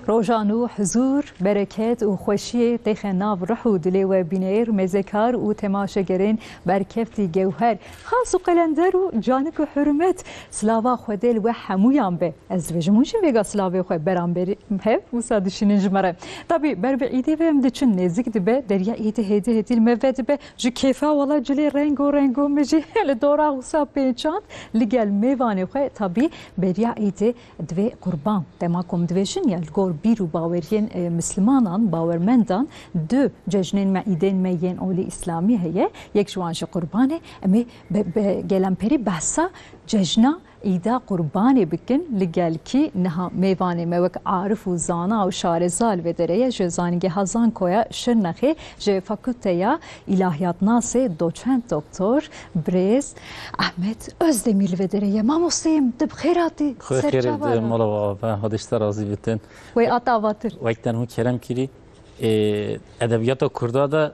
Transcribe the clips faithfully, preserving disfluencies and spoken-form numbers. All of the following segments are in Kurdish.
Roja nû huzûr, bereket û xweşiyê têxe nav ruh û dilê we bînêr, mêzekar û temaşegerên berkeftî gewher, xas û qelender û canik û hurmet. Silava Xwedê li we hemûyan be. Ez dibêjim hûn jî vêga silavê xwe beramberî hev wisa dişînin ji me re. Tabî ber bi îdê ve em diçin, nêzik dibe, deriya îdê hêdî hêdî li me vedibe. Ji kêfa wela cilê rengo rengo me jî li dora wisa pêçand. Li gel mêvanê xwe tabî beriya îdê divê qurban. Dema ku em dibêjin ya li gor bîr û baweriyên, e, mislimanan, bawermendan, du cejnên me, îdên me yên olî îslamî heye. Yek ji wan jî qurban e. Em ê be, be, gelemperî behsa cejna Îda Qurbanê bikin. Li gel kî niha mêvanê me wek arif û zana û şareza li vê derê ye, ji Zanîngeha Zankoya Şirnexê, ji Fakulteya Îlahiyatnasê doçent doktor birêz Ahmet Özdemir li vê derê ye. Mamosteyê min, tu bi xêr hatî. Xwê xêrê Serçava de ra. Mala we ava, Xwedê ji te razî bitin. Wê ata avatir. Wek te hûn kerem kirî, ê, edebiyata Kurda de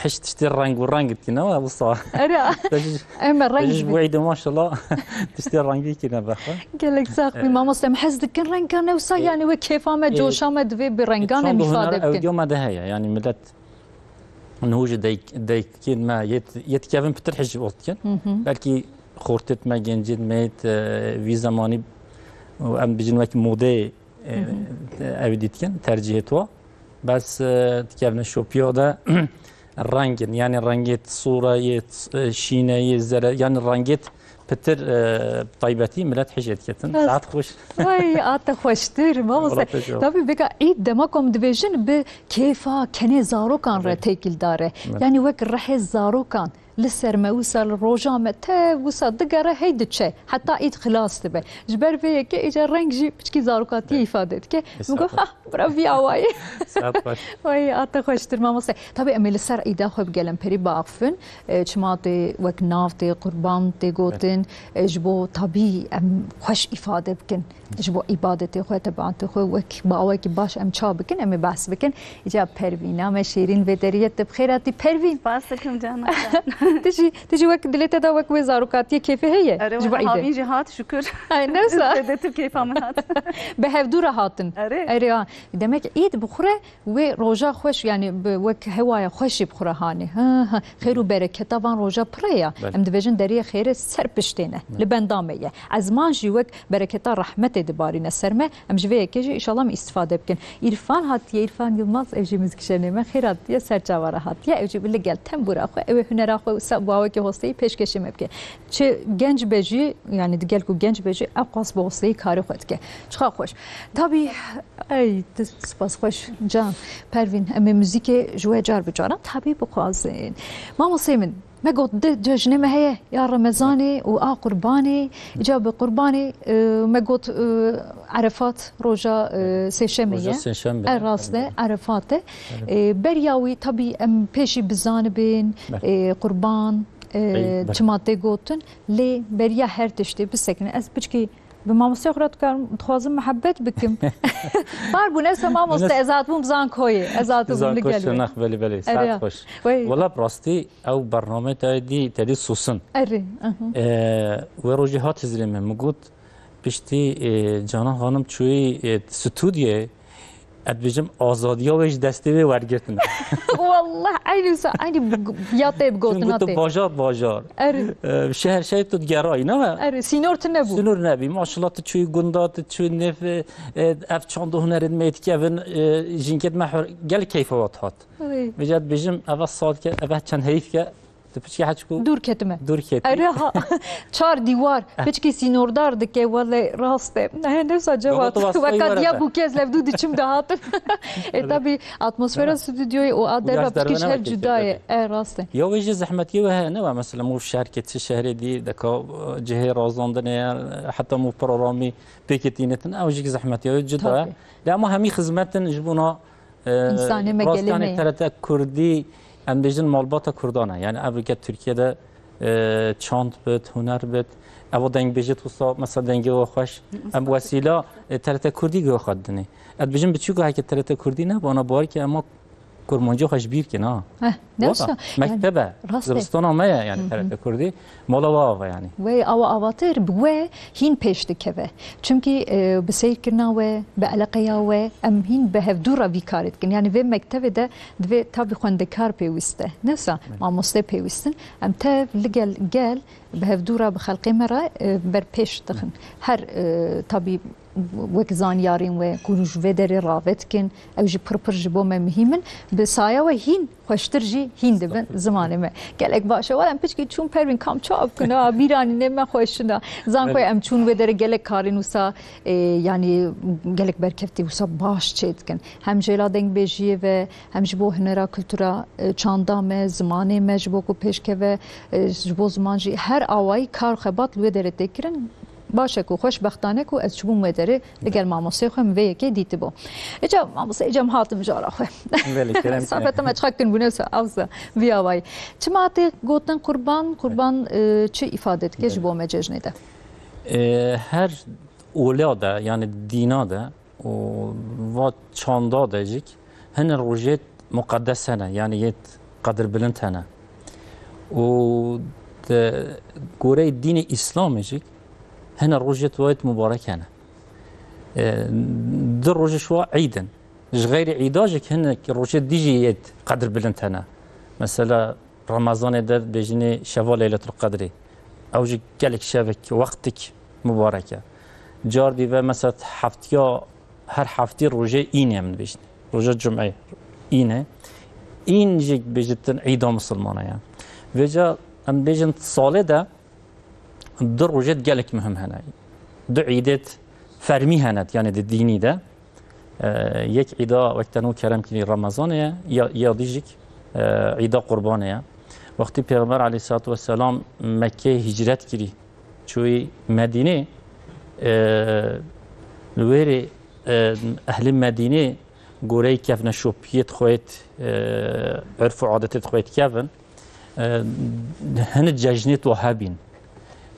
hiç tiştê reng û reng dikine, wa wisa. Erê, Te ji, em te reng ji ji bu êdê maşallah tiştê rengî kine be xwe. Gelek sax bî, Ee, mamoste, em hez dikin rengan ne wisa, ee, yani wê kêfa me, ee, coşa me divê bi rengan çand em huner îfade bikin. Ewdiya me de heye, yani millet niho ji dayk-, daykên me yê, yê dikevin pitir hej ot dikin. Hı hı. Belkî xortêt me, gencêt me yê, e, vî zemanî û em bijin wek modê, e, Hı hı. ew dî dikin, tercihê to. Bes, e, dikevne şopiya de rengin, yani rengêt sora yê, e, şîne yê, zere, yani rengêt pitir, e, taybetî millet hejê diketin. Rast. Saet xweş. Vay, a te xweştir, mamoste. Wala te jî. Tabî vêga îd dema ku em dibêjin bi kêfa kenê zarokan re Evet. têkildar e. Evet. Yani wek rehê zarokan li ser me wisa, li roja me te wisa digere hey diçe. Heta îd xilas dibe. Ji ber vê yekê îca reng jî piçkî zarokatiyê Evet. îfade dike. Min got, Estağfurullah. "Ha, bira vî awayî." Saet xweş. Vay, a te xweştir mamoste. Tabî em ê li ser îda xwe bi gelemperî biaxifin. E, çima tê wek nav tê qurban tê gotin, e, ji bo tabî em xweş îfade bikin. Ji bo îbadetê xwe, tebiatê xwe wek bi awayekî baş em ça bikin, em ê behs bikin. Îca Pervîna me şêrîn vê deriyê te bi xêr hatî Pervîn. Spas dikim cana can. Tu jî, tu jî wek dilê te de wek wê zarokatiyê kêfê heye. Erê, Ji bo wela îdê. Havîn jî hat, şükür. Ay, ne wisa. Te de tu kêfa min hat. Bi hevdû re hatin. Erê. Erê, ha. Demek îd bi xwe re wê roja xweş, yani bi wek hewaya xweş jî bi xwe re hanê. Ha, ha. Xêr û bereketa van roja pir e ya. Belê. Em dibêjin deriyê xêrê ser piştê ne. Belê. Li benda me ye. Ezman jî wek bereketa rehmetê dibarîne ser me. Em ji vê yekê jî înşallah em îstîfade bikin. Îrfan hatiye, Îrfan Yilmaz, ev jî muzîkjenê me, xêr hatiye, ser çava re hatiye. Ew jî li gel tembûra xwe, ew ê hunera xwe wisa bi awekî hosteyî pêşkêşî me bike. Çi genc be jî, yani digel ku genc be jî, ew qas bi hosteyî karê xwe dike. Çiqa xweş. Tabî, ey, tu spas xweş can. Pervîn, em ê muzîkê ji we car bi caran tabî bixwazin. Mamosteyê min, Me got di cejnê me heye, ya Remezanê û a Qurbanê. Îca bi Qurbanê, e, me got, e, Erefat roja, e, sêşemê Roja ye. Sêşemê, E, rast e, evet. Erefat e. Evet. E, beriya wî tabî em pêşî bizanibin, Evet. e, Qurban, e, Ey, bel- çima tê gotin, lê beriya her tiştê bisekine. Ez piçkî Bi mamosteyê xwe re dikarim, dixwazim mihebet bikim. Bar bûn, ez mamoste, Min ez hatibûm Zankoyê. Ez hatibûm li Zanko gel we. Şirnex, belê, belê. Erê. Saet xweş. Wey. Wela bi rastî ew bernameyê te dî, te dî sosin. Erê, aha. Ee, wê rojê hat hizrê min, min got, piştî, e, Canan Xanim çûyî, e, stûdyoyê, ez dibêjim, azadiya wê ji destê wê wergirtine. Wallah, eynî wisa, eynî bi-, ya tê bi gotina Çunku tu tê. bajar, bajar. Erê. E, şehr, şehr tu digerayî, ne? Erê, sînor tu nebû. Sînor nebî. Maşallah tu çûyî gunda, tu çûyî nêv, e, ev çand û hunerên me dikevin, e, jinkêt me hor, gelek keyfa we dihat. Erê. Vêca dibêjim, eve sal ke, eve çend heyf ke, Tu piçkî heçku Dûr ketime. Dûr ketî. Erê ha, çar dîwar, piçkî sînordar dike, wele rast e. He, ne wisa Cewad. Gava tu wastayî Weka were diya be. Bûkê ez levdû diçim dihatim. E, Erê. Tabî atmosfera Erê. Stûdyoyê û a Û derva yaş derve piçkî ji her newekê cuda ye. Kevin. E, rast e. Ya wê jî zehmetiyê wê heye, ne wa mesela mû şehrkê çi şehrê dî, deka, e, cihê razandinê ye, heta mû programî pêkê tînetin, ew jî zehmetiya wê cuda ye. Tabii. Lê ema hemî xizmetin ji bona E, Însanê me gelê me ye. T R T Kurdî, em bêjin malbata Kurdan e. Yani ev ke Tirkiye de, e, çand bit, huner bit, evo dengbêjit wisa, mesela dengê we xweş. Em wesîla, e, T R T Kurdî ge xwe didinê. Ez dibêjim bi çi ku heke T R T Kurdî ne, bana bawer ke ema kurmancî xwe ji bîr kin ha. Heh, ne Wala, wisa? Mektebe, Yani, rast e. Zivistana me ye yani, Hı hı. T R T Kurdî, mala we ava yani. Wê awa avatir bi we hîn pêş dikeve. Çimkî, e, bi seyrkirina we, bi eleqeya we, em hîn bi hevdû re vî karê dikin. Yani vê mektevê de divê tabî xwendekar pêwîst e. Ne wisa? Evet. Mamoste pêwîst in. Em tev li gel, gel bi hevdû re bi xelqê me re, e, ber pêş dixin. Her, e, tabî wek zanyarên we ku ji vê derê rave dikin, ew jî pir pir ji bo me muhîm in. Bi saya we hîn xweştir jî hîn dibin Estağfurullah. Zimanê me. Gelek baş e. Wala em piçkî çûn Perwîn kam çawa bikin ha, bîranînê me xweşin e. Zankoy Evet. Em çûn wê derê gelek karên wisa, e, yani gelek berkeftî wisa baş çê dikin. Hem jêla dengbêjiyê ve, hem ji bo hunera, kultura, e, çanda me, zimanê me ji bo ku pêşkeve, e, ji bo ziman jî her awayî kar xebat li wê derê tê kirin. Baş e ku xweşbextane ku ez çûbûm wê derê, li gel mamosteyê xwe min vê yekê dîtibû. Îca mamoste, îca em hatin mijara xwe. Belê, kerem Safeta me çiqa kin bûne wisa, ewsa, vî awayî. Çima tê gotin qurban? Qurban, e, çi îfade dike ji bo me cejnê de? E, her olya de, yani dîna de û va çanda de jîk hinek rojêt muqeddes hene, yani yêt qedirbilind hene. Û di goreyê dînê Îslamê jîk hinek rojêt wayêt mubarek hene. E, du rojê ji wa îd in. Ji xeyrî îda jîk hinek rojêt dî jî yêt qedirbilind hene. Mesela Remezanê de bêjinê şeva Leyletul Qedrê. Ew jî gelek şevek, wextik mubarek e. Car dî ve mesela heftiya, her heftî rojê în e min bêjin. Roja cumê în e. În jî bêjitin îda misilmana ye. Vêca em bêjin salê de du rojêt gelek muhim hene. Du îdêt fermî hene, yani di dînî de. E, yek îda wek te nû kerem kirî Remezanê ye, ya, ya dî jîk, e, îda Qurbanê ye. Wextî Pêxember aleyhissalatu vesselam Mekkeyê hicret kirî, çûyî Medînê, e, li wêrê, e, ehlê Medînê goreyê kevneşopiyêt xweyt, e, urf û adetêt xweyt kevin. E, hinek cejnêt wa hebîn.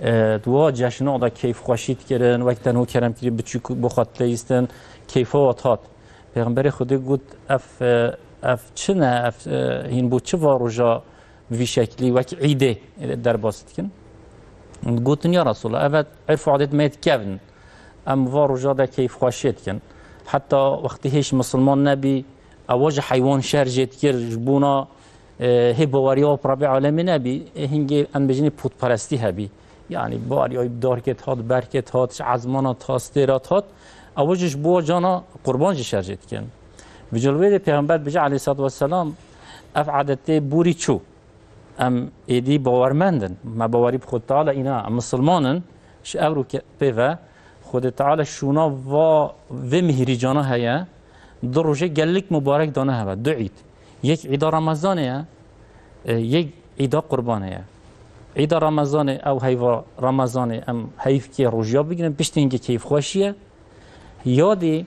E, di wa cejna de keyfxweşî dikirin, wek te nû kerem kirî biçûk bo xwe dileyîstin, keyfa wa dihat. Pêxemberê Xwedê got, ev, e, ev çi ne, ev, e, hîn bo çi va roja vî şeklî wek îdê derbas dikin? Gotin, ya Resulallah, ev urf û adetêt me yêt kevn. Em va roja de keyfxweşiyê dikin. Heta wextî hêj misilman nebî, ewa ji heywan şer jê dikir, ji bona, e, hê baweriya bi Rebê Alemê nebî, e, hingê em bêjinê pûtperestî hebî. Yani baweriya wî bi darkê dihat, berkê dihat, ji ezmana dihat, stêra dihat. Ewa jî ji bo cana qurban jî şer jê dikin. Vêca li wê de Pêxember dibêje aleyhissalatu vesselam, ev adetê borî çû. Em êdî bawermend in. Me bawerî bi Xwedê Teala îna, em misilman in. Ji ewro ke-, pê ve Xwedê Teala şûna va vê mihîrîcana heye. Du rojê gelek mubarek dane heve. Du îd. Yek îda Remezanê ye, e, yek îda Qurbanê ye. Îda Remezanê, ew heyva Remezanê em heyvkê rojiya bigrin, piştî hingê keyfxweşî ye. Yadî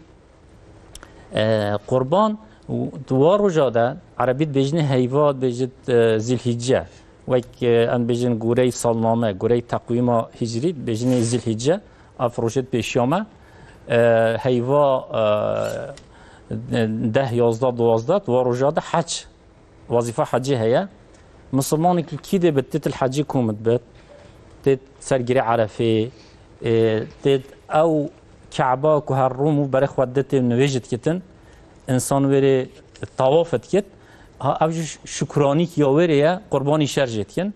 E, Qurban, û di wa roja de, Erebî dibêjinê heyva, dibêjit, e, Zîlhîcce. Wek, e, em dibêjin goreyê salname, goreyê teqwîma hicrî, dibêjinê Zîlhîcce, ev rojê pêşiya me. E, heyva, e, deh, yazdeh, duwazdeh, di wa roja de hec. Wezîfa hecî heye. Misilmanek li kî dê bit, têt li hecî kom dibit, têt ser girê Erefê, ê, têt ew Ke'ba ku her rû mû berê xwe didê tê nivêj dikitin, însan wêrê tawaf dikit. Ha, ev jî şukranîk ya wêrê ye, qurbanî şer jê dikin.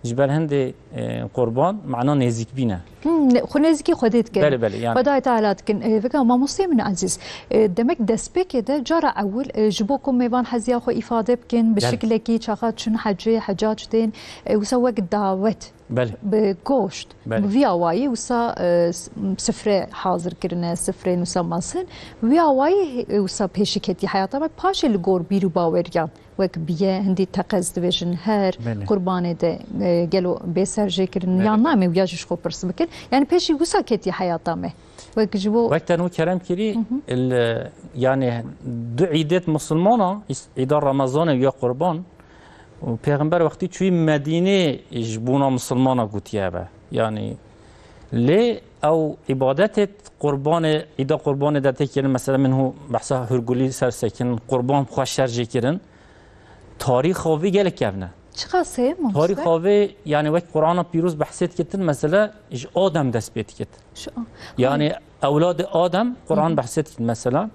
Ji ber hindê, e, qurban, mana nêzîkbîn e. Hmm, ne-, xwe nêzîkî Xwedê dikin. Belê, belê, yani. Xwedayê Teala dikin. E, veka mamosteyê min ezîz, e, demek destpêkê de cara ewil, e, ji bo ku mêvan heziya xwe îfade bikin, bi Belê. şiklekî çaxa çûn hecê, hecac tên, e, wisa wek dawet, Belê. bi goşt, Belê. bi vî awayî wisa, e, s-, sifre hazir kirine, sifreyên wisa mezin, vî awayî, e, wisa pêşî ketî heyata me, paşê li gor bîr û baweriyan. Wek biye, hindî teqez dibêjin her Belê. qurbanê de, e, gelo bê serjêkirin Belê. yan nayê me wiya jî ji xwe pirs bikin. Yani pêşî wisa ketî heyata me. Wek ji bo Wek te nû kerem kirî, Hı hı. il, yani du îdêt misilmana, îs-, îda Remezanê ya qurban, û Pêxember wextî çûyî Medînê ji bona misilmana gotiye be. Yani Lê ew îbadetê qurbanê, îda qurbanê de tê kirin, mesela min hû behsa hurgulî ser sekin, qurban xwe şer jê kirin. Tarîxa vî gelek kevn e. Çiqas heye mamoste? Tarîxa vê, yani wek Qur'ana pîroz behsê dikitin, mesela ji Adem dest pê dikit. Şu an. Yani ewladê Adem, Qur'an Hı hı. behsê dikit mesela.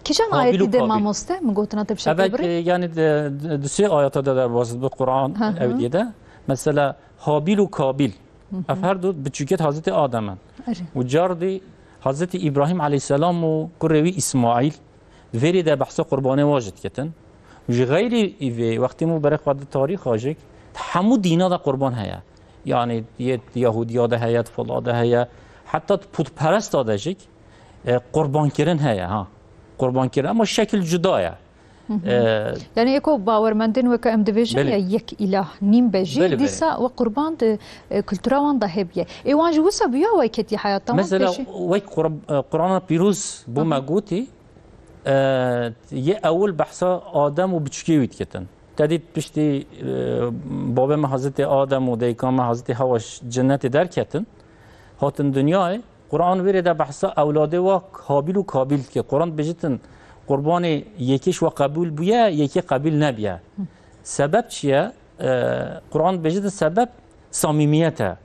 Kîjan Habil û ayetî de Kabil. Mamoste? Min gotina te bi şekil Evek, birê? e, yani de, de, di sê ayeta de derbas bi Qur'an Hı hı. ew diye de. Mesela Habil û Kabil. Hı hı. Ev her du biçûkêt Hazretî Adem in. Erê. Û cardî Hazretî Îbrahîm aleyhisselam û kurê wî Îsmaîl verê de behsa qurbanê wa jî dikitin. Û ji xeyrî vê wextê min berê xwe di tarîxa jî hemû dîna de qurban heye. Yani yê Yahudiya de heye, di fila de heye. Heta di pûtperesta de jî e, qurbankirin heye, ha. Qurbankirin, ama şekil cuda ye. Hı hı. E, Yani eko bawermendên weke em dibêjin Belê. ya yek îlah nîm be jî, Belê, belê. dîsa we qurban di, e, kultura wan de hebiye. Ê wan jî wisa bûya we ketî heyata wan Mesela pêşî? wek Qur-, e, Qur'ana pîroz bû Hı hı. me gotî, e, yê ewil behsa Adem û biçûkê wî dikitin. Te dît piştî, e, babê me Hazretî Adem û dayika me Hazretî Hewa ji cennetê derketin, hatin dinyayê. Quran wêrê de behsa ewladê wa Habil û Kabil dike. Quran dibêjitin qurbanê yekê ji wa qebûl bûye, yekê qebîl nebiye. Sebeb çi ye? E, Quran dibêjitin sebeb samîmiyet e.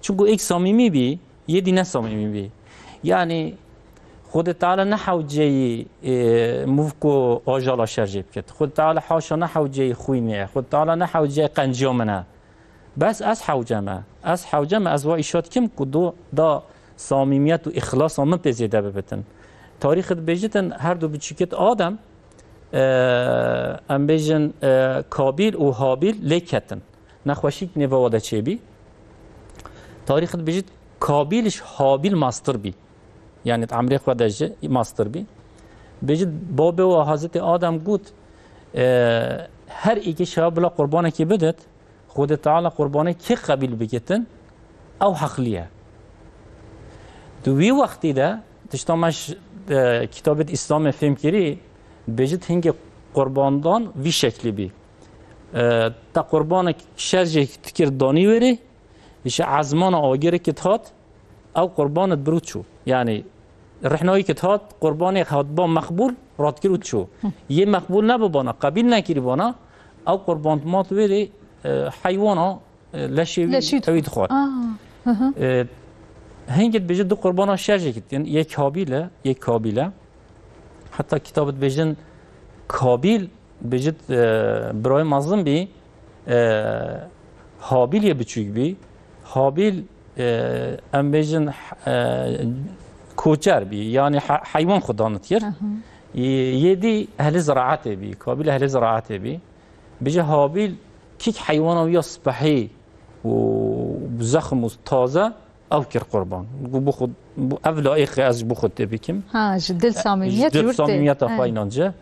Çunku êk samîmî bî, yê dî ne samîmî bî. Yani Xwedê Teala ne hewceyî, e, mûvk û ajala şer jê bikit. Xwedê Teala haşa ne hewceyî xwînê ye. Xwedê Teala ne hewceyî qenciya min e. Bes ez hewce me. Ez hewce me, ez va îşa dikim ku do, da samîmiyet û îxlasa min pê zêde bibitin. Tarîxê dibêjitin her du biçûkêt Adem, e, em bêjin, e, Kabil û Habil lê ketin. Nexweşîk nêva wa de çêbî. Tarîxê dibêjit Kabil ji Habil mastir bî. Yani di emrê xwe de jî mastir bî. Bêjit babê wa Hazretî Adem got, e, her êkê şewa bila qurbanekê bidit, Xwedê Teala qurbanê kê qebîl bikitin, ew heqlî ye. Di wî wextî de, tişta me ji, e, kitabê di Îslamê fêm kirî, bêjit hingê qurbandan vî şeklî bî. E, te qurbanek şer jê dikir danî wêrê, ji ezmana agirê ki dihat, ew qurbanet bir û çû. Yani, Rihna wî ki dihat, qurbanê hatba meqbûl, radkir û çû. Yê meqbûl nebibana, qebîl nekiribana, ew qurban dimat wêrê, e, heywana, e, leşê wî Leşî ew ê dixwar. Ah, hı hı. E, hingê dibêje du qurbana şer jê kitin, yek Habîl e, yek Kabîl e. Heta kitab dibêjin Kabîl Bêjit, e, birayê mezin bî, e, Habîl yê biçûk bî. Habîl, e, em bêjin, e, koçer bî, yani he-, heywan xwe danit kir. Aha. Yê, yê dî ehlê ziraetê bî, Kabîl ehlê ziraetê bî. Bêje Habîl kîk heywana wî ya spehî û zexm û taze, ew kir qurban. Got, "Bi xwe, bi ev layiqê ez ji bo xwe tê bikim." Ha, ji dil samîmiyet Ji dil jûr tê. samîmiyeta He. xwe înance.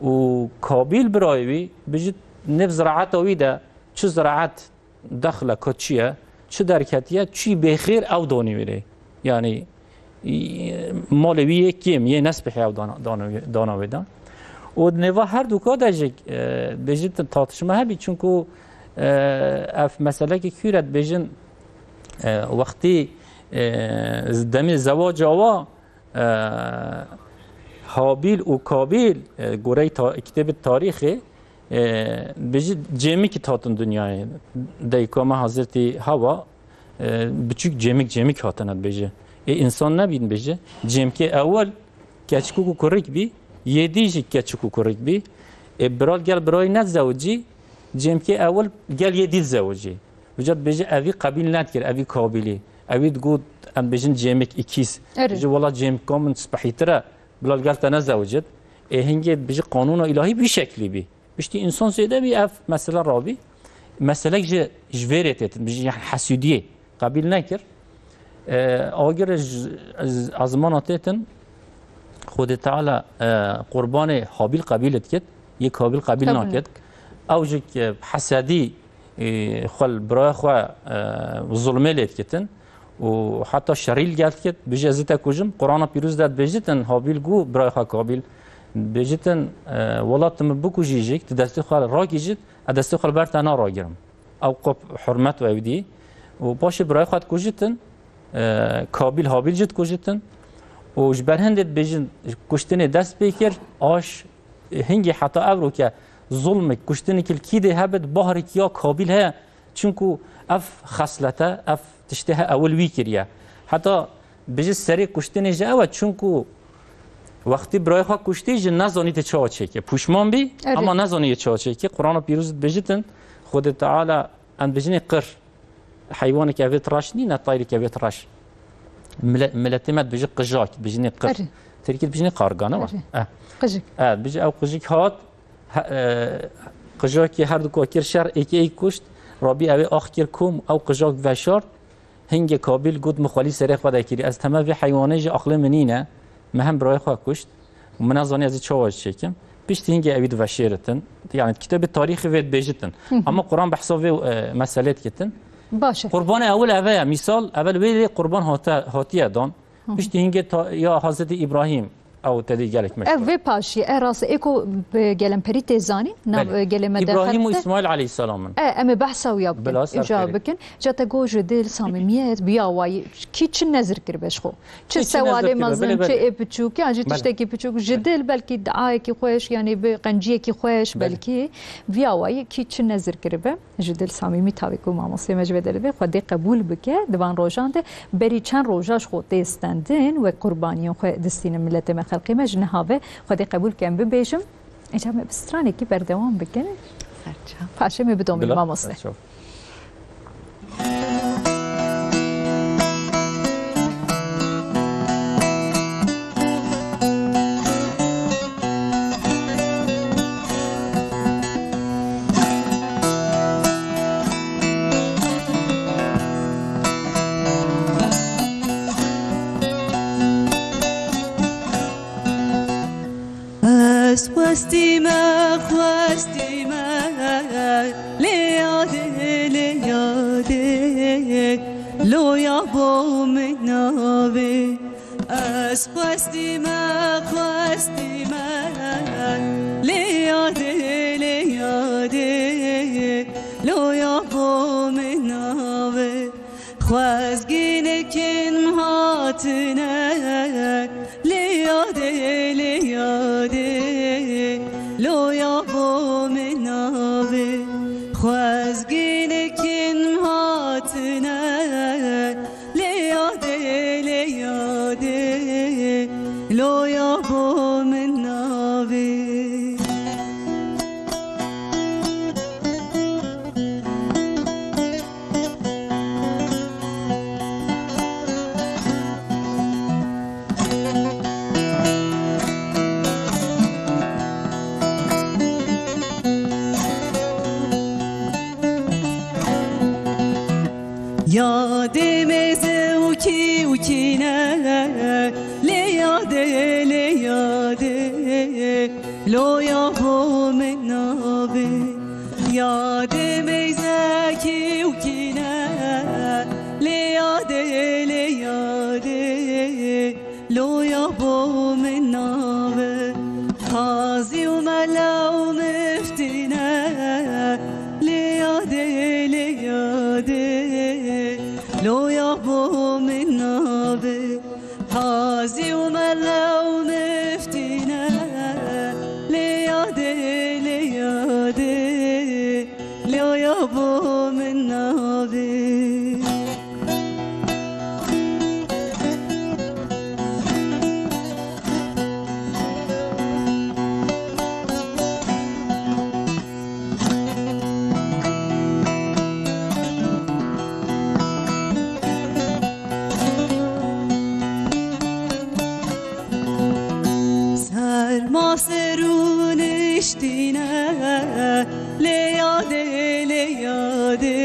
Û Kabîl birayê wî, bijit nêv ziraeta wî de çi ziraet dexle ka çi ye, çi derketiye, çi bêxêr ew danî wê rê. Yani, î, malê wî yê kêm, yê nespihê ew dana, dana, dana wê de. Û di nêva her du ka de jî, e, bijit tartışma hebî, çunku, e, ev meselekê kûr e dibêjin, E, wextî, e, demê zewaca wa, e, Habîl û Kabîl, e, gorey ta-, kitêbê tarîxê, e, bijî cêmikî hatin dinyayê. Dayika me Hazretî Hewa, e, biçûk cêmik cêmik hatine dibêje. Ê însan nebîn bêje. Cêmkê ewil keçik û kurik bî, yê dî jî keçik û kurik bî. Ê bira gel birayî nezewicî, cêmkê ewil gel yê dî zewicî. Vêca dibêje, "Evî qebîl nedikir, evî kabîlî." Evî digot, em bêjin cêmik, îkîz. Erê. Dibêje, "Wela cêmika min spehîtir e, bila li gel te nezewicit." Ê hingê dibêje, qanûna îlahî bi vî şeklî bî. Piştî însan zêde bî, ev mesele rabî. Meselek ji, ji vê rê têtin, bijî, yani hesûdiyê qebîl nekir. E, agir ji, ji ezmana têtin, Xwedê Teala, e, qurbanê Habîl qebîl dikit, yê Kabil qebîl Qebîl nakit. Ew jî ki hesedî, e, xwe li biraya xwe, e, zulmê lê dikitin û heta şerî li gel dikit, bêje, "Ez ê te kujim." Qurana Pîroz de dibêjitin, Habîl got biraya xwe Kabil, dibêjitin, e, "Wela tu min bikujî jî, tu destê xwe rakîjit, ez destê xwe li ber te naragirim." Ew qop hurmet û ew dî. Û paşê birayê xwe dikujitin, e, Kabîl Habîl jî dikujitin. Û ji ber hindê dibêjin kuştinê dest pê kir, aş hingê heta evroke zulmek, kuştinek li kî dê hebit, bahrek ya Kabîl heye. Çunku ev xeslete, ev tiştê he ewil wî kiriye. Heta bijî serê kuştinê jî ew e, çunku wextî birayê xwe kuştî jî nezanî tê çawa çêke. Pûşman bî, Erê. Ama nezanî yê çawa çêke. Qur'ana Pîroz dibijitin, Xwedê Teala em dibijinê qir. Heywanek evêt reş nîne, tayrek evêt reş. Mile-, miletê me dibijî qijak, dibijinê qir. Erê. Tirkî dibijinê qarga, ne wa? Erê. Eh. Qijik. Eh, dibijî ew qijik hat, he-, eh, qijakê her du ka kir şer, êkê êk kuşt, Rabî ewê ax kir kom, ew qijak veşart, hingê Kabîl got, "Min xwelî serê xwe de kirî, ez teme vê heywanê jî aqilê min nîne, min hem birayê xwe kuşt." Min nezanî ez ê çawa jî çêkim. Piştî hingê ewî diveşêritin. Yani kitabê tarîxê vê dibêjitin. Hı hı. Ama Quran behsa vê, e, meselê dikitin. Baş e. Qurbanê ewil eve ye. Mîsal, evel wê lê qurban hate, hatiye dan. Hı hı. Piştî hingê ta-, ya Hazretî Îbrahîm ew tedî gelek meşhur. Ev vê paşî, e, rast e, êko bi gelemperî tê zanî, nav, Belê. E, gelê me de Îbrahîm û xebite. Îsmaîl aleyhisselam in. E, em ê behsa wî ya bikin. Bila ser Îja xêrê. Bikin. Ca te got ji dil samimiyet, bi ya wayî, kî çi nezir kiribe ji xwe? Çi Çi, çi sewalê nezir kiribe, mezin, belê, çi belê. Ê biçûk, yan jî Belê. Tiştekî biçûk, ji Belê. Dil belkî diayekî xweş, yanî bi qenciyekî xweş, Belê. Belkî viya wayî kî çi nezir kiribe, ji dil samîmî tavî ku mamostê me ji vê derê be, Xwedê qebûl bike, di van rojan de berî çend roja ji xwe tê stendin, wek qurbaniyên xwe distînin miletê me, xelkê me, ji niha ve Xwedê qebûl ke em bibêjim. Îca me bi stranekî berdewam bikin. Serçav. Paşê me bidomîn Bila, mamoste. Serçav. Ez xwestî me, xwestî me, lê yadê, lê yadê, loya bo min navê. Ez xwestî me, xwestî me, lê yadê, lê yadê, loya bo min navê. Xwezgînekên hatine, lê yadê, lê yadê, loya bo min navê. Xwezgînekên hatine, lê yadê, lê yadê, loya bo min navê. Yadê mêze û kî û kî ne, lê yadê, lê yadê, loya bo min navê. Yadê mêze kî û kî ne, lê yadê, lê yadê, loya bo min navê. Qazî û mela û miftî ne, lê yadê, lê yadê, loya bo min navê. Qazî û mela û miftî ne, lê yadê, lê yadê, loya bo min navê. Serma ser û niştîne, lê yadê, lê yadê,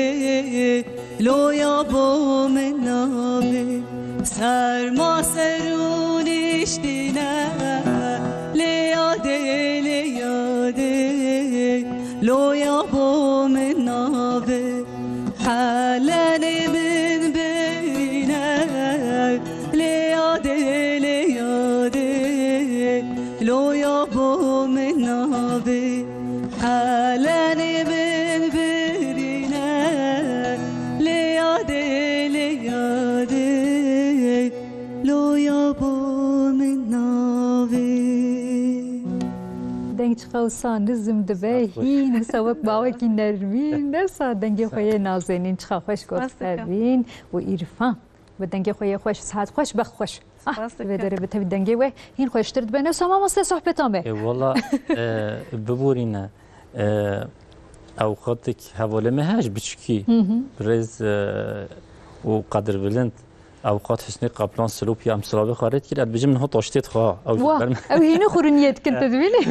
loya bo min navê. Serma ser û niştîne, lê yadê, lê yadê, loya bo min navê. Helenê min birîne, lê yadê, lê yadê, loya bo min navê. Helenê min birîne, lê yadê, lê yadê, Deng çiqa wisa nizm dibe, hîn wisa wek bawekî nermîn, ne wisa dengê xwe yê nazenîn, çiqa xweş got Rast dike. Evîn û Îrfan. Bi dengê xwe yê xweş, sihet xweş, bext xweş. Ah, Rast vê dike. Derê bi tevî dengê we hîn xweştir dibe. Ne wisa mamoste sohbeta me. E, wala, e, biborîne, e, ewqatik hevalê me hej biçikî. Hı hı. Birêz, e, û qedirbilind. Ewqat Husnî Qaplan Silopî em silavê xwe rê dikir, ez dibêjim niha taştê dixwe, ew jî Wah, ber me. Ew hînî xuriniye dikin, tu dibînî?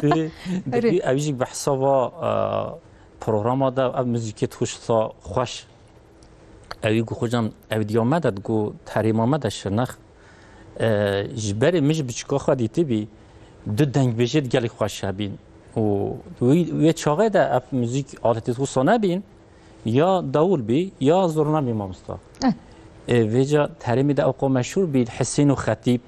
Dibî, Erê. Dibî ew jî behsa va, e, programa de ev muzîkê dixuş sa xweş. Ew jî got, hocam, ew diya me de, digot, herêma me de Şirnex. E, ji berê min ji biçûka xwe dîtibî, du dengbêjê di gelek xweş hebîn. Û wî, wê çaxê de ev muzîk aletê dixusa nebîn. Ya dawul bî, ya zurna bî mamosta. Eh. Ê, vêca herêmî de ewqa meşhûr bî, Hisên û Xetîb,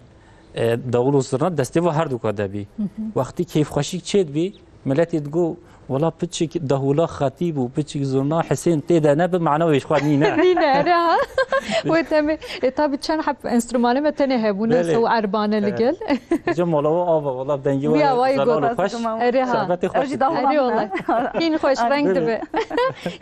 e, dawul û zurna destê ve her duka de bî. Hı hı. Wextî keyfxweşîk çêdibî, miletê digot, wela piçik dahula Xetîb û piçik zurna Hisên tê de nebe, mana wê ji xwe nîne. Nîne, erê ha. Wê temê, e, tabi çend heb enstrümanê me tenê hebûne, Belê. Sew erbane li gel. Ca mala we ava, wela dengê we Wî awayî zelal û got. Xweş. Erê ha. Şerbetê xweş. Erê wala. Hîn xweş reng dibe.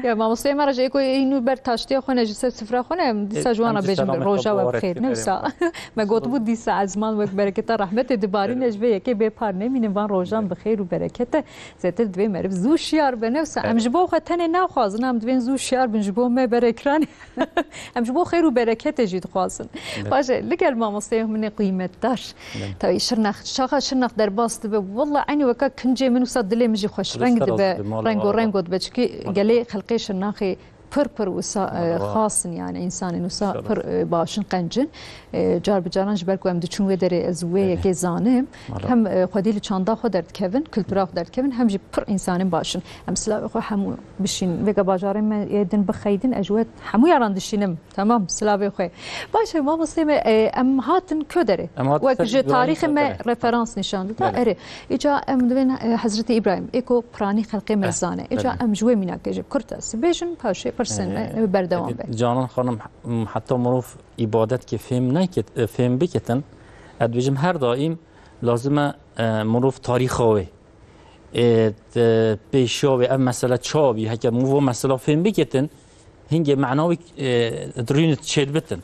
Ya mamosteyê me re jî êko hîn û ber taştiya xwe ne ji ser sifra xwe ne, dîsa ji wan re bêjim roja we bi xêr. Ne wisa. Me gotibû dîsa ezman wek bereketa rehmetê dibarîne ji vê yekê bê par nemînin, van rojan bi xêr û berekete. Zêtir divê meriv zû şiyar be. Ne wisa. Em ji bo xwe tenê naxwazin, em divên zû şiyar bin ji bo me ber ekranê. Em ji bo xêr û bereketê jî dixwazin. Baş e, li gel mamosteyê min ê qîmetdar. Tabii Şirnex, çaxa Şirnex derbas dibe. Walla eynî weka kincê min wisa dilê min jî xweşreng dibe. Rengo rengo dibe. Çünkü gelê xelqê Şirnexê pir pir wisa, e, xas in yani, însanên wisa pir, e, baş in, qenc in. E, car bi caran ji ber ku em diçûn wê derê ez wê yekê zanim. Hem, e, xwedî li çanda xwe derdikevin, kultura xwe derdikevin, hem jî pir însanên baş in. Em silavê xwe hemû bişînin. Vêga bajarên me yê din bixeydin, ez ji we hemûya re dişînim. Tamam, silavê xwe. Baş e, mamostê me, e, em hatin ku derê? Em hatin Wek ser ji Îbrahîm tarîxê me Serdarê. Referans nîşan dida. Belê. Erê. Îca em divên, e, Hezretî Îbrahîm, êko piranî xelqê me Eh, zane. Îca belê. Em ji wê mînakê jî kurtas bêjin, paşê pirsin, Ee, e, berdewam be. Canan Xanim, m-, heta mirov îbadetkê fêm neket, e, fêm bikitin, ez dibêjim her daîm lazim e, e, mirov tarîxa wê, e, t-, pêşiya wê, ev mesele çawa bî, heke mirov mesela fêm bikitin, hingê mena wî, e, dirûnit çêdibitin.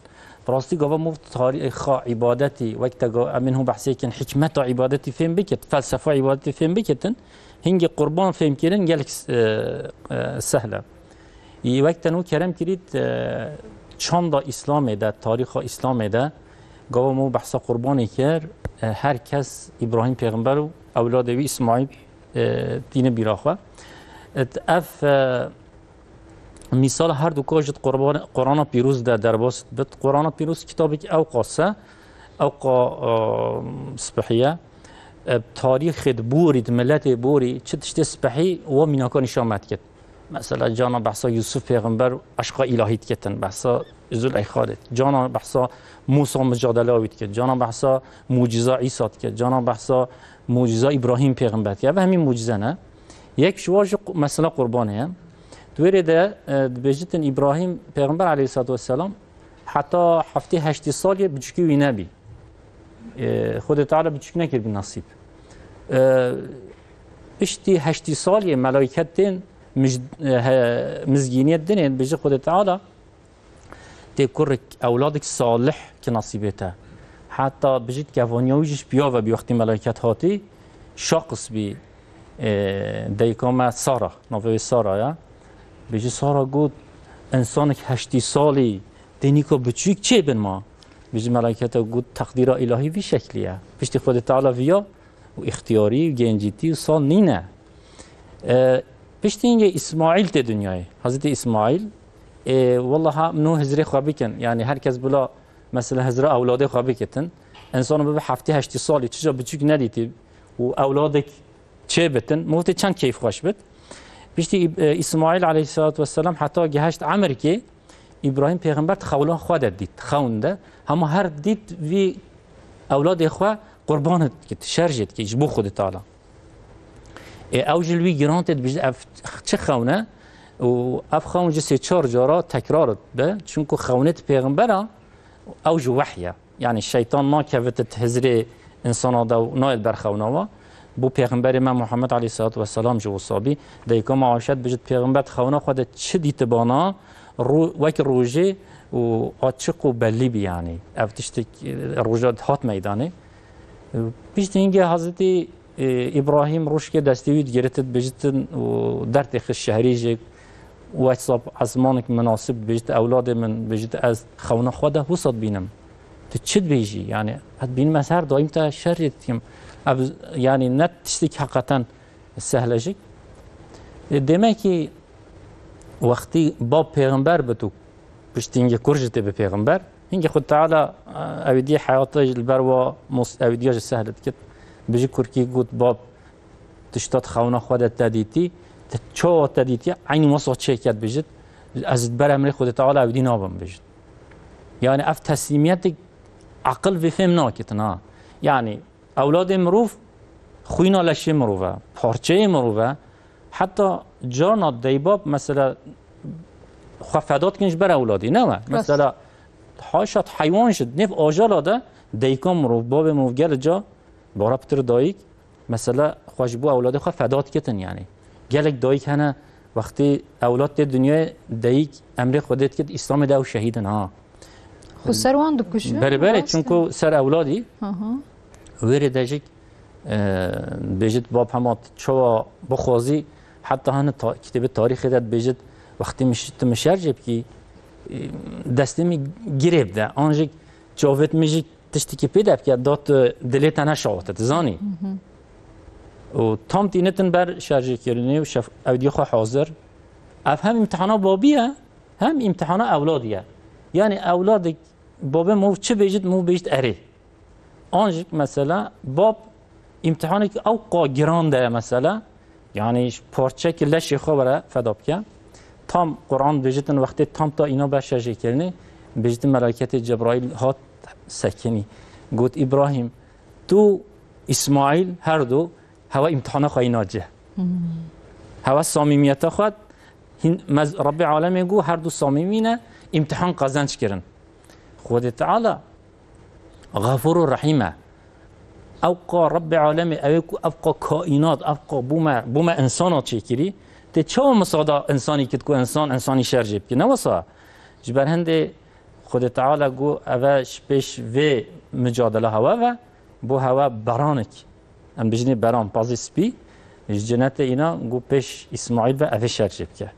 Bi rastî gava mirov tarîxa îbadetî, wek te ga-, em ên hûn behsê kin, hikmeta îbadetî fêm bikit, felsefa îbadetî fêm bikitin, hingê qurban fêmkirin gelek, e, e, sehl e. Yî wek te nû kerem kirît, e, çanda Îslamê de, tarîxa Îslamê de, gava mirov behsa qurbanê kir, e, her kes Îbrahîm pêxember û ewladê wî Îsmaîl, e, tîne bîra xwe. Et ev, e, Mîsala her du ka jî di Qurban-, Qurana Pîroz de derbas dibit. Qurana Pîroz kitabekî ewqas e, ewqa, e, spehî ye. E, tarîxê di borî, di miletê borî çi tiştê spehî wa mînaka nîşan me dikit. Mesela cana behsa Yûsuf pêxember û eşqa îlahî dikitin, behsa Zuleyxa dikit. Cana behsa Mûsa micadeleya wî dikit. Cana behsa mucîza Îsa dikit. Cana behsa mucîza Îbrahîm pêxember dikit. Ev hemî mucîze ne. Yek ji wan jî qu-, mesela qurbanê ye. Di wê rê de, e, dibêjitin Îbrahîm pêxember aleyhissalatu vesselam heta heftê heştê salî biçûkî wî nebî. E, Xwedê Teala biçûk nekiribî nasîb. E, piştî heştê salî melaiket tên mij-, e, he-, mizgîniyê dinê, dibêje Xwedê Teala tê kurik, ewladik salih ki nasîbê te. Heta bijît kevaniya wî jî ji piya ve bî, wextî melaiket hatî, şaqis bî, e, dayika me Sara, navê wê Sara ye. Bijî Sara got, însanik heştê salî, tê nîka biçûk çê bin ma? Bijî melaikete got, teqdîra îlahî vî şeklî ye. Piştî Xwedê Teala viya û îxtiyarî û gencîtî û sal nîne. E, piştî hingê Îsmaîl tê dinyayê. Hezretî Îsmaîl, e, wela ha nû hizrê xwe bikin. Yani her kes bila mesela hizra ewladê xwe bikitin. Însan bibe heftê heştê salî, çija biçûk nedîtî û ewladek çê bitin. Mûtê çend keyf xweş bit. Piştî Îb-, e, Îsmaîl aleyhissalatu vesselam heta geheşt emirkê, Îbrahîm pêxember di xewla xwe de dît, xewn de. Hema her dît vî ewladê xwe qurban dikit, şerjê dikit ji bo Xwedê Teala. Ê, ew ji li wî giran tê, dibêje, ev çi xewn e? Û ev xewn jî sê çar cara tekrar dibe. Çunku xewnê di pêxembera, ew ji wehy e. Yani şeytan nakevit di hizrê insana de û nayet ber xewna wa. Bo pêxemberê me Muhammed aleyhissalatu vesselam jî wisa bî. Dayika me Ayşe dibêjit, pêxember di xewna xwe de çi dîtibana, ro-, wek rojê û açiq û bellî bî yanî. Ev tiştek, e, roja dihat meydanê. E, piştî hingê Hezretî, e, Îbrahîm rojkê destê wî digiritin, dibêjitin û dertê xist şehrî jî wek sab ezmanek minasib dibêjit, ewladê min, dibêjit, ez xewna xwe de wisa dibînim. Tu çi dibêjî? Yanî, ez dibînim ez her daîm te şerê dikim. Ev, yanî, ne tiştek heqeten sehlejik. E, demek ki wextî bab pêxember bit û piştî hingê kur jî tê bi pêxember. Hingê Xwedê Teala, e, ewîdiyê heyata jî li ber wa mos-, ewîdiya jî sehl dikit. Bijî kurkî got, bab, tişta di xewna xwe de te dîtî, te çawa te dîtî, eynî wesa çêke dibêjit. Ez ji ber emrê Xwedê Teala ewîdî nabim, bijît. Yanî ev teslîmiyetek aqil vê fêm nakitin ha. Yanî ewladê mirov xwîna leşê mirov e, parçeyê mirov e. Heta carna deybab mesela xwe feda dikin ji ber ewladî, ne we? Rast. Mesela haşa heywan jî nêv ajala de dayika mirov, bavê mirov gelê ca bara pitir dayik, mesela xwe ji bo ewladê xwe feda dikitin yanî. Gelek dayik hene wextê ewlad tê dinyayê dayik emrê Xwedê dikit, Îslamê de ew şehîd in ha. Xwe ser wan dikuşin, Berê berê, rast e. Çunku ser ewladî Hı hı. wêrê de jî, e, dibêjit bab hema çawa bixwazî, heta hene ta-, kitêbê tarîxê de dibêjit, wextê min şi-, tu min şer jê bikî, e, destê min girê bide, an jî çavêt min jî tiştekî pê de bike, da tu dilê te neşawite, tu zanî. Hı hı. Û tam tînitin ber şerjêkirinê û şef-, ewdiyê xwe hazir. Ev hem îmtihana babî ye, hem îmtihana ewladî ye. Yanî ewladik, babê mov çi bêjit, mov bêjit erê. An jî mesela bab îmtihanekî ew qa giran de ye mesela. Yanî ji parçekî leşê xwe were feda bike. Tam Quran dibêjitin wextê tam ta îna ber şerjêkirinê, dibêjitin melaketê Cebraîl hat sekinî. Got, Îbrahîm, tu Îsmaîl her du hewa îmtihana xwe îna cih. Hmm. Hewa samîmiyeta xwe hîn mez-, Rebbê alemê got her du samîmî ne, îmtihan qezenc kirin. Xwedê Teala Xefûr û Rehîm e. Ew qa Rebbê alemê, ew ê ku ev qa kaînat, ev qa bûme, bûme insana çêkirî, tê çawa misada insanî kit ku insan, insanî şer jê bike? Ne wisa. Ji ber hindê Xwedê Teala got, ev e ji pêş vê micadela hewe ve, bo hewe beranek. Em bijinê beran, pazê spî, ji cinetê îna got pêş Îsmaîl ve ev ê şer jê bike.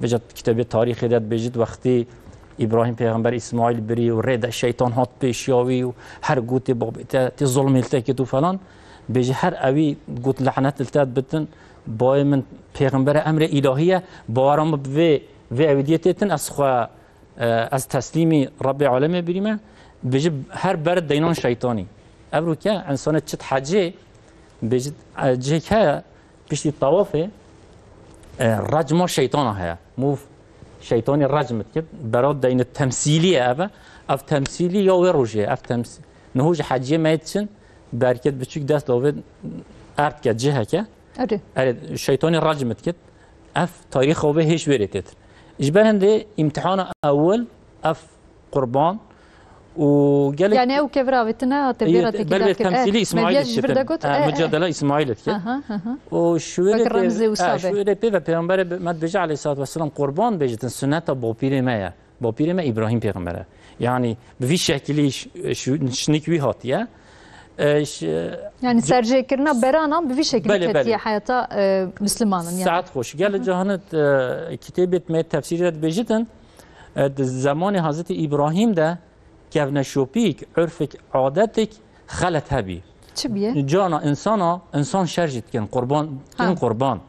Vêca kitêbê tarîxê de dibêjit, wextî Îbrahîm pêxember Îsmaîl birî û rê de şeytan hat pêşiya wî û her gotê babê te, tê zulmê li te kit û falan. Bêjî her ewî got, "Lanet li te bitin, bayê min pêxembere emrê îlahî ye, baweran bi vê, vê ewîdiyê têtin, ez xwe, e, ez teslîmî Rebbê alemê birîme." Bêjî her ber deynan şeytanî. Evroke insanê çit hecê, bêjî, e, cihek heye, piştî tawafê, e, recma şeytana heye. Mûv şeytanî recm dike. Bera deyne temsîlî ye ev e. Ev temsîlî ya wê rojê ye. Ev tems-, niho ji heciyê me yê diçin, berket biçûk dest davê erd ke, ciheke. Erê. Erê, şeytanî recm dike. Ev tarîxa wê hêj wêrê têt. Ji ber hindê îmtihana ewil ev qurban û gelek Yani ew kevir avêtine hate Yê, bêra tekî belê derkir. temsîlî Eh, Îsmaîl Medyaj ji vir dikitin. de got, Eh, eh, eh. Mücadele Îsmaîl dike. Aha, aha. Û şûrê Wek pê, remzê wisa eh, be. şûrê pê ve Pêxemberê bi-, me dibêje aleyhissalatu vesselam qurban bêjitin, sunneta bapîrê me ye. Bapîrê me Îbrahîm Pêxember e. Yani bi vî şekilî ş-, ş-, şinik wî hatiye. Eh, ş-, Yani ce- serjêkirina beranan bi vî şekilî Belê, ketiye belê. heyata, eh, Mislimanan yani. Saet xweş. Gelê Hı hı. cahanit, eh, kitêbêt me tefsîrê dibêjitin, eh, di zemanê Hazretî Îbrahîm de kevneşopîk, urfik, adetik xelet hebî. Çi biye? Cana insana, insan şer jî dikin, qurban, Ha. dikin qurban.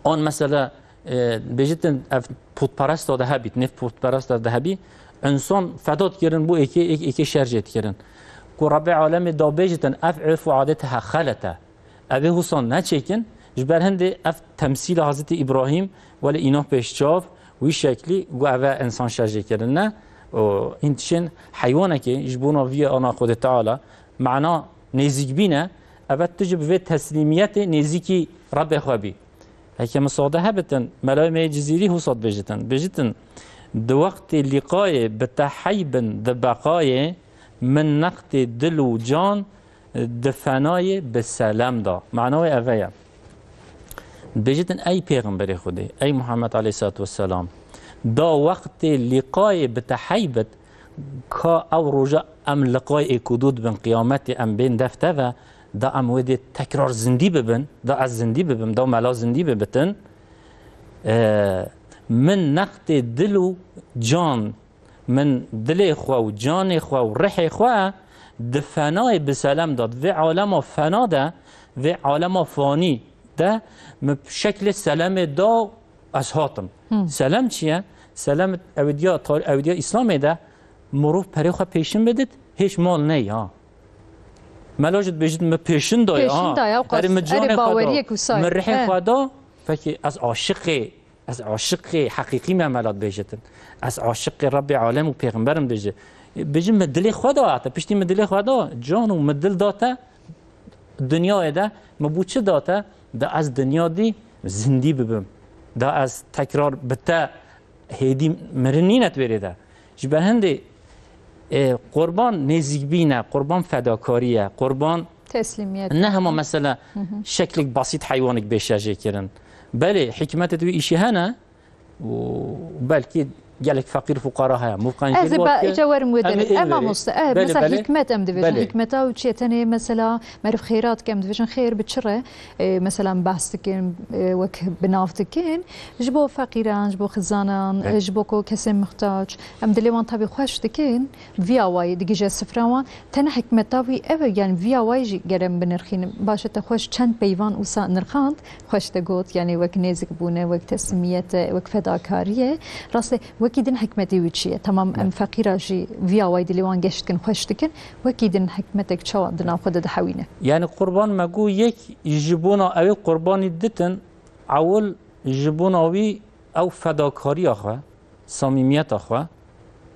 An mesela, e, bêjitin ev pûtperesta de hebît, nêv pûtperesta de hebî, insan feda dikirin bo êkê, êk, êkê şer jê dikirin. Ku Rebbê alemê da bêjitin ev urf û adet he xelet e. Ev ê husan neçêkin, ji ber hindê ev temsîla Hazretî Îbrahîm welê îna pêş çav, wî şeklî got ev e insan şer jê kirine. Û hîn tişên heywanekê ji bona vî ana Xwedê Teala mana nêzîkbîn e, ev e tu jî bi vê teslîmiyetê nêzîkî Rebbê xwe bî. Heke misade hebitin, melayê me yê Cizîrî husa dibêjitin. Bêjitin, di wextê lîqayê bi te heybin di beqayê, min neqtê dil û can, di fenayê bi selem da. Mana wê eve ye. Dibêjitin, ey Pêxemberê Xwedê, ey Muhammed aleyhissalatu vesselam, da wextê lîqayê bi te hey bit, ka ew roja em liqayê êk û du dibin, qiyametê em bên dev te ve, da em wê dê tekrar zindî bibin, da ez zindî bibim, da mela zindî bibitin. E, min nextê dil û can, min dilê xwe û canê xwe û rihê xwe di fenayê bi selem da, di vê alema fena de, vê alema fanî de, min şeklê selemê da û ez hatim. Hmm. Selem çi ye? Selem ew diya tar-, ew diya Îslamê de mirov perê xwe pêşin bidit, hêç mal ney ha. Mela jî dibêjit, min pêşin dayê, Pêşin ha. Dayê, ew qas. Erê, min canê xwe da, baweriyek wisa ye. Min rihê He. xwe da, pekî ez aşiqê, ez aşiqê heqîqî me, mela dibêjitin. Ez aşiqê Rebbê alem û pêxemberim dibêje. Bêjin, min dilê xwe da te, piştî min dilê xwe da, can û min dil da te, dinyayê de, min bû çi da te, da ez dinya dî zindî bibim. Da ez tekrar bi te hêdî mirin nîne di vêrê de. Ji ber hindê, e, qurban nêzîkbîn e, qurban fedakarî ye, qurban Teslîmiyet. ne hema mesela Hı hı. şeklik basît heywanek bêşe jê kirin. Belê, hikmetê di wî îşî hene û belkî gelek feqîr fuqara heye. Mû qencî Ez ê ba-, îca werim wê derê. Em ê, ê E, verê. mamoste, e, Belê, mesela belê. hikmet em dibêjin. Belê. Hikmeta ew çi ye? Tenê mesela meriv xêrat ke em dibêjin xêr bi çi re? E, mesela em behs dikin, e, wek bi nav dikin. Ji bo feqîran, ji bo xizanan, Belê. e, ji bo ku kesên muhtaç. Em dilê wan tabi xweş dikin. Viya wayî digije sifra wan. Tenê hikmeta wî ev e, yani viya wayî jî gere em binirxînin. Baş e te xweş çend peyvan wisa nirxand, xweş te got, yani wek nêzikbûn e, wek teslîmiyet e, wek fedakarî ye. Rast e, wekî din hikmetê wî çi ye? Tamam, em Ne. feqîra jî viya wayî dilê wan geş dikin, xweş dikin. Wekî din hikmetek çawa di nav xwe de dihewîne? Yani qurban me got yek ji bona ew ê qurbanî ditin, ewil ji bona wî ew fedakariya xwe, samîmiyeta xwe,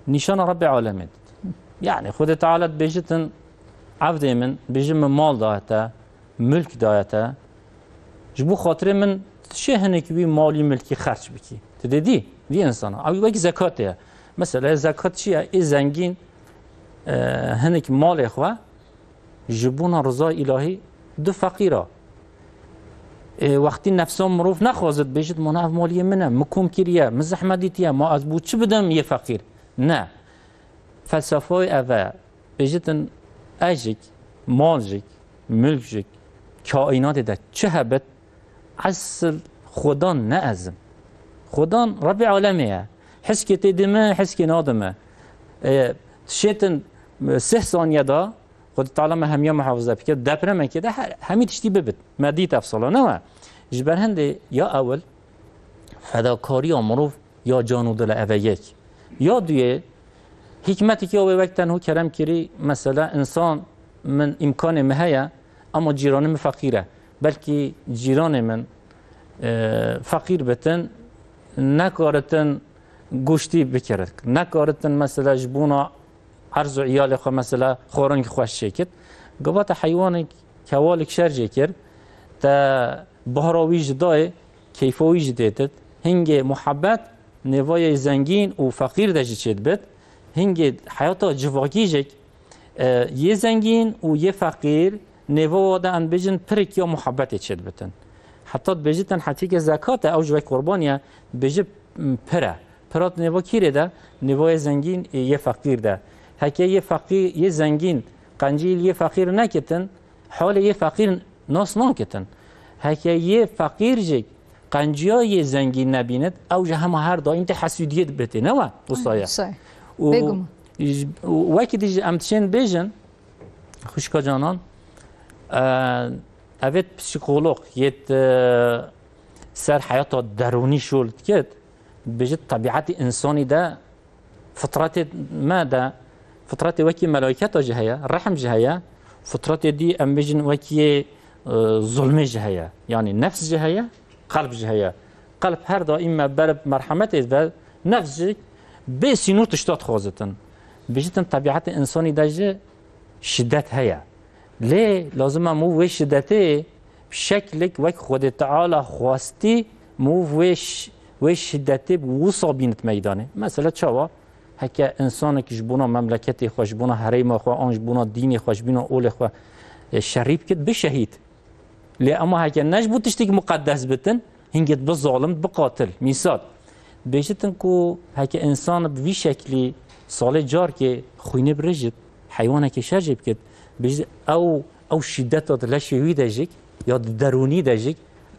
nîşana Rebbê alemê didin. Yani Xwedê Teala dibêjitin, evdê min, bêjin min mal daye te, milk daye te. Ji bo xatirê min tu çê hinek wî malî milkî xerç bikî. Tu dê dî, dî insana. Ew wekî zekatê ye. Mesela zekat çi ye? Ê zengîn, e, hinek malê xwe ji bona rizayê îlahî du feqîra. Ê, wextî nefsa mirov nexwazit, bêjit, "Mana ev maliyê min e, min kom kiriye, min zehmet dîtiye, ma ez bo çi bidim yê feqîr?" Ne. Felsefayê ev e. Bêjitin, ez jik, mal jik, milk jik, kaînatê de çi hebit, esil Xudan ne ez im. Xudan Rebbê alemê ye. Hiskê tê dime, hiskê nadime. E, şêtin, e, sih saniye da, Xwedê Teala me hemiya muhafaza bike, depremekê de her, hemî tiştî bibit. Me dît ev sala, ne we? Ji ber hindê ya ewil fedakariya mirov ya can û dil e, ev e yek. Ya duyê, hikmetekî ya wê wek te niho kerem kirî, mesela, însan min îmkanê min heye, ama cîranê min feqîr e. Belkî cîranê min, e, feqîr bitin, nekaritin goştî bikirin, nekaritin, mesela, ji bona erz û îyalê xwe, mesela, xwarin xweş çêkit. Gava te heywanek, kewalek şer jê kir, te bahra wî ji dayê, keyfa wî jî dêtit. Hingê muhebbet nêvayê zengîn û feqîr de jî çêdibit. Hingê heyata civakî jî, e, yê zengîn û yê feqîr nêva wa de em bêjin pirik ya muhebbetê çêdibitin. Heta dibêjitin hetîke zekat e, ew ji wek qurbanî ye, dibêji, m, pir e. Pira di nêva kîrê de, nêvayê zengîn ê yê feqîr de. Heke yê feqî-, yê zengîn qencî li yê feqîr nekitin, halê yê feqîr nas nakitin. Heke yê feqîr jî qenciya yê zengîn nebînit, ew ji hema her daîm tê hesûdiyê dibitê, ne we? Wisa ye. Wisa ye. Û Bêguman. j-, û wekî dî jî em dişên bêjin, xwişka canan, e, evêt psîkolog yêt, e, ser heyata derûnî şûl dikit, dibêjit, tebietê însanî de Fitretê me de, fitretê wekî melayketa jî heye, rehm jî heye. Fitretê dî em bêjin wekî, e, zulmê jî heye. Yanî nefs jî heye, qelb jî heye. Qelb her daîm me ber bi merhemetê dibe, nefs jî bê sînor tişta dixwazitin. Bêjitin tebietê însanî de jî şidet heye. Lê lazim e mû wê şidetê bi şeklik wek Xwedê Teala xwestî, mû wê ş-, wê şidetê bi wisa bînit meydanê. Mesela çawa? Heke însanek ji bona memleketê xwe, ji bona herêma xwe, an ji bona dînê xwe, ji bona olê xwe e, şerî bikit, bi şehîd. Lê ema heke ne ji bo tiştek muqeddes bitin, hingê bi zalim, bi qatil. Mîsal, dibêjitin ku heke însan bi vî şeklî salê carkê xwînê birijit, heywanekê şer jê bikit, bêjit ew, ew şîdeta di leşê wî de jik, ya di derûnî de jik,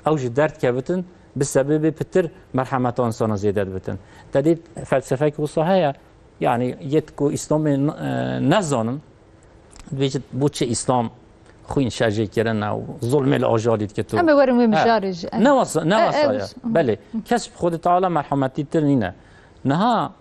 ew ji derd kevitin, bi sebebê pitir merhemeta însana zêde dibitin. Te dî felsefek wisa heye, yanî yêt ku Îslamê n-, e, nezanin, dibêjit bo çi Îslam xwîn şer jê kirine û zulmê li ajalî dikit û Em ê werin wê He. mijarê jî. Ne wasa, ne E, wasa e, ya. wis- Belê. Kes bi Xwedê Teala merhametîtir nîne. Niha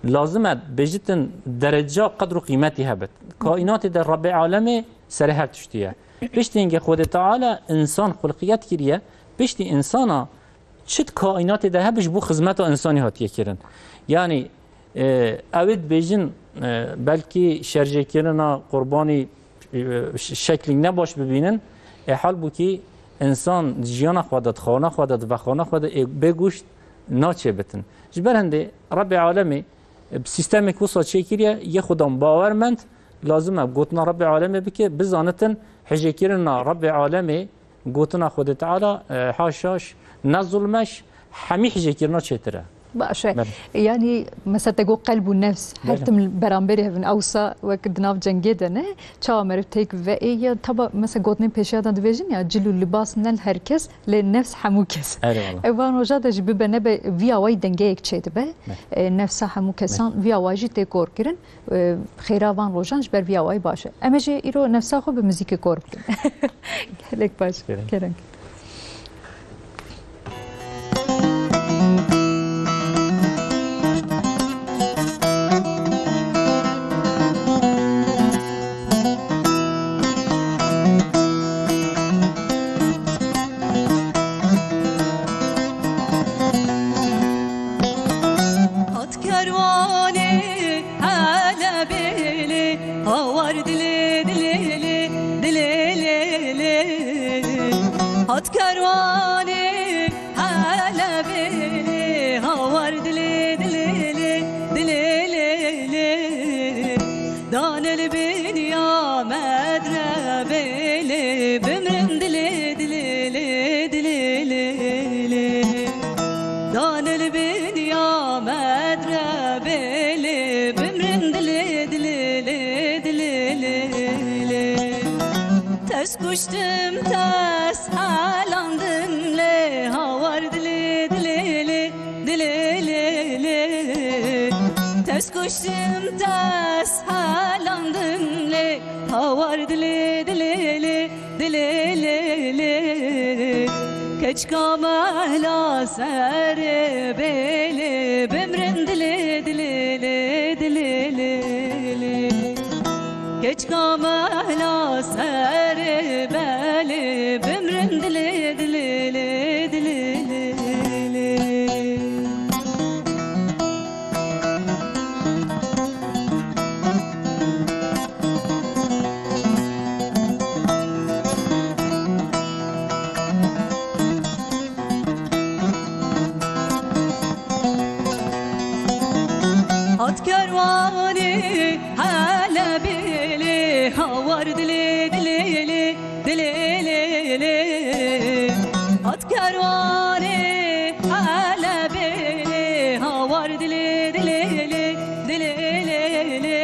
lazim e bêjitin dereca qedr û qîmetî hebit. Kaînatê de Rebbê Alemê serê her tiştî ye. Piştî hingê Xwedê Teala însan xulqiyet kiriye. Piştî însana çi di kaînatê de hebe ji bo xizmeta însanî hatiye kirin. Yanî, e, ew ê dibêjin, e, belkî şerjêkirina qurbanî, e, ş-, şeklî ne baş bibînin. E, halbûkî însan di jiyana xwe de, di xwana xwe de, di vexwana xwe de, ê bê goşt naçê bitin. Ji ber hindê Rebbê Alemê, e, bi sîstemek wisa çêkiriye, yê xwedan bawer mend, lazim e gotina Rebbê Alemê bike, bizanitin hijêkirina Rebbê Alemê, gotina Xwedê Teala, e, haşaş, ne zulmeş, hemî hijêkirina çêtir e. Baş e. Belê. Yanî, mesela te got qelb û nefs, her Belê. tim beramberî hev in. Ewsa wek di nav cengê de ne, çawa meriv têk ve ê ya taba, mesela gotinên pêşiya de dibêjin ya, cil û libas nel her kes, lê nefs hemû kes. Erê wala. Ev van roja de jî bibe nebe vî awayî dengeyek çêdibe. Belê. E, nefsa hemû kesan Belê. vî awayî jî tê kor kirin. E, xêra van rojan ji ber vî awayî baş e. Em ê jî îro nefsa xwe bi muzîkê kor bikin. Gelek baş. Kerem. Kerem. Hat kerwanê hele bêlê, hawar dilê, dilê lê, dilê lê lê. Hat kerwanê hele bêlê, hawar dilê, dilê lê, dilê lê lê. Danê li biniya me dire bêlê, bimrim dilê, dilê lê, dilê lê lê. Danê li biniya me dire bêlê, bimrim dilê, dilê lê, dilê lê lê. Ters kuştim, ters helandim lê, hawar dilê, dilê lê, dilê lê lê. Ters kuştim, ters helandim lê, hawar dilê, dilê lê, dilê lê lê. Keçika mehla serê bêlê, bimrin dilê, dilê lê, dilê lê lê. Keçika mehla serê belê, bimrin dilê, dilê lê, dilê lê lê. Hat kerwanê hele bêlê, hawar dilê, dilê lê, dilê lê lê. Hat kerwanê hele bêlê, hawar dilê, dilê lê, dilê lê lê.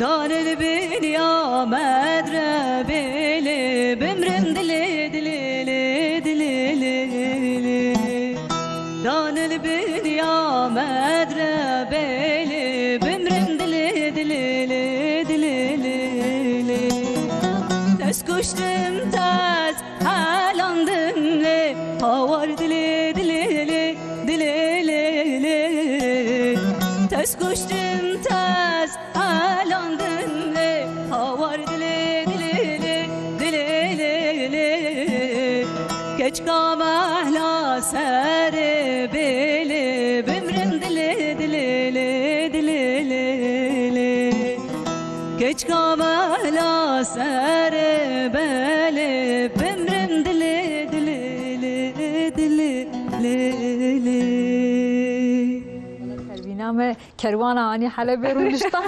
Danê li biniya me dire bêlê, bimrim dilê, dilê lê, dilê lê lê. Danê li biniya me dire bêlê, bimrim dilê, dilê lê, dilê lê lê. Ters kuştim, ters helandim lê, hawar dilê, dilê lê, dilê lê lê. Ters kuştim, ters helandim lê, hawar dilê, dilê lê, dilê lê lê. Keçika mehla serê bêlê, bimrin dilê, dilê lê, dilê lê lê. Keçika mehla serê belê, bimrin dilê, dilê lê, dilê lê lê. Servîna me Kerwana anî Helebê rûniştan.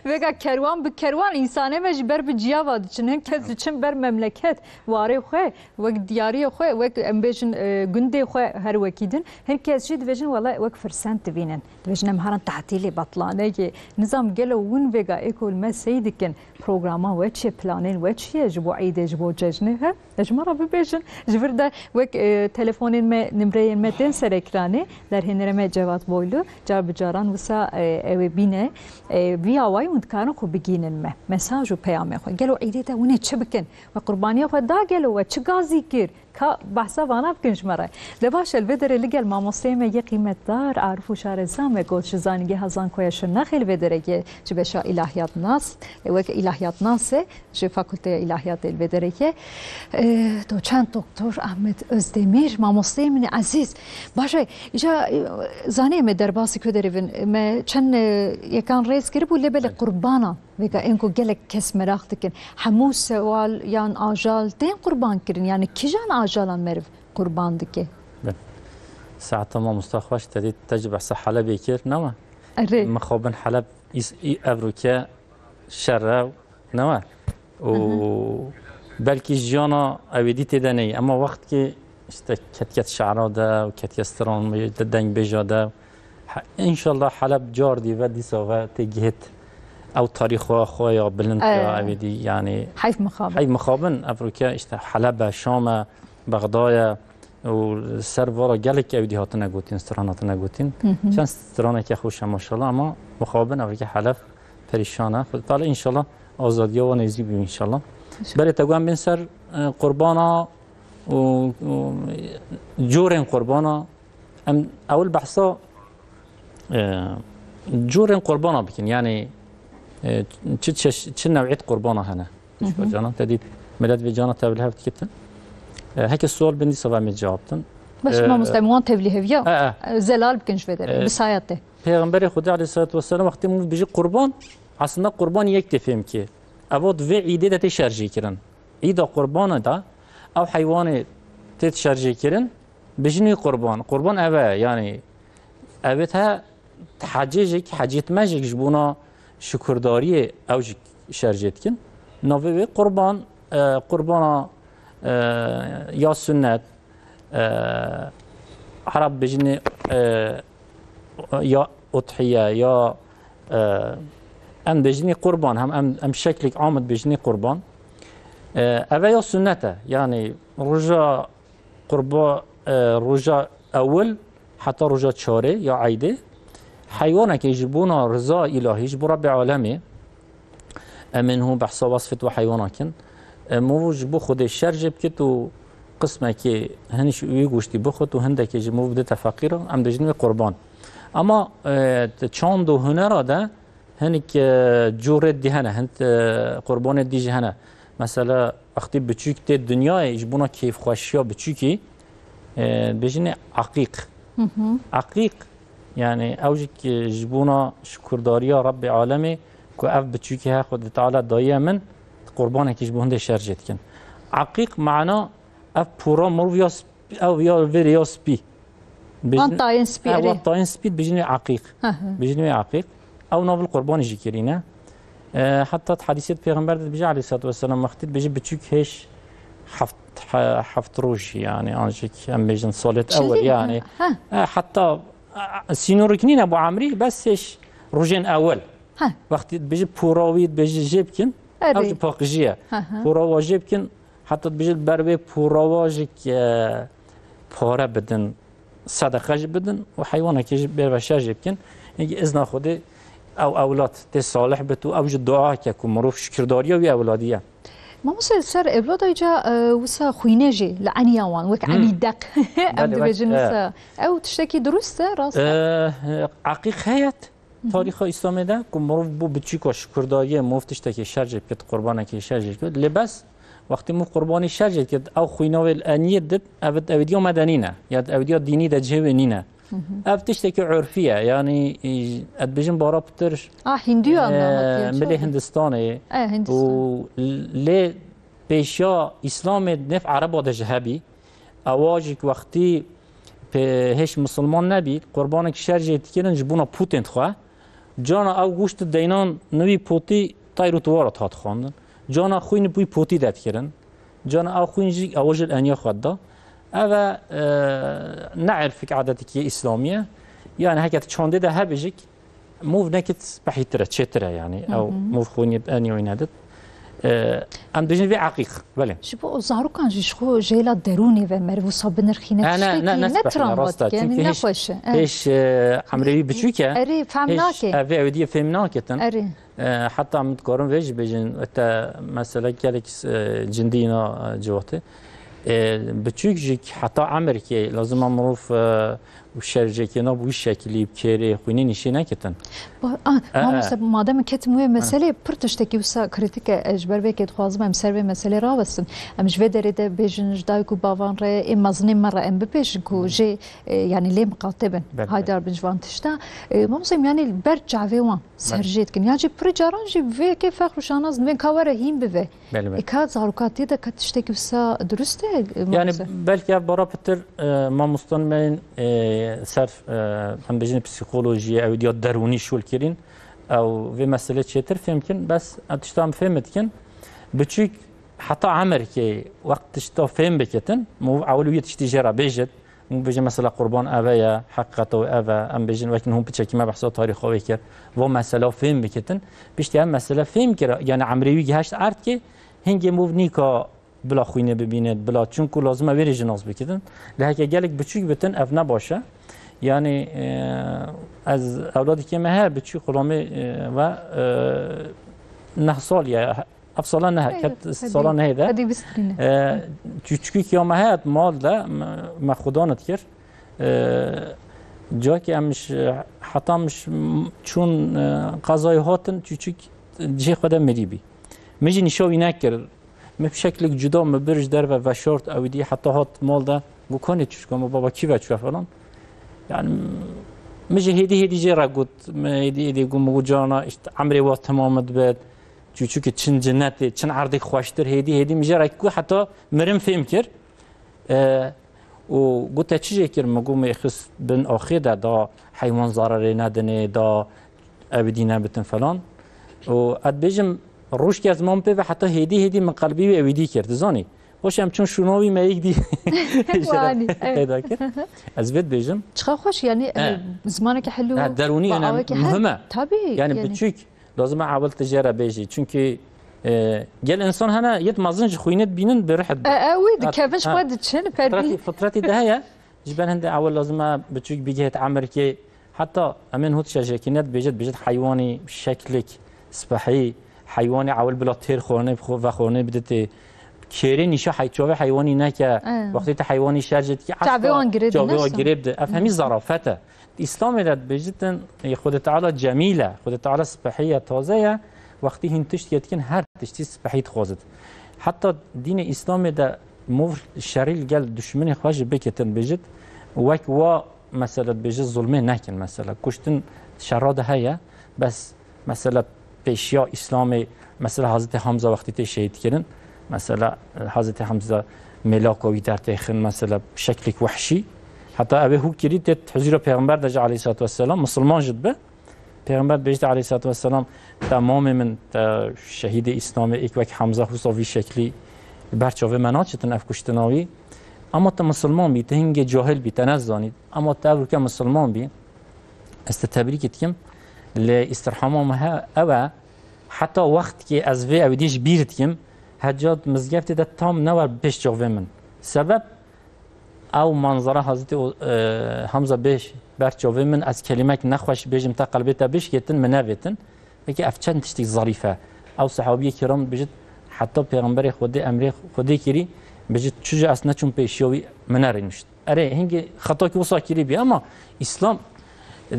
Vêga kerwan bi kerwan, însanê me ji ber bi ciya va diçin. Hin kes diçin ber memleket, warê xwe, wek diyariyê xwe, wek em bêjin, e, gundê xwe her wekî din. Hin kes jî dibêjin, wela wek firsend dibînin. Dibêjin, em herin tatîlê, betlanekê. Nizam gelo win vêga êko li me sey dikin, programa we çi ye, planên we çi ye ji bo îdê, ji bo cejnê, he? Ji me re bibêjin. Ji vir de wek, e, telefonên me, nimreyên me tên ser ekranê, derhênere me Cevat Boylu, car bi caran wisa, e, ew ê bîne, e, vî awayî hûn dikarin xwe bigihînin me. Mesaj û peyamê xwe. Gelo îdê de hûn ê çi bikin? We qurbaniya xwe da gelo, we çi gazî kir? Ka behsa vana bikin ji me re. De baş e, li vê derê li gel mamosteyê me yê qîmetdar Arif û Şareza me got ji Zanîngeha Zankoya Şirnexê li vê derekê ji beşa îlahiyatnas, e, wek îlahiyatnasê ji Fakulteya Îlahiyatê li vê derekê. E, doçent doktor Ahmet Özdemir, mamosteyê min ezîz. Baş e, îca, e, zanê me derbasî ku derê bin, me çend, e, yekan rêz kiribû, lê belê Belê. qurbana. Vêga ên ku gelek kes meraq dikin. Hemû sewal yan ajal tên qurban kirin. Yani kijan ajalan meriv qurban dike? Bin. Saeta mamosta xweş te dît, te jî behsa Helebê kir, nema? Erê. Mixabin Heleb îs-, î-, evroke şer e, nema? Û Hı hı. belkî jiyana ewêdî tê de neyê. Ema wextkê işte ketket şara de û ketket stran de deng bêja de. He, înşallah Heleb car dî ve dîsa ve tê gihêt ew tarîxa xwe ya bilind ya Ee, ewêdî, yani heyf mixabin. Heyf mixabin, evroke işte Heleb e, Şam e, Bexda ye û ser vara gelek ewêdî hatine gotin, stran hatine gotin. Hı hı. Çend straneke xweş e maşallah, ama mixabin evroke Heleb perîşan e. Xwedê Teala înşallah azadiya wan nêzî bî înşallah. Berê te got em bên ser, e, qurbana û, û corên qurbana. Em ewil behsa, e, curên qurbana bikin. Yani, e, çi çeş-, çi new'ît qurbana hene? Hı hı. Canan te dît, millet vê cana tevlihev dikitin. E, heke sual bin dîsa ve me cevap din. Baş, e, mamoste, em wan tevliheviya, e, e. Zelal bikin ji vê derê, e, bi saya te. Peyxemberê Xwedê aleyhissalatu vesselam wextê min bijî qurban, aslında qurban yek tê fêm ki. Evo di vê îdê de tê şerjê kirin. Îda qurbana da ew heywanê tê şerjê kirin, bijinî qurban. Qurban ev e, yani ev e te hecêjek, hecêtmejek ji bona şukurdariyê ew jî şerjê dikin. Navê wê qurban, e, qurbana, e, ya sunnet, e, Arab bijinî, e, ya udhiye, ya, e, em dijinî qurban, hem em, em şeklek am dijinî qurban. E, ev ya sunnet e. Yani roja qurba, e, roja ewil heta roja çarê ya eydê. Heywanekê ji bona riza îlahî, ji bo Rebbê alemê, em ên hûn behsa wesfet we heywana kin. E, mû ji bo Xwedê şer jê bikit û qismekê hin ji wî goştî bixwit û hindekê ji mû bidite feqîran, em dijin wê qurban. Ama, e, di çand û hunera de hinek, e, corê dî hene, hind, e, qurbanê dî jî hene. Mesela, wextî biçûk tê dinyayê, ji bona kêfxweşiya biçûkî, e, dijinê eqîq. Hı hı. Eqîq, yani ew jî ki ji bona şukurdariya Rebbê alemê, ku ev biçûkî he Xwedê Teala dayiye min, qurbanekî ji bo hindê şer jê dikin. Eqîq mana ev pûra mirov ya sp-, ew ya vêrê ya spî. Wan tayên spî, erê. Wan tayên spî bijinê eqîq. Hı hı. Bijinê eqîq. Ew navil qurbanî jî kirîne. E, heta di hedîsê Pêxember de dibêje aleyhissalatu vesselam, wextî dibêje biçûk hêj heft, he-, heft roj, yani ancak em bêjin salêt ewil, yani. Ha. E, heta, e, sînorek nîne bo emrî, bes hêj rojên ewil. Ha. Wextî dibêje pûra wî dibêje jê bikin, ew jî paqijî ye. Hı hı. Pûra wa jê bikin, heta dibêje li ber wê pûra wa jî, e, pare bidin, sedeqe jî bidin û heywanekê jî bêve şer jê bikin. Hingî izna Xwedê ew ewlad tê salih bit û ew jî dua ke ku mirov şikirdarîya wî ewladî ye. Mamoste, li ser ewlada îca, e, wisa xwîne jî li eniya wan, wek Hmm. enî deq. Em Belê, dibêjin wek, e. wisa. Ew tiştekî dirust e, rast e? E, eqîq heye. Tarîxa Îslamê de ku mirov bo biçûka şukurdariyê mirov tiştekê şer jê bikit, qurbanekê şer jê bikit. Lê bes wextê mirov qurbanî şer jê dikit, ew xwîna wê li eniyê dit, ev ewêdiya medenî ne, ya ewêdiya dînî de cihê wê nîne. Hı hı. Ev tiştekî urfî ye, yanî, e, ez dibêjim bara pitir, Ah, Hindûyan e, hatiye, milê çawa? Hindistanê. E, Hindistan. Û lê pêşiya Îslamê di nêv Ereba de jî hebî. Ewa jî wextî pê hêş misilman nebî, qurbanek şer jê dikirin ji bona pûtên xwe. Cana ew goşt deynan nivî potî tayr û tiwara dihat xwendin. Cana xwîn bi wî potî de dikirin. Cana ew xwîn jî ew jî eniya xwe da. Ev e, e, ne erfik adetikî îslamî ye. Yani heke tu çandê de hebêjik, mov nekit spehîtir e, çêtir e yani. Ew mov xwînê bi eniya wî nedit. E, em dibêjin vê eqîq, belê. Ji bo zarokan jî ji xwe jêla derûnê ve meriv wisa binirxîne, E, ne, tiştekî ne, ne spehî ne, travma rast e. Dike, yani Çünkü ne hêş, xweş e. E. hêş, e, emrê wî biçûk e. Erê, fem Hêş nake. Ev ê ewî diyê fêm naketin. Erê. E, heta em dikarin vê jî bêjin, te mesele gelek, e, cindî îna, e, civatê. E, biçûk jî heta emirkê lazim e mirov, e, û şerjekê na bi wî şeklî, bi kêrê, xwînê nîşê neketin. Ba-, ah, E, e. mamoste, madem ketim wê meselê, pir tiştekî wisa krîtîk e, ez ji ber vê yekê dixwazim em ser vê meselê rawestin. Em ji vê derê de bêjin ji dayik û bavan re, ê mezinên me re em bibêjin ku jê, e, yani lê miqate bin. Belê, belê. Haydar bin ji van tişta. E, mamoste, em yani ber çavê wan ser Belê. jê dikin. Ya jî pir caran jî vê yekê fexr û şanaz dibên ka were hîn bive. Belê, belê. E, ka zarokatiyê de ka tiştekî wisa dirust e, e, Yani mamoste? belkî ev bara pitir, e, mamostan me yên, e, ser, e, em bêjin psîkolojiyê, ew diya derûnî şûl kirîn, ew vê meselê çêtir fêm kin, bes ev tişta em fêm dikin. Biçûk heta emirkê wext tişta fêm bikitin, mov ewil wî tiştî jê re bêjit, Min bêje mesela qurban eve ye, heqîqeta wê ev e. Em bêjin wek hûn piçekî me behsa tarîxa wê kir. Va mesela fêm bikitin. Piştî ev mesele fêm kira, yani emrê wî giheşt erdkê, hingê mov nîka bila xwînê bibînit, bila, çunku lazim e wê rê jî nas bikitin. Lê heke gelek biçûk bitin, ev ne baş e. Yani, e, ez ewladikê me heye, biçûk xulamê, e, ve, e, neh sal ye, Ev sala ne, Hey, ket hadi, sala nehê de. hadi bistîne. E, çûçikî ya me heye mal de, me, me xudan dikir. E, cakê em ji, heta min ji, çûn, e, qezayê hatin, çûçik cihê xwe de mirî bî. Min jî nîşa wî nekir. Min bi şeklik cuda min bir ji derve veşart, ew dî heta hat mal de. Got, "Kanê çûçika me, baba kî ve çûye?" falan. Yani, min jî hêdî hêdî jê re got, min hêdî hêdî got, min got, "Cana, işte, emrê we temam dibet." Çûçikê çin cinetê, çin erdê xweştir, hêdî, hêdî min jê re ku heta mirim fêm kir. E, û got, "Te çi jê kir?" Min got, "Min xist bin axê de, da heywan zararê nedinê, da ew dî nebitin falan." Û ez dibêjim, rojkê ez mam pê ve heta hêdî, hêdî min qelbî wî ewî dî kir, dizanî? Hoş em çûn şûna wî me yek dî Wanî, evet. peyda kir. Ez vê dibêjim. Çiqa xweş, yani, He. e, zimaneke helû, Ha, derûnî ba önemli, aweke he. muhim e. Tabii, Yani yani. biçûk Lazim e ewil tu jê re bêjî. Çunkî, e, gel însan hene yêt mezin ji xwînê dibînin bi rih E, e, wî Ha, dikevin ji ha. xwe diçin, Fitretî, perdî. fitretî de heye. Ji ber hindê ewil lazim e biçûk bigihêt emirkê. Heta em ên hût şerjekî ne dibêjit, dibêjit heywanî şeklik, spehî, heywanî ewil bila têr xwarinê bixwe-, vexwarinê biditê. Kêrê nîşa hey-, çavê heywanî neke. E. Wextê tu heywanî şerjê dikî, Çavê efta wan girê çavê wan dine girê bide. Ev hemî zarafet e. Îslamê de dibêjitin, ê, Xwedê Teala cemîl e, Xwedê Teala spehî ye, taze ye, wextî hîn tişt yê dikin, her tiştî spehî dixwazit. Heta dînê Îslamê de mov şerî li gel duşminê xwe jî bikitin, bêjit, wek wa, mesela, dibêjit, zulmê nekin, mesela, kuştin şerra de heye, bes Mesela pêşiya Îslamê, mesela Hazretî Hamza wextî tê şehîd kirin, mesela, e, Hazretî Hamza mêlaka wî dertêxin, mesela şeklek wehşî. Heta ew ê hû kirî tê huzûra Pêxember de jî aleyhissalatu vesselam, misilman jî dibe. Pêxember dibêjte aleyhissalatu vesselam, "Te mamê min, te şehîdê Îslamê êk wek Hamza husa vî şeklî li ber çavê me naçitin ev kuştina wî." Ama te misilman bî, te hingê cahil bî, te nezanî. Ama te evroke misilman bî. Ez te tebrîkê dikim. Lê îstirhama me he-, ew e, heta wextkê ez vê ewîdî ji bîr dikim, heca di mizgeftê de tam newer pêş çavê min. Sebeb ew manzara Hazretî o-, e, Hamza bê ber çavê min, ez kelîmek nexweş bêjim te qelbê te bişkêtin, min nevêtin. Peki ev çend tiştî zarîf e. Ew sehabiyê kiram bijit, heta Pêxemberê Xwedê emrê Xwedê kirî, bijit çi ji ez neçûm pêşiya wî, min nerênişt. Erê, hingê xetakî wisa kirî bî, ama Îslam, e,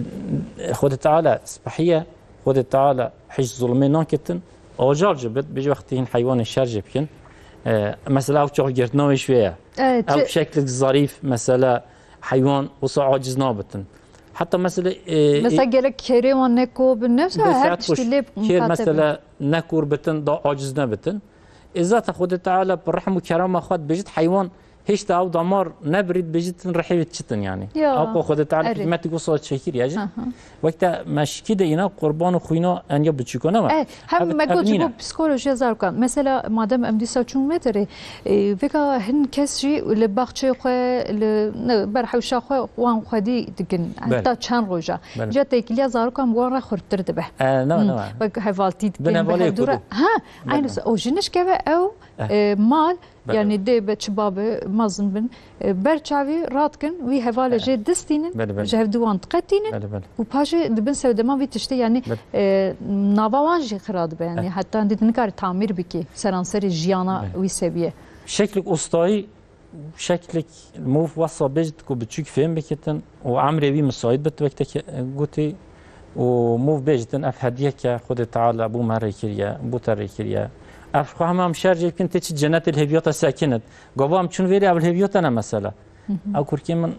Xwedê Teala spehî ye, Xwedê Teala hiç zulmê naketin. Acar jî bit, bijî wextî hîn heywanê şer jê bikin. E, mesela ew çaxgirtina wê ji wê ye. Evet, Ew çi- şeklik zarîf, mesela heywan wisa aciz nabitin. Heta mesela, e, Mesela e, gelek kêrê wan neko bin, ne Bê her saet tiştî xweş lê kêr miqate bin. mesela nekor bitin, da aciz nebitin. Ê zaten Xwedê Teala bi rehm û kerema xwe dibêjit heywan Hêşta ew damar nebirî, dibêjî tu rihê wê çitin yani. Ya, ew ku Xwedê Teala erê. Hikmetî ku saz çekir ya jî. Aha. Wek te meşkî de îna qurban û xwîna enya biçûka ne me. Eh, hem ev, me ev got ji nîne. Bo psikolojiya zarokan. Mesela madem em dîsa çûn me derê, e, vêka hin kes jî li baxçeyê xwe, li, ne, ber hewşa xwe wan xwedî dikin. Belê. Heta çend roja. Belê. Ca têkiliya zarokan bi wan re xurttir dibe. E, ne, hmm, ne. Wek hevaltî dikin, bi hevalê hevdû re. Ha, belê. Aynı o jinişke ve ew, eh, e, mal, belê, yani dê be çi babe mezin bin, e, ber çavî radikin, wî hevalê, eh, jê distînin, belê, belê, ji hevdû wan diqetînin, belê, belê, û paşê dibin sewdema vî tiştê, yani, belê, e, nava wan jî xira dibe, yani, eh, heta hindî tu nikare tamîr bikî, seranserê jiyana, belê, wî seviye. Şeklik ustayî, şeklik mûv wesa bêjit ku biçûk fêm bikitin û emrê wî misaît bit wek te ke-, gotî, û mûv bêjtin ev hediyeke Xwedê Teala bû me rê kiriye, bû te rê kiriye. Ev xwe hema em şer jê bikin tê çi cenetê li hêviyata sekinit. Gava em çûn vêrê ev li hêviyata ne mesela. Hı hı. Ew kurkê min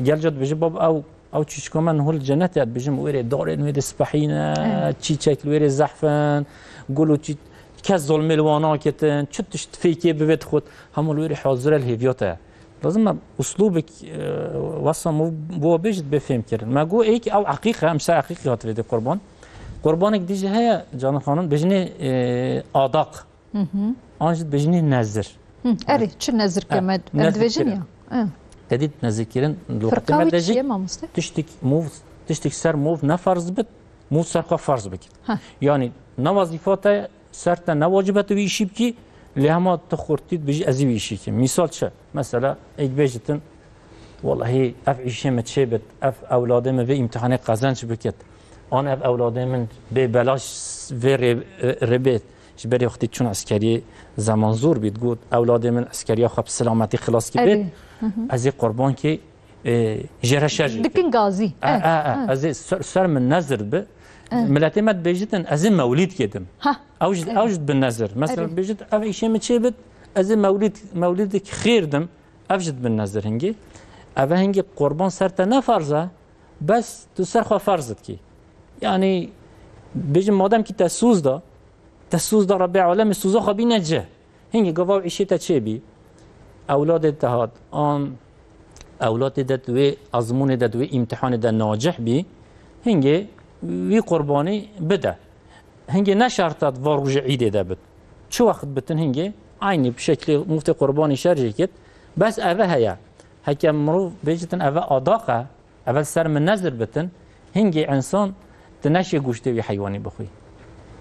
gel ca dibêje bab ew, ew çîçika me niho li cenetê dibêjim wêrê darên wê de spehî ne, evet, çîçek li wêrê zehf in, gul û çî-, kes zolmê li wan naketin, çi tişt fêkê bivêt xwe, hemû li wêrê hazir e li hêviyata ye. Lazim e uslûbek, e, wesa mûv bo bêjit bê fêm kirin. Me got êk ew eqîq e, em ser eqîqî hat vê de qurban. Qurbanek dî jî heye, Canan Xanim, bêjinê, e, adaq. Hı hı. An jî dibêjinê nezir. Hı, erê, çi nezir ke, eh, me, em nezir dibêjin kirin. Ya. Eh. Te dît nezir kirin, li wextê me dibêjin, çi ye, mamoste? Tiştik mûv, tiştik ser mûv ne farz bit, mûv ser xwe farz bikit. Ha. Yani ne wezîfa te, ser te ne wacibe tu vî îşî bikî, lê hema tu xurtî dibêjî ez ê vî îşî kim. Misal çi? Mesela, êk bêjitin, wellahî ev îşê min çêbit, ev ewladê min vê îmtihanê qezenc bikit. An ev ewladê min bê belaş vê rê, rê bêt. Ji berê wextê çûn eskeriyê zeman zor bît, got, ewladê min eskeriya xwe bi selametî xilas kir bêt. Erê. Hı hı. Ez ê qurbankê, e, jê re şer jê dikin gazî. E, e, e, e, ez ê ser, ser min nezir bi. E. Miletê me dibêjitin, ez ê mewlîd kedim. Ha. Ew ji, erê, ew ji bin nezir. Mesela, erê, dibêjit, ev îşê min çêbit, ez ê mewlîd, mewlîdek xêr dim. Ev ji bin nezir hingê. Ev hingê qurban ser te ne farz e, bes tu ser xwe farz dikî. Yani, bêjim madem ki te soz da, te soz da Rebbê Alemê, soza xwe bîne ci. Hingî gava û îşê te çê bî, ewladê te hat, an ewladê de tu wê ezmûnê de, tu wê îmtihanê de nacih bî, hingê wî qurbanî bide. Hingê ne şert e va rojê îdê de bit. Çi wext bitin hingê, aynî bi şeklê muftê qurbanî şer jê kit. Bes eve heye. Heke mirov bêjitin eve adaq e, eve li ser min nezir bitin, hingê însan tu neşê goştê wî heywanî bixwî.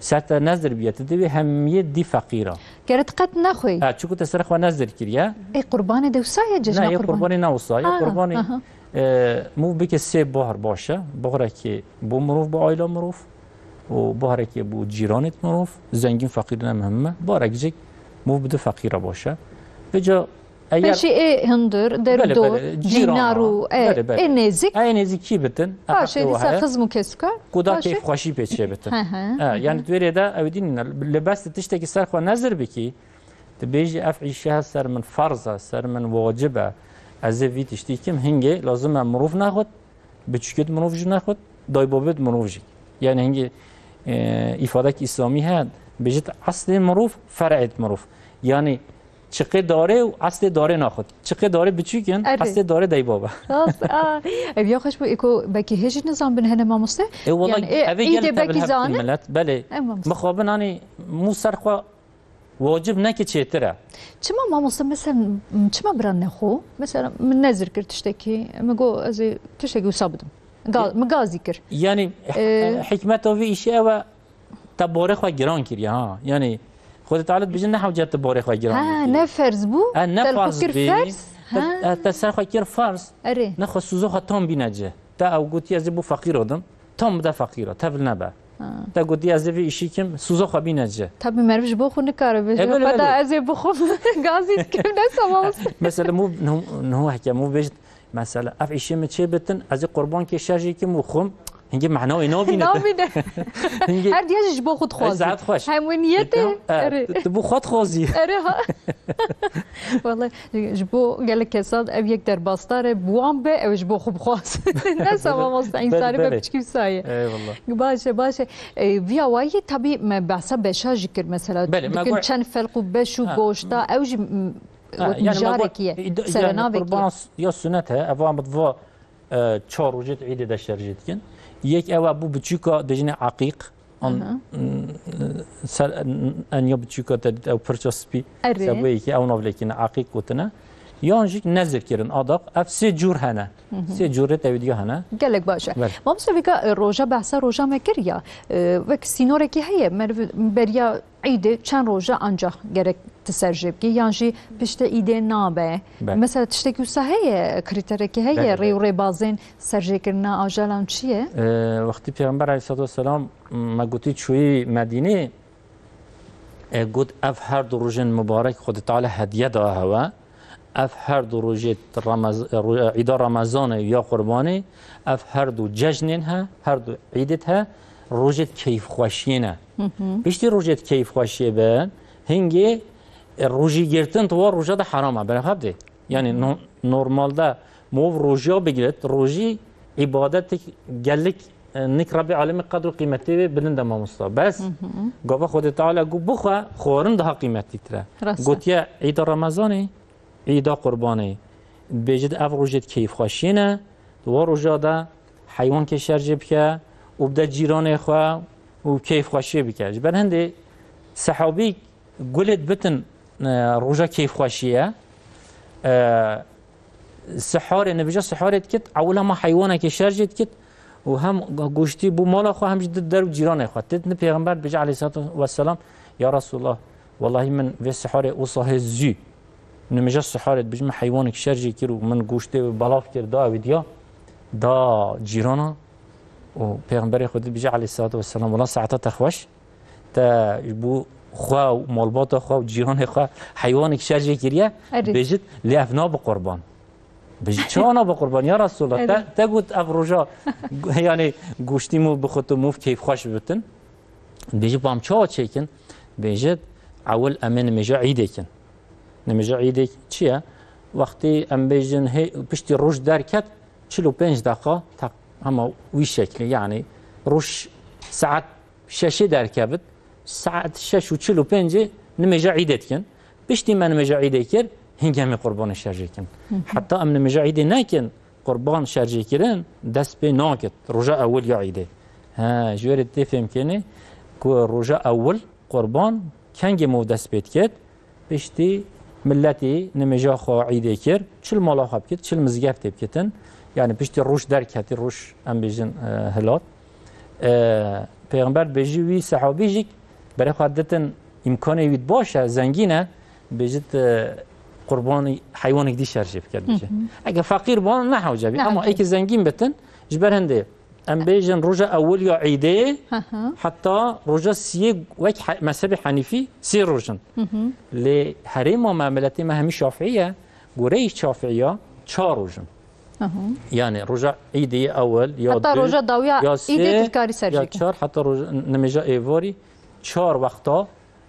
Ser te nezir bûye, tu divê hemiyê dî feqîra. Gere tu qet nexwî. Ha, çiku te ser xwe nezir kiriye. Ê qurbanê de wisa ye, cejna. Ne, yê qurbanê, qurbanê ne wisa ye. Ha, qurbanê, aha, e, mû bike sê bahr baş e. Bahrekê bo mirov, bo aîla mirov. Û barekê bo cîranê mirov. Zengîn feqîr ne muhim e. Barek jik mû bide feqîra baş e. Vêca Eger pêşî ê hundir, dev û dor, cînar û, e, belê, belê, ê nêzik. Ê nêzikî bitin. Paşê dîsa xizm û kesûkar. Ku da keyfxweşî pê çê bitin. Hı hı. E, yani tu vê rê de ew dîn ne. Li bes tu tiştekî ser xwe nezir bikî, tu bêjî ev îşe ser min farz e, ser min wacib e. Ez ê vî tiştî kim, hingê lazim e mirov nexwit, biçûkêt mirov jî nexwit, daybabêt mirov jî. Yani hingê, e, îfadek îslamî heye, bêjit eslê mirov, fer'êt mirov. Yani Çiqê darê û eslê darê naxwit. Çiqê darê biçûk in, erê, eslê darê deybab e. Rast, a, ev ya xweş bû, êko belkî hê jî nizan bin hene mamoste. E, wala yani, e, ev ê gel îdê belkî tevil her zanin. Milet, belê. E, mamoste. Mixabin hani mû ser xwe wacib neke çêtir e. Çima mamoste, mesela, m-, çima bira nexwe? Mesela, min nezir kir tiştekî, min got, ez ê tiştekî wisa bidim. Ga-, e, min gazî kir. Yani, e, hikmeta vê îşê ew e, Te barê xwe giran kiriye, ha. Yani, Xwedê Teala dibêje ne hewce tu barê xwe giran bikî. Ha, ne ferz bû? E, ne farz bî. Te, e, te ser xwe kir farz. Erê. Ne xwe soza xwe tam bîne ci. Te ew gotî ez ê bo feqîra dim. Tam bide feqîra, tevil nebe. Ha. Te gotî ez ê vê îşî kim, soza xwe bîne ci. Tabî meriv ji bo xwe nikare bêje. E, belê, belê. Xweda ez ê bixwim, gazî dikim, ne sema. Mesela, mû, niho, niho heke mû bêjit, Mesela, ev îşê min çê bitin, ez ê qurbankê şer jê kim û xwim, hingê mena wê nabîne. Nabîne. Hingê her diya jî ji bo xwe dixwazî. Saet xweş. Hemû niyetê. Erê. Tu, tu bo xwe dixwazî. Erê ha. Wallahî, ji bo gelek kesan ev yek derbasdar e, bi wan be, ew ji bo xwe bixwaz. Ne sema mamoste, însanî be piçkî wisa ye. Eyvallah. Baş e, baş e. E, viya wayî tabî me behsa beşa jî kir mesela. Belê, me dikin çend felq û beş û goşta, ew jî, m-, Ha, wek yani mijarekî ye, îd-, yani serenavekî ye. Qurbana s-, ya sunet he, ev an bi va, e, çar rojê di îdê de şerjê dikin. Yek ew e, bû biçûka dibêjinê eqîq, an, Aha. mm, ser, en, en ya biçûka te dît ew pirça spî, Erê. Sebûyekî ew navlêkîne, eqîq gotine. Yan jî nezir kirin, adaq, ev sê cûr hene. Hı hı. Sê cûrê tevîdiya hene. Gelek baş e. Belê. Mamoste vêga, e, roja, behsa roja me kir ya, e, wek sînorekî heye, meriv beriya îdê çend roja ancax gerek tu ser jê bikî, yan jî piştî îdê nabe? Belê. Mesela tiştekî wisa heye, krîterekî heye, Belê, rê û belê. rêbazên serjêkirina ajalan çi ye? E, wextî Pêxember aleyhissalatu vesselam, me gotî çûyî Medînê, e, got, ev her du rojên mibarek Xwedê Teala hediye da hewe. Ev her du rojê Remez-, ro-, îda Remezanê ya Qurbanê, ev her du cejnên he, her du îdêt he, rojêt keyfxweşiyê ne. Hı hı. Piştî rojêt keyfxweşiyê be, hingê, e, rojî girtin di wa roja de heram e. Berê xwe bidê. Yani no-, normalde mov rojiya bigirit, rojî îbadetek gelek, e, nik Rebbê Alemê qedr û qîmetê wê bilind e mamosta. Bes, Hı hı. gava Xwedê Teala got bixwe, xwarin daha qîmetîtir e. Rast e. Gotiye îda Remezanê, Îda Qurbanê, dibêjit ev rojêt keyfxweşiyê ne, di wa roja de heywankê şerjê bike û bide cîranê xwe û keyfxweşiyê bike. Ji ber hindê sehabî gulêt bitin, e, roja keyfxweşiyê, e, siharê, nibêje siharê dikit, ewil hema heywanekê şerjê dikit û hem goştî bû mala xwe hem jî di der û cîranê xwe. Têt ni Pêxember dibêje aleyhissalatu vesselam, Ya Resulallah, wellahî min vê siharê wisa hê zû. Nimêja siharê dibêje min heywanek şerjê kir û min goştê wê belav kir, da ewî diya, da cîrana û Pêxemberê Xwedê dibêje aleyhissalatu vesselam, wela saeta te xweş, te ji bo xwe û malbata xwe û cîranê xwe heywanek şerjê kiriye, Erê. bêjit, lê ev nabe qurban. Bêjit, çawa nabe qurban, ya Resulallah? Erê. Te, te got ev roja, yani goştî mû bixwit û mû keyfxweş bitin. Bêjit, ba em çawa çêkin? Bêjit, ewil em ê nimêja îdê kin. Nimêja îdê çi ye? Wextî em bêjin hê, piştî roj derket, çil û pênc deqa, tak, hema wî şeklî, yani roj saet şeşê derkevit, saet şeş û çil û pêncê nimêja îdê dikin. Piştî me nimêja îdê kir, hingê em ê qurbanê şerjê kin. Hı hı. Heta em nimêja îdê nekin, qurban şerjê kirin dest pê nakit, roja ewil ya îdê. He, ji wê re tê fêmkirinê ku roja ewil qurban kengê mov dest pê dikit, piştî miletî nimêja xwe îdê kir, çil mala xwe bikit, çil mizgeftê bikitin. Yani piştî roj derketî, roj em bêjin, e, hilat. E, Pêxember dibêjî wî sehabî jî berê xwe ditin îmkanê wî baş e, zengîn e, bêjit, e, qurbanî heywanek dî şerjê bike dibêje. Hı hı. Eke feqîr ban ne hewce bî. Ne Ama hewce. eke zengîn bitin, ji ber hindê em bêjin roja ewil ya îdê Hı hı. heta roja siyê wek he-, mezhebê henîfî sê roj in. Hı hı. Lê herêma me, miletê me hemî şafîî ye, goreyê şafîîya çar roj in. Hı hı. Yani roja îdê ewil ya Heta du, roja dawiya ya îdê sê, tu dikarî ser ya jê kî. çar, heta roja nimêja êvarî çar wexta,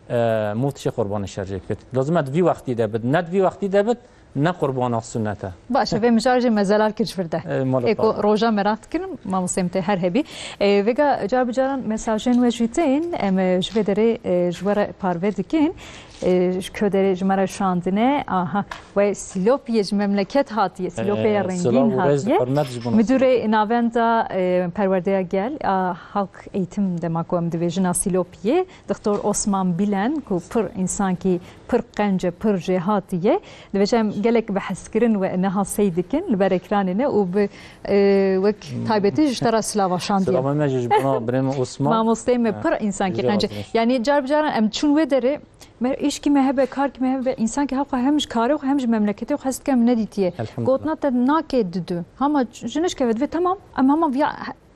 e, mû tişê qurbanê şerjê bikit. Lazim e di vî wextî de bit. Ne di vî wextî de bit, ne qurbana sunnet e. Baş e, vê mijar jî me zelal kir ji vir de. E, mala Ê ku pardon. roja meraq dikirin, mamostê min tê her hebî. E, vêga car bi caran mesajên we jî tên, em, e, ji vê derê, e, ji we re parve dikin. E, ji ku derê ji me re şandine? Aha, we Sîlopiyê ji memleket hatiye, Sîlopiyê E, rengîn silav û rêz, hatiye. hurmet ji bo Müdürê Navenda, e, Perwerdeya Gel a Halk Eğitim dema ku em dibêjin a Sîlopiyê. Doktor Osman Bilen, ku pir însankî pir qenc e, pir jêhatî ye. Dibêje em gelek bi hezkirin we niha sey dikin li ber ekranê ne û bi, e, wek taybetî ji te re silava şandiye. Silava me jî ji bona birê min Osman. Mamosteyê me Ha, pir însankî jê qenc e. razî. Yanî car bi caran em çûn wê derê, me, îşkî me hebe, karkî me hebe, însankî hewqa hem ji karê xwe hem ji memleketê xwe hez dike em nedîtiye. Elhamdulillah. Gotina te nake didu. Hema ç-, ji nişkeve divê tamam, em hema viya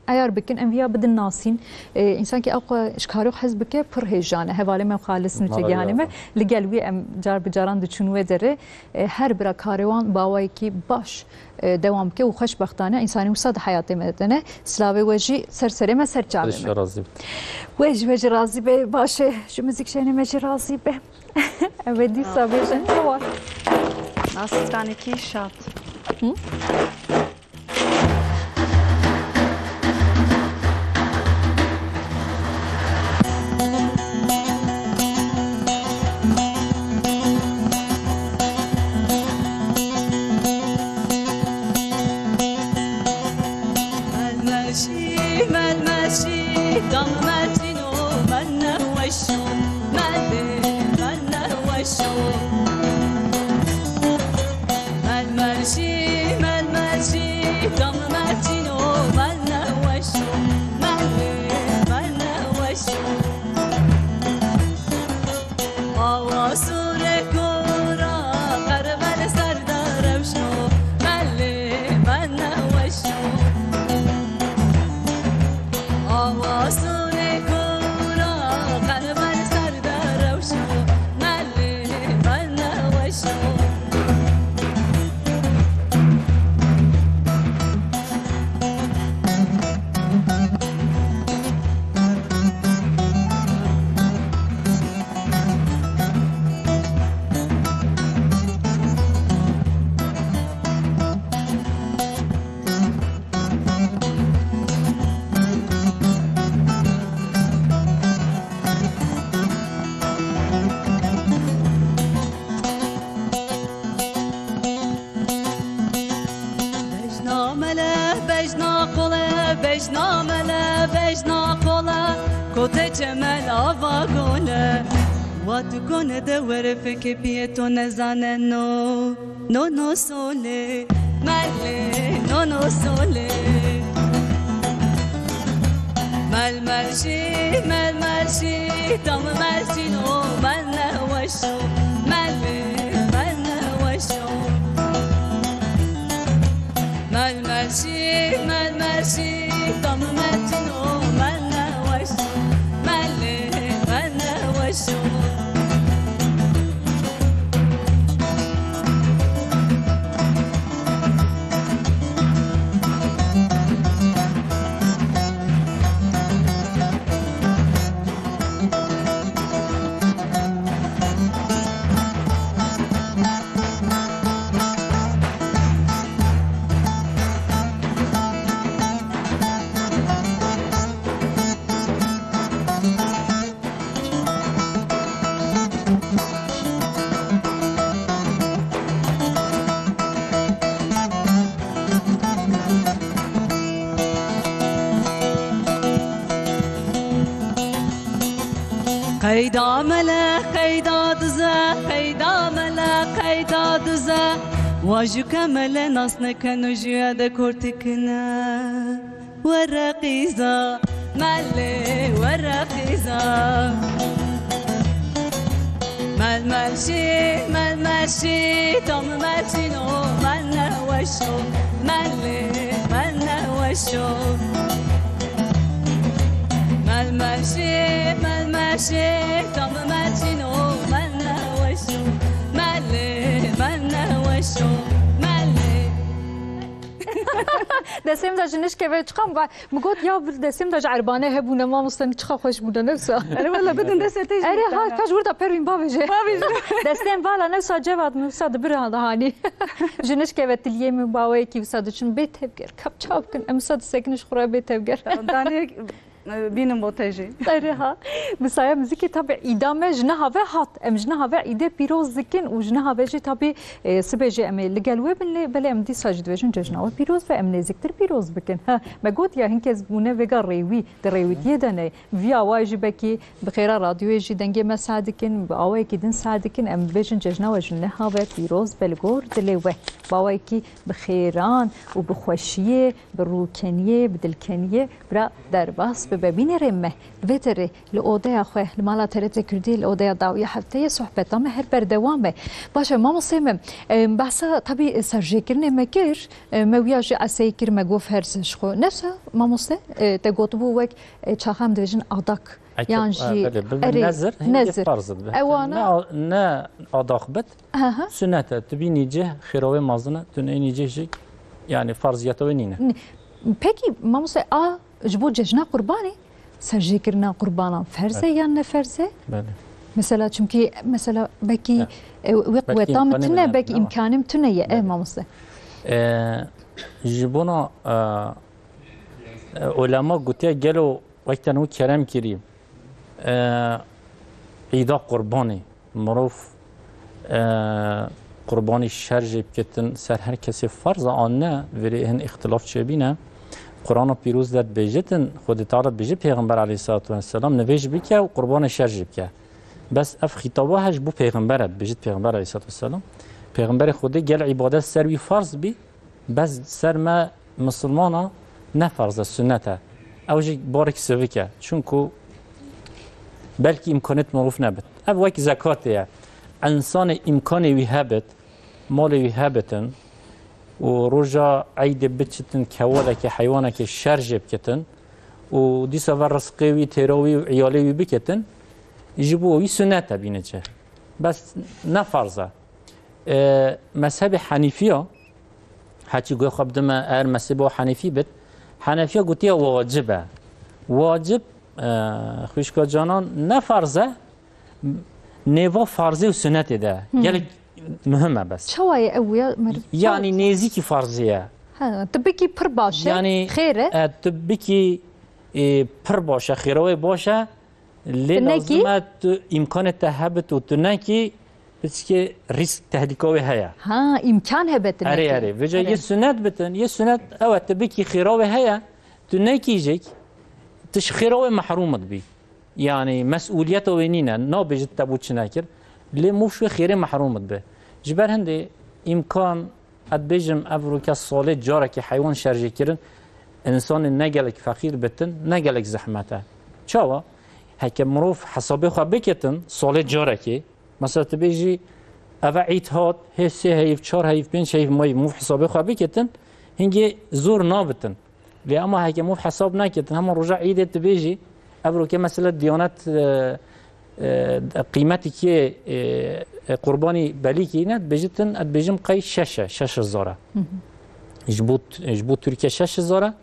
Eyar bikin, em viya bidin nasîn. E, însankî ew xwe ji karê xwe hez bike, pir hêjan e. Hevalê me Xalis Nûçe Mala gihanê me. Li gel wî em car bi caran diçûn wê derê. E, her bira karê wan bi awayekî baş, e, dewam bike û xweşbextane însanî wisa di heyatê me de ne. Silavê we jî ser serê me, ser çavê me. Xweş razî bit. We ji we jî razî be, baş e. Ji muzîkşênê me jî razî be. Ew ê dîsa bêjin çawa? Na stranekî şat. Hı? Mel mel jî, mel mel jî, tam mel çîno, mel ne weş o, mel ê, mel ne weş o. Awa sûrê kora, qermel ser de rewşo, mel ê, mel ne weş o. Awa sûrê kora, qermel ser de rewşo, mel ê, mel ne weş o. Bejna mele, bejna qole, bejna mele, bejna qole, kote çemel ava gole. Wa tu kone de were feke piye to nezane no, no, no sole, mele, no, no sole. Mel mel jî, mel mel jî, tam mel jî no, mel ne weş o, mel ê, mel ne weş o. Mel mel jî, mel mel jî, tam mel jî no, mel ne weş o, mel ê, mel ne weş o. Qeyda mele, qeyda dize, qeyda mele, qeyda dize. Wa jû ke mele nas nekeno jûya de kortikine. Were qîza, mel ê, were qîza. Mel mel şî, mel mel şî, tam mel şîno, mel ne weş o, mel ê, mel ne weş o. Mel mel şî, mel mel şî, tam mel şîno, mel ne weş o, mel ê, mel ne weş o, mel ê. Destê min de ji nişkê ve çiqam va, min got ya bir destê min de ji erbane hebûne, mamoste min çiqa xweş bûne, ne wisa? Erê wele bidin destê te jî. Erê ha, ka ji wir de perwîn bavêje. Bavêje. Destê min vala, ne wisa Cevat, min wisa di bir hanî. Ji nişkê ve tiliyê min baweyekî wisa diçin bê tevger. Ka çawa bikin? Em wisa disekinin ji xwe re bê tevger. Danê E, bînin bo te jî. Erê ha. Bi saya muzîkê tabi îda me ji niha ve hat. Em ji niha ve îdê pîroz dikin û ji niha ve jî tabi, e, sibê jî em ê li gel we bin lê belê em dîsa jî dibêjin cejna we pîroz be, em nêzîktir pîroz bikin. Ha, me got ya hin kes bûne vêga rêwî, di rêwîtiyê de ne. Viya wa jî bekî bi xêra radyoyê jî dengê me sah dikin, bi awayekî din sah dikin, em bibêjin cejna we ji niha ve pîroz be li gor dilê we. Bi awayekî bi xêran û bi xweşiyê, bi rûkeniyê, bi dilkeniyê bira derbas bibe. Bînerê me, vê derê li odeya xwe, li mala T R T Kurdî, li odeya dawiya hefteyê sohbeta me her berdewam e. Baş e, mamostê me, e, behsa tabî serjêkirinê me kir, e, me wiya jî eseyî kir, me got ferz ji xwe. Ne wisa, mamoste, e, te gotibû wek, e, çaxa em dibêjin adak. Ek-, yan e, jî belê, bi, bi erê, nezir, hingê nezir. Farz dibe. Ewana ne a-, ne adak bit, Aha. Sunet e, tu bînî cih xêrawê mezin e, tu neyînî cih jî, yanî farziyeta wê nîne. N-, pekî, mamoste, a ji bo cejna qurbanê, serjêkirina qurbanan ferz e, evet, yan ne ferz e? Belê. Mesela, çimkî, mesela, belkî, ya, e, wê belkî quweta min imkanê tune, min belkî ne, imkanê min tune ye, e, belê, mamoste. E, ji bona, e, e, ulema gotiye gelo wek te nû kerem kirî, e, îda qurbanê. Mirov, e, qurbanî şer jê biketin, ser her kesê farz e an ne, vêrê hin îxtilaf çêbîne. Qurana pîroz de dibêjitin, Xwedê Teala dibêje, Pêxember aleyhissalatu vesselam nivêj bike û qurbanê şer jê bike. Bes ev xîtaba he ji bo pêxember e, dibêjit pêxember aleyhisselatu vesselam. Pêxemberê Xwedê gel îbadet ser wî farz bî, bes ser me misilmana ne farz e, sunnet e. Ew jî barek sivik e. Çunku belkî îmkanêt mirov nebit. Ev wek zekatê ye. Însanê îmkanê wî hebit, malê wî hebitin û roja eydê biçitin kewalekê, heywanekê şerjê bikitin û dîsa ve rizqê wî, têra wî û îyalê wî bikitin, ji bo wî sunnet e bîne çi. Bes ne farz e. E, mezhebê Henîfiya, heçî guhê xwe bidime, eger mezhebo Henîfî bit, Henefiya gotiye wacib e. Wacib, e, xwişka canan, ne farz e, nêva farzê û sunetê de. Gelek muhim e bes. Çawa ye ew ya? Yanî nêzîkî farzê ye. Ha, tu bikî pir baş e, yanî, xêr e. E, tu bikî, e, pir baş e, xêra wê baş e. Lê lazim e tu îmkanê te hebit û tu nekî, piçkê rîsk, tehlîka wê heye. Ha, îmkan hebe tu nekî. Erê, erê. Vêca yê sunet bitin, yê sunet ew e, tu bikî xêra wê heye, tu nekî jêk, tu ji xêra wê mehrûm dibî. Yanî mesûliyeta wê nîne, nabêjit te bû çi nekir, lê mûş wê xêrê mehrûm dibe. Ji ber hindê îmkan, ez dibêjim, ev roke salê carekê heywan şerjê kirin, însanê ne gelek feqîr bitin, ne gelek zehmet e. Çawa? Heke mirov hesabê xwe bikitin, salê carekê, mesela tu bêjî, eve îd hat, hê sê heyv, çar heyv, pênc heyv mayî mirov hesabê xwe bikitin, hingê zor nabitin. Lê ema heke mûv hesab neketin, hema roja Îdê tu bêjî, ev roke mesela Diyanet, e, e, qîmetikê, e, e, qurbanî belî kî ne, dibêjitin, ez dibêjim qey şeş e, şeş hezar e. Ji bo, ji bo Tirkiye şeş hezar e,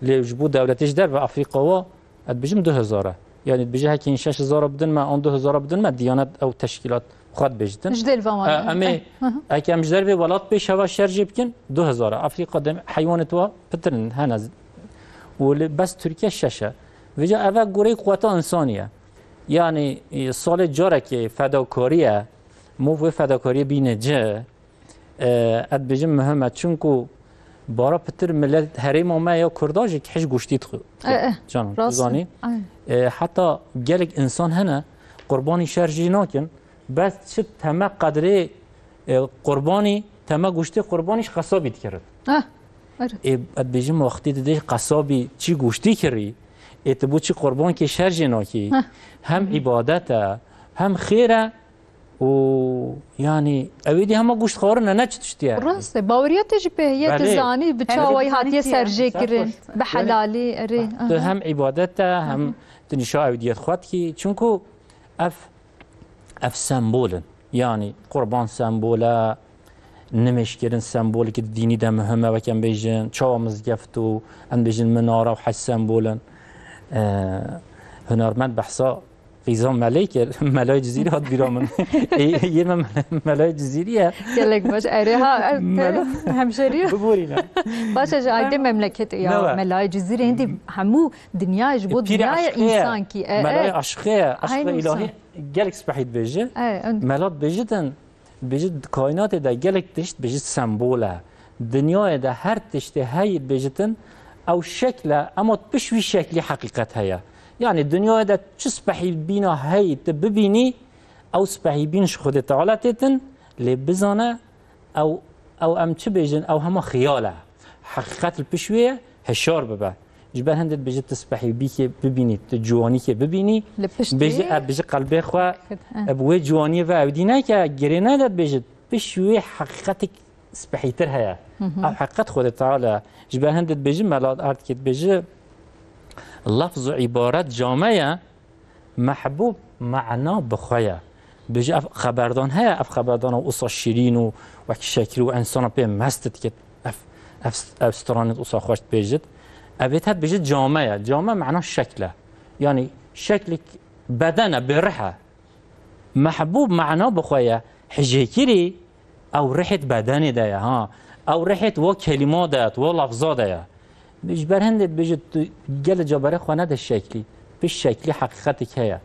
lê ji bo dewletê ji derve Afrîka wa, ez dibêjim du hezar e. Yanî dibêje heke hîn şeş hezar bidin me, an du hezar bidin me, Diyanet ew teşkîlat xwe dibêjitin. Ji dêl van E, em ê, Hı hı. Eke em ji dervê welat pêş heva şer jê bikin, du hezar e. Afrîka de heywanê tu pitir in, hene z-, û li bes Tirkiye şeş e. Vêca eve goreyê quweta însanî ye. Yanî, e, salê carekê fedakarî ye, mov wê fedakariyê bîne ci. E, ez dibêjim muhim e, çunku bara pitir millet herêma me ya Kurda jî kihij goştî dixwe. E, e, Canan, tu rast e. Zanî? Aynen. E, heta gelek însan hene, qurbanî şer jî nakin, bes çi teme qedrê, e, qurbanî, teme goştê qurbanî ji qesabî dikirin. Ah, evet. Ê, ez dibêjim wextî didê qesabî çi goştî kirî, ê, tu bo çi qurbankê şer jê nakî? Heh. Hem îbadet e, hem xêr e û, yanî, ew êdî hema goşt xwarin e, ne çi tiştî ye. Rast e, baweriya te jî pê heye, tu Belê. Zanî bi Hem çawayî hatiye ser jê kirin, bi helalî, erê. Tu hem îbadet e, hem tu nîşa ewdiyet xwe dikî. Çunku ev Ev sembol in. Yanî qurban sembol e, nimêjkirin sembolekî di dînî de muhim e, wek em bêjin, çawa mizgeft û em bêjin minare û hec sembol in. E, hunermend behsa qîza melê kir, Melayê Cizîrî hat bîra min. Ê, yê me Melayê Cizîrî ye. Gelek baş. Erê ha, e, Mela- hemşerî. Biborîne. Baş e, ji aydê memleketê ya. Ne be? Melayê Cizîrî hindî hemû dinyayê ji bo Pîrê dinyayê aşiqê ye. Însankî. E, Melayê e. Aşiqê ye. Aşiqê Aynı însan. Îlahî. Gelek spehî dibêje. Ey, en- Mela dibêjitin, dibêjit di kaînatê de gelek tişt dibêjit sembol e. Dinyayê de her tiştê heyî dibêjitin, ew şekl e, ema pişt wî şeklî heqîqet heye. Yanî dinyayê de çi spehîbîna heyî tu bibînî, ew spehîbîn ji Xwedê Teala têtin, lê bizane, Ew, ew em çi bêjin? Ew hema xiyal e. Heqîqet li pişt wê ye, hişyar bibe. Ji ber hindê dibêje tu spehîbîkê bibînî, tu ciwanîkê bibînî, Li pişt bêje, wê e, bêje qelbê xwe, Xit-, e. e, bi wê ciwaniyê ve ewdî neke, girê nede dibêje, pişt wê heqîqetek spehîtir heye. Hı hı. Ew heqîqet Xwedê Teala ye. Ji ber hindê dibêje, Mela erdkê dibêje, lefz û îbaret came ye, Mehbûb mana bi xwe ye. Bêje ev xeberdan heye, ev xeberdana wisa şirîn û wek şekir û insana pê mest dikit. Ev, ev, ev stranê wisa xweş dibêjit. Ev ê te dibêjit came ye. Came mana şekl e. Yanî şeklek beden e, bê rih e. Mehbûb mana bi xwe ye. Hijêkirî Ew rihêt bedenê de ye, ha. Ew rihêt wa kelîma de ye, wa lafza de ye. Ji ber hindê dibêjit tu gelê caberê xwe nede şeklî. Pişt şeklî heqîqetek heye.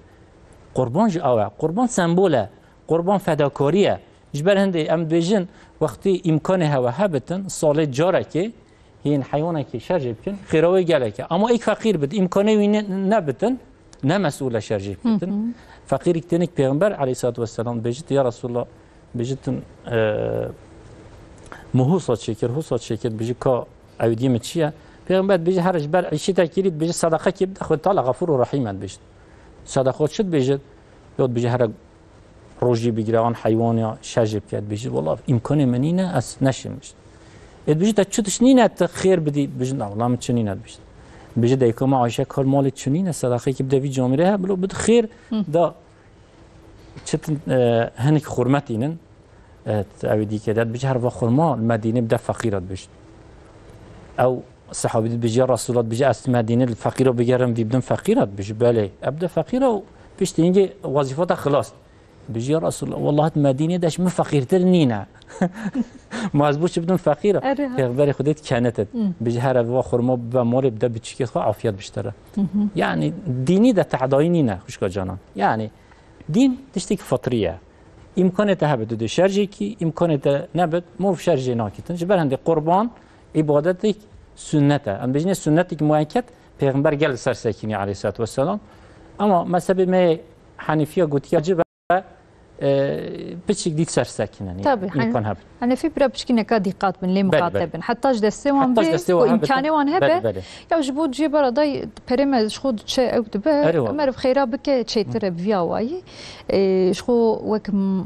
Qurban jî ew e. Qurban sembol e. Qurban fedakarî ye. Ji ber hindê em dibêjin wextî îmkanê hewe hebitin, salê carekê hên heywanekê şer jê bikin, xêra wê gelek e. Ama êk feqîr bit, îmkanê wî ne-, nebitin, ne mesûl e şer jê bikitin. Feqîrîk tênik Pêxember aleyhissalatu vesselam dibêjit, ya Resulallah, bêjitin, e, min husa çêkir, husa çêkir, dibêjit ka ewîdiyê min çi ye? Pêxember dibêjit, here ji ber îşî te kirî, dibêjit, sedeqekê bide xwe, Teala Xefûr û Rehîm e, dibêjit. Sedeqa çi dibêjit? Yo dibêjit, here rojî bigire, an heywan ya şer jê bike, dibêjit, wela îmkanê min nîne, ez neşêm, dibêjit. Ê dibêjit, te çi tişt nîne, te xêr bidî? Dibêjit, na, wela min çi nîne, dibêjit. Dibêjit, dayika me Ayşe kal malê çi nîne, sedeqekê bide vî camêrê he, bilo bid xêr da. Çitin, e, hinek xurme tînin, e, ew ê dîke de dibêjit, her va xurma li Medînê bide feqîra, dibêjit. Ew sehabî dibêjit, ya Resulallah, dibêjit, ez Medînê li feqîra bigerim, vî bidim feqîra, dibêjit, belê. Ev bide feqîra û piştî hingê wezîfa te xilas. Dibêjit, ya Resulallah, wellahî di Medînê de ji min feqîrtir nîne. Ma ez bo çi bidim feqîra? Erê ha. Pêxemberê Xwedê dikenitit. Dibêjit, here va xurma bibe malê, bide biçûkê xwe, afiyet biştire. Yanî dînî de tehdayî nîne, xwişka canan. Yanî dîn tiştekî fitrî ye. Îmkanê te hebe tu dê şer jê kî, îmkanê te nebit, mov şer jê nakitin. Ji ber hindê qurban îbadetek sunnet e. Em bêjinê sunnetek muekked, Pêxember gel li ser sekinî aleyhissalatu vesselam. Ama mezhebê me Henîfiya gotiya ci be, e, piçik dît ser sekinin. Tabii, hani, imkan hebe. Henîfî bira piçkî neka dîqat bin, lê miqate bin. Heta ji destê wan bê, ku îmkanê wan hebe. Belê, belê. Ya ji bo cihê bera day perê me ji xwe diçe ew dibe, Erê wala. Meriv xêra bike çêtir e bi vî awayî. E, ji xwe wek m-,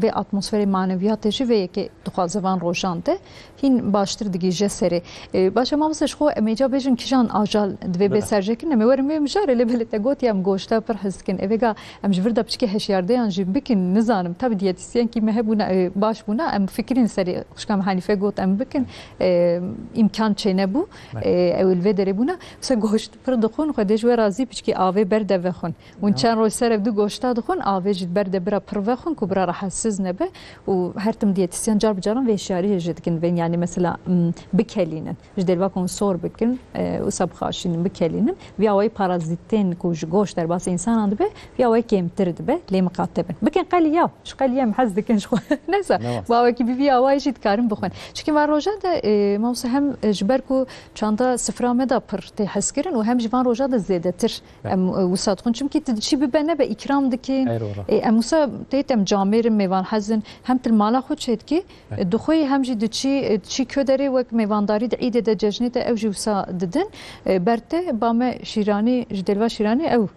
vê atmosferê maneviyatê jî vê yekê dixwaze van rojan de. Hîn baştir digihîje serê. E, baş e, mamoste, ji xwe em ê ca bêjin kîjan ajal divê bê serjêkirin? Em ê werin vê mijarê, lê belê te gotiye em goşta pir hez dikin. Ê vêga em ji vir de piçkî heşyardeyan jî bikin, nizanim. Tabi diyetîsyenkî me hebûna, e, baş bûna, em fikirîn serê, xwişka me Henîfe got em bikin. E, îmkan çênebû. E, ew li vê derê bûna. Wisa goşt pir dixwin, Xwedê ji we razî, piçkî avê ber de vexwin. Hûn çend roj ser ev du goşta dixwin, avê jî ber de bira pir vexwin ku bira rehetsiz nebe û her tim diyetîsyen car bi caran vê hişyariyê jî dikin, bên, yanî mesela, m, bikelînin. Ji derva ku hûn sor bikin, e, wisa bixaşînin, bikelînin. Vî awayî parazîtên ku ji goşt derbasî însanan dibe, vî awayî kêmtir dibe, lê miqate bin. Bikin qelî ya, ji qelî em hez dikin ji xwe. Neyse, Ne wast. Bi awekî bi vî awayî jî dikarin bixwin. Çikî van roja de, e, mamoste hem, e, ji ber ku çanda sifra me de pir tê hezkirin û hem jî van roja de zêdetir Em, e, wisa dixwin. Çimkî tu diçî bibe nebe îkram dikî. Eyvallah. E, em wisa tê tem camêr in, mêvan hezin. Hem tu li mala xwe çêdikî, e, dixwî hem jî diçî, e, diçî kö derê wek mêvandarî di îdê de, cejnê de ew jî wisa didin. E, ber te, ba me şîranî, ji dêlva şîranî ew.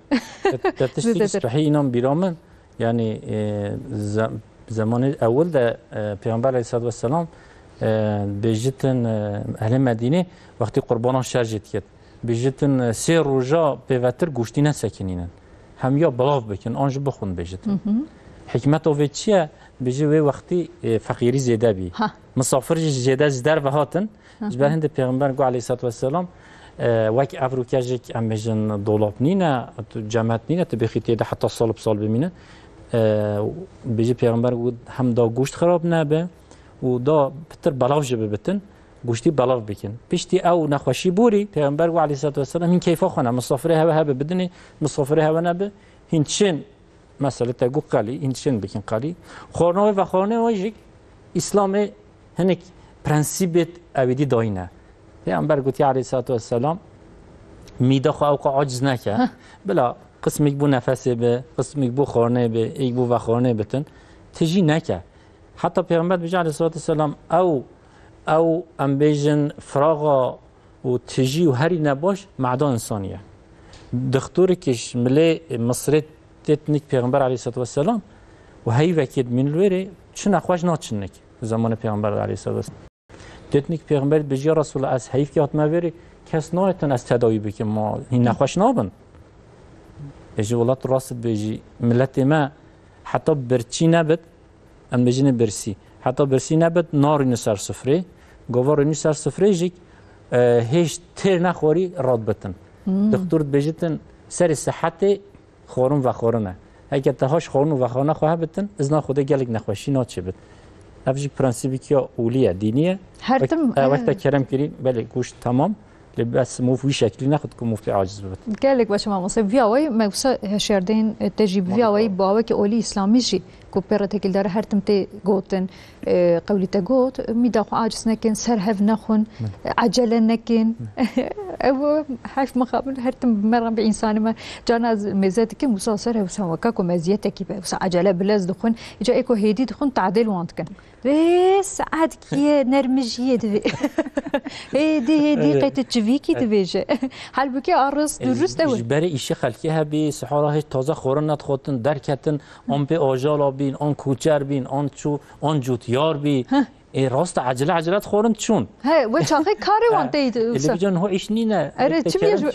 Te, te tiştekî zêdetir. Spehî înan bîra min. Yanî, e, ze-, zemanê ewil de, e, Pêxember aleyhissalatu vesselam, e, bêjitin, e, ehlê Medînê wextî qurbanan şer jê dikir. Bêjitin, e, sê roja pêvetir goştî nesekinînin. Hem ya bilav bikin, an jî bixwin bêjitin. Hikmeta vê çi ye? Bêjî wê wextî, e, feqîrî zêde bî. Ha. Misafir jî zêde ji derve hatin. Ji ber hindê Pêxember got aleyhissalatu vesselam, e, wek ev rûkejek em bêjin dolap nîne, tu cemet nîne, tu bêxî tê de heta sal bi sal bimîne. E, bêjî Pêxember got hem da goşt xirab nebe û da pitir belav jî bibitin, goştî belav bikin. Piştî ew nexweşî borî, Pêxember got aleyhissalatu vesselam, hîn keyfa xwe ne, misafirê heve hebe bidinê, misafirê heve nebe, hîn çin Mesela te got qelî, hîn çin bikin qelî. Xwarina wê vexwarina wê jî Îslamê hinek prensîbêt ewîdî dayîne. Pêxember gotiye aleyhissalatu vesselam, mîde xwe ewqa aciz neke. Heh. Bila qismik bû nefesê bi, qismik bû xwarinê bi, êk bû vexwarinê bitin. Tijî neke. Heta Pêxember bêje aleyhissalatu vesselam, ew, ew em bêjin firaxa û tijî û herî nebaş meda însanî ye. Dixtorek ji milê Misirê têt nik Pêxember aleyhissalatu vesselam û heyvekê dimîn li wêrê çi nexweş naçin nik zemanê Pêxember aleyhissalatu vesselam. Têt nik Pêxember dibêjî, ya Resulallah, ez heyvkê hatime vêrê, kes nayêtin ez tedawî bikim, ma hîn nexweş nabin. Ê ji welat rast dibêjî, miletê me heta birçî nebit, Em bêjinê birsî. Heta birsî nebit, narîne ser sifrê. Gava rînî ser sifrê jî, e, hêj têr nexwarî rad bitin. Hmm. Dixtor dibêjitin, serê sihetê xwarin vexwarin e. Heke te haş xwarin û vexwarina xwe hebitin, izna Xwedê gelek nexweşî naçêbit. Ev jî prensîbekî ya olî ye, dînî ye. Her Wek, tim, e, wek e, te kerem kirî, belê goşt temam. Lê bes mûf wî şeklî nexwit ku mûf pê aciz bibit. Gelek baş e mamoste. Vî awayî me wisa hişyardeyên te jî bi vî awayî bi awekî olî îslamî jî Ku pê re tekîldar e, her tim tê gotin, e, qewlî te got, mîda xwe aciz nekin, ser hev nexwin, ecele nekin. Ew heyf mixabin her tim me re bi însanê me. Carna ez mêze dikim, wisa ser hev, wisa weka ku me eziyetekî be, wisa ecele bilez dixwin, îca ê ku hêdî dixwin, tadêl wan dikin. Vê saetkî ye, nermijiyê divê. Hêdî, hêdî, Evet. qey tu çivîkî Evet. dibêje. Halbûkî a rast û E, rûst ew e. Ji berê îşê xelkê hebî, sihara hêj taze xwarin nedixwatin, derketin, an pê ajala bîn, an koçer bîn, an çû, an cûtyar bî. Heh. Ê, rast e, ecele, ecele dixwarin çûn. He, we çaxê karê wan He. teyî Ê, lê wisa. bican ho îş nîne. Erê, Ê, çim ye ji,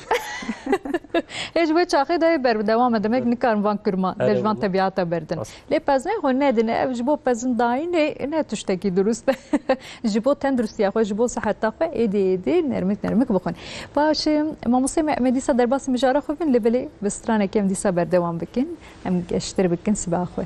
ê, ji we çaxê de berdewam e, demek nikarin van kirma, Erê, de ji van wala. tebîata berdin. Rast. Lê pezinê xwe nedin, ev ji bo pezindayînê ne tiştekî dirust e. Ji bo tenduristiya xwe, ji bo siheta xwe êdî êdî nermik nermik bixwin. Baş e, mamostê me, em ê dîsa derbasî mijara xwe bin, lê belê bi stranekê em dîsa berdewam bikin. Em geştir bikin siba xwe.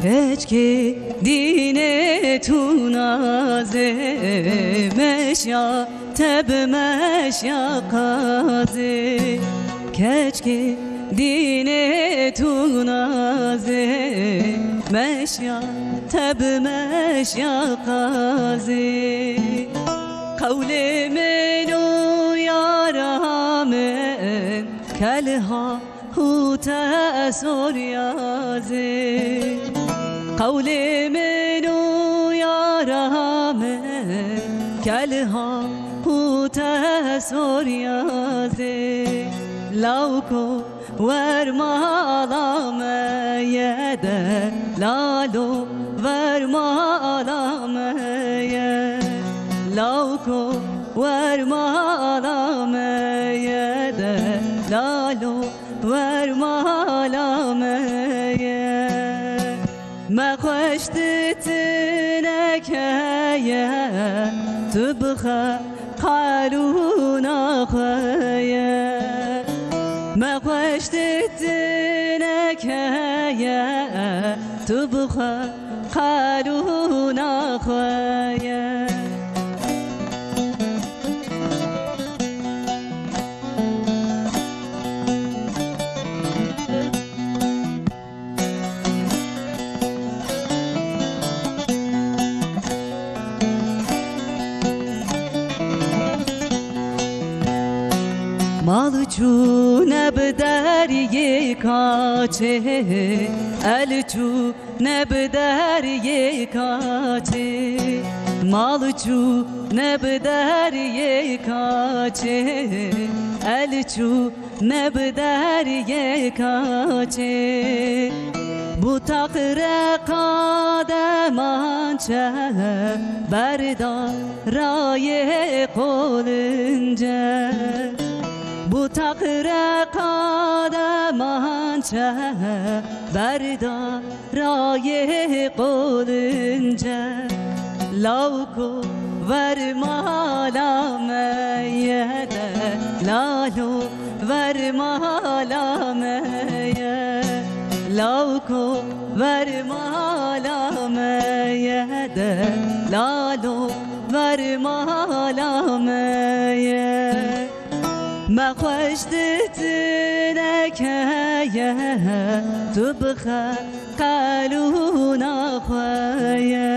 Keçkê dînê tu nazê, meşya te bi meşya qazê. Keçkê dînê tu nazê, meşya te bi meşya qazê. Qewlê min û yara min, kelha hû te soryazê. Qewlê min û yara min, kelha hû te soryazê. Lawko wer mala me ye de, lalo wer mala me ye. Lawko wer mala me ye de, lalo wer mala me ye. Me xweş ditinek heye, tu bixe qalûna xwe ye. Me xweş ditinek heye, tu bixe qalûna xwe ye. Mal çûne bi deriyê kaçê, el çû ne bi deriyê kaçê, mal çû ne bi deriyê kaçê, el çû ne bi deriyê kaçê. Bû taqre qademan çe berda rayê qolince. Bû taqre qademan çe berda rayê qolince. Lawko ver mala me ye de, lalo ver mala me ye. Lawko ver mala me ye de, lalo ver mala me ye. Me xweş ditinek heye, tu bixe qalûna xwe ye.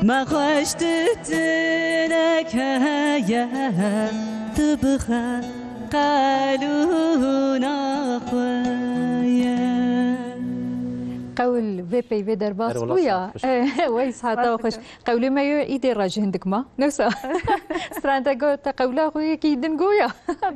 Me xweş ditinek heye, tu bixe qalûna xwe ye. Qewl vê peyvê derbas Her bû ya. Weyî siheta xweş. Qewlê me yê îdê re ji hindik ma. Ne wisa? Strandek got, te qewla xwe yekî din goya.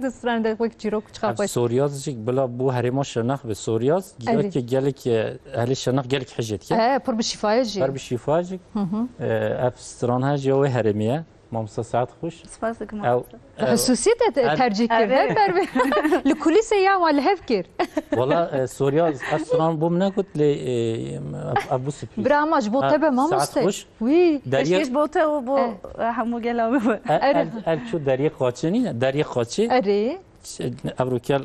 Di strandek wek çîrok çiqa Ev xweş. Soryaz jî bila bû herêma Şirnex be. Soryaz Erê. Giyakê gelek, e, ehlê Şirnex gelek hijê dike. He, pir bi şîfa ye jî. Pir bi şîfa jî. Hı hı. E, ev stran he jî ya wê herêmî ye. Mamosta Saet xweş. Spas dikim, Ew, mamosta. ew, Xisûsî te te- ev tercih kir. Erê. Hep ber li kulîsê ya wan li hev kir. Wala, e, Soryaz, ev stran bû min negot lê, e, ev, ev bû sürpriz. Bira ma ji bo Ha, te be, Saet mamoste. xweş. Wî. Derya Pêşkêş bo te û bo, Eh. e, hemû gela me be. E, Erê. ev, ev çû deriyê qaçê nîne, deriyê qaçê. Erê. Ç-, Evrokel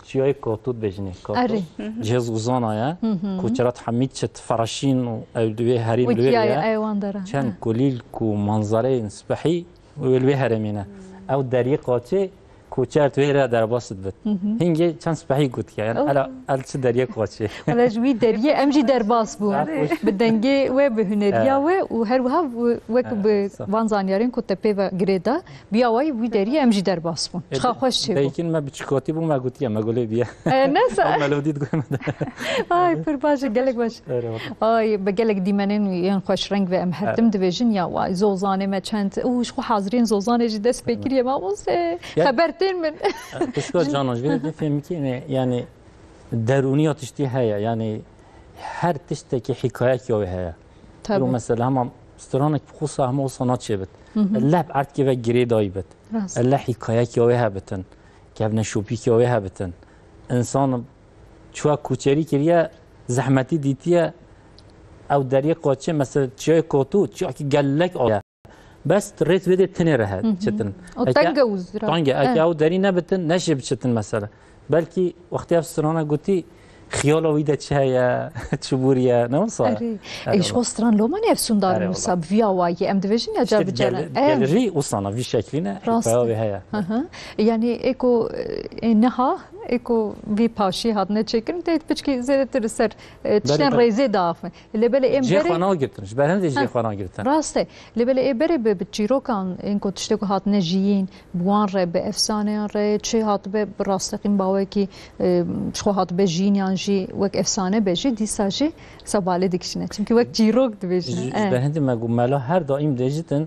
çiyayê Katû dibêjinê. Katû. Erê. Cihê Zozana ye. Hı hı. Koçerat Hemîd çit Feraşîn û ew li wê herêm li wê Wekî ye. Ewan dara. Çend Hı. kulîlk û manzareyên spehî wê li wê herêmê ne. Ew deriyê qaçê koçert wê re derbas dibit. Hı hı. Hingê çend spehî gotiye. Yani Oh. ela, el çi deriyê qaçê. Wala ji wî deriyê em jî derbas bûn. Erê. Bi dengê we, bi huneriya Evet. we û her wiha wek Evet, bi sağ ol. van zanyarên ku te pê ve girêda. Bi awayî wî deriyê em jî derbas bûn. E, Çiqa be-, xweş çêbû. Belkin me bi çikatî bû, me gotiye, me gulê biye. E, ne sa- Ew melodî digoye me de. Ay, pir baş e, gelek baş. Erê, wala. Ay, bi gelek dîmenên yên xweş reng ve em her Evet. tim dibêjin ya wa, zozanê me çend, û ji xwe hazirên zozanê jî dest pê Evet. kiriye, mamoste. Ya- Xeber tên min. Pişka canan, ji vê de fêm kî ne, yani derûniya tiştî heye, yani her tiştekî hikayek ya wê heye. Tabii. Mesela hema stranek bi xwe hema wisa naçêbit. Hı hı. Leh bi erdkê ve girêdayî bit. Rast. Leh hikayek ya wê hebitin. Kevneşopîk ya wê hebitin. Însan çuwa kuçerî kiriye, zehmetî dîtiye. Ew deriyê qaçê mesela çiyayê Kotû, çiyakî gelek aye. Bes rêt wê dê tinê re he Hı hı. çitin. O Eke tenge û zira. Tenge, eke Eh. ew derî nebitin, neşê biçitin mesela. Belkî wextê ev strana gotî, xiyala wî de çi heye, çi bûriye, ne wisa? Erê. Erê, Ê, ji wala. xwe stran loma ne efsûndar Erê, wisa, wala. bi vî awayî em dibêjin ya Îşte ca bi gel-, caran. Eh. Gelrî wisa na vî şeklî ne, Rast hikaye e. wê heye. Hı hı. Yani êko, e, niha, êko vî paşî hatine çêkirin, tê piçkî zêdetir ser, e, tiştên Belê, belê. rêzê diaxivin. Lê belê êm Cihê berê xwe nagirtin, ji ber hindê jî Heh. xwe nagirtin. Rast e. Lê belê ê berê bi, bi çîrokan, ên ku tiştê ku hatine jiyîn, bi wan re, bi efsaneyan re, çi hatibe bi rasteqîn bawekî, e, ji xwe hatibe jiyîn yan jî wek efsane be jî, dîsa jî sa balê dikişîne. Çimkî wek çîrok dibêjine. Ji, ji Eh. ber hindê me got, mela her daîm dêjitin,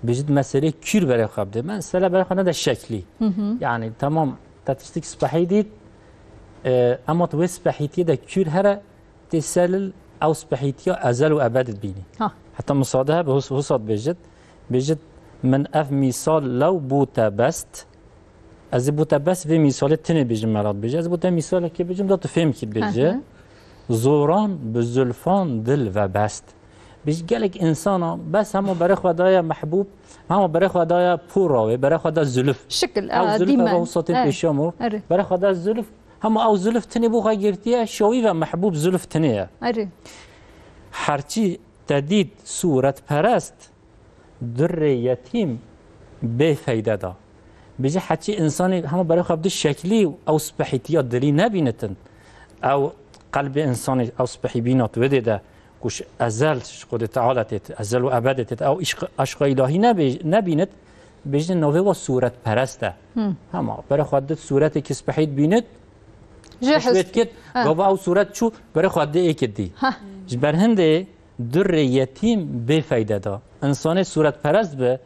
bêjit meselê kûr berê xwe bide. Mesela berê xwe nede şeklî. Hı hı. Yani tamam, te tiştik spehî dît, e, ema tu wê spehîtiyê de kûr here, tê ser li ew spehîtiya ezel û ebed dibînî. Ha. Heta misade hebe hus-, husat bêjit, bêjit, min ev mîsal lew bû te best, ez ê bû te best vê mîsalê tinê bêjim, mela dibêje. Ez bû te mîsalekê bêjim, da tu fêm kî dibêje. Hı hı. Zoran bi zulfan dil ve best. Bêjî gelek însana bes hema berê xwe daye mehbûb, hema berê xwe daye pûra wê, berê xwe da zulf. Şikil, Ew a, zulf dîmen. heva husatê Eh. pêşiya me. Erê. Berê xwe da zulf, hema ew zulf tinê bo xwe girtiye, şawî ve mehbûb zulf tinê ye. Erê. Herçî te dît sûretperest, durrê yetîm bê feyde da. Bêje heçî însanê hema berê xwe bi du şeklî ew spehîtiya dilî nebînitin. Ew qelbê însanê ew spehîbîna tu wê dê de ku ji ezel ji Xwedê Teala têt, ezel û ebedê têt, ew îşq, eşqa îlahî nebê-, nebînit, bêjin navê wa sûretperest e. Hmm. Hema berê xwe dit sûretekî spehî dibînit, Ji pişt wê hist- dikit, Ha. gava ew sûret çû berê xwe dê êkê dî. Ha. Ji ber hindê durrê yetîm bê feyde da. Însanê sûretperest bi,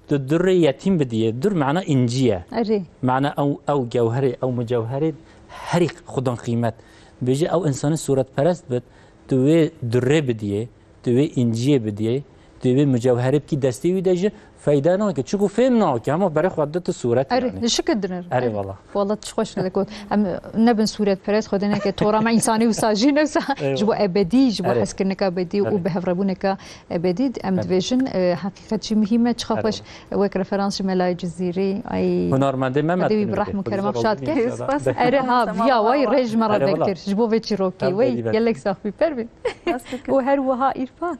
tu durrê yetîm bidiyê. Dur mana încî ye. Erê. Mana ew, ew gewherê, ew mucewherê herî xudan qîmet. Bêje ew însanê sûretperest bit, tu wê durrê bidiyê, tu wê înciyê bidiyê, tu wê mucewherê bikî destê wî de jî feyde nake. Çiku fêm nake, hema berê xwe di tu sûret Erê, yani. şikir dinir. Erê Erê. valla. Wala tu xweş ne got. Em nebin sûretperest, xwe de neke tora me însanî wisa jî ne wisa. Eyvallah. Ji bo ebedî, ji bo Erê. hezkirineka ebedî û Erê. bi hevrebûneka ebedî em Erê. dibêjin, e, heqîqet jî muhîm e, çiqa Erê xweş wala. wek referans ji Melayê Cizîrî, ay, Hunermendê me Xwedê wî bi Metînê rehm û bike, kerema xwe şad ke. Xwedê Erê ha, viya way rêj me re Erê wala. vekir. Ji bo vê çîrokê, Erê wey, wala. gelek sax bî, Pervîn. Û her wiha Îrfan.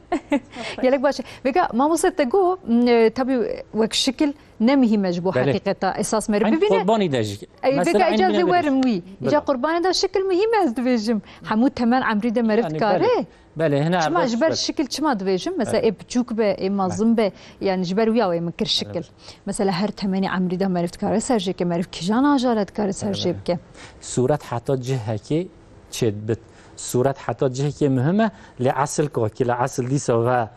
Gelek baş e. Vêga, mamoste te got, m, e, tabî wek şikil ne muhîm e ji bo Belê. heqîqeta. Esas meriv Eyn bibîne. qurbanî de jî. Ey, Mesela vêga eyn îca bine zê verin. werim wî. Îca Belê. qurbanê de şikil muhîm e ez dibêjim. Hemû temen emrî de meriv Yani dikare. belê. Belê, hine Çima, ev ji ber baş şikil çima dibêjim? Mesela Belê. ê biçûk be, ê mezin be. Yani ji ber wî awê min kir şikil. Evet. Mesela her temenî emrî de meriv dikare ser jê ke, meriv kijan ajale dikare ser Belê, jê belê. bike. Sûret heta cihekê çêdibit. Sûret heta cihekê muhim e, lê esil kokî, lê esil dîsa ve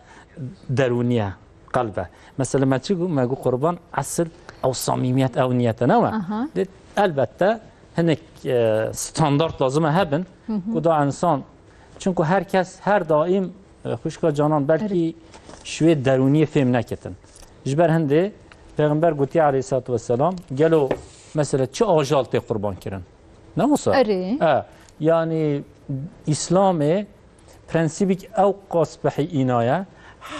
derûnî ye, qelb e. Mesela me çi got? Me got qurban esil ew samîmiyet, ew niyet e, ne we? Aha. Lê elbette hinek, e, standart lazim e hebin, Hı hı. ku da însan, çunku her kes, her daîm, e, xwişka canan belkî Erê. ji wê derûniyê fêm neketin. Ji ber hindê Pêxember gotiye aleyhissalatu vesselam, gelo mesela çi ajal tê qurban kirin? Ne wisa? Erê. E, yani Îslamê prensîbik ew qas bihî înaye,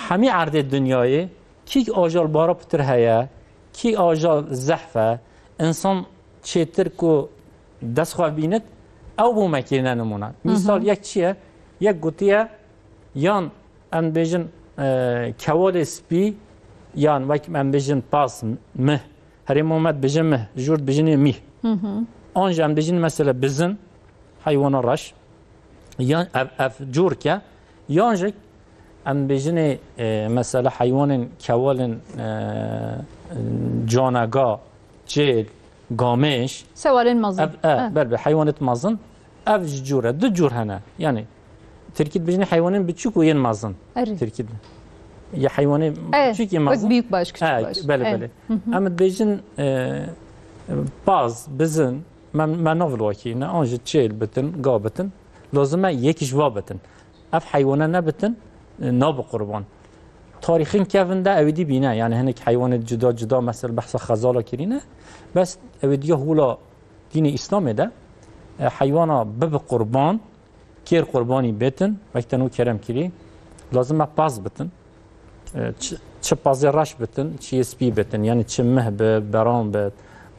hemî erdê dinyayê kî ajal bara pitir heye, kî ajal zehf e, însan çêtir ku dest xwe bînit, ew bû me kirine nimûne. Mîsal yek çi ye? Yek gotiye, yan em dibêjin, e, kewalê spî, yan wek em bêjin pas, mih. Herê Muhammed dibêje mih, jûr dibêjinê mîh. An jî em dibêjin mesela bizin, heywana reş. Yan ev, ev cûrke, yan jî em dibêjinê, e, mesela heywanên kewalên, e, canega, çêl, gamêş. Sewalên mezin. Ev, e, Ha. belê, heywanêt mezin. Ev ji cûr e. Du cûr hene. Yani, Tirkî dibêjinê heywanên biçûk û yên mezin. Erê. Tirkî di-, ya heywanê E, biçûk yên wek mezin. Büyük baş, küçük E, baş. belê, E. belê. Em dibêjin, e, paz, bizin, me, me nav li wekî ne, an jî çêl bitin, ga bitin. Lazim e yek ji va bitin. Ev heywana nebitin, e, nabe qurban. Tarîxin kevin de ew dî bîne. Yani hinek heywanê cuda cuda, mesela behsa xezala kirîne. Bes ew diya hûla dînê Îslamê de, e, heywana bibe qurban, kêr qurbanî bêtin, wek te nû kerem kirî, lazim e paz bitin. E, çi, çi pazê reş bitin, çi yê spî bitin. Yani çi mih bi, beran bi,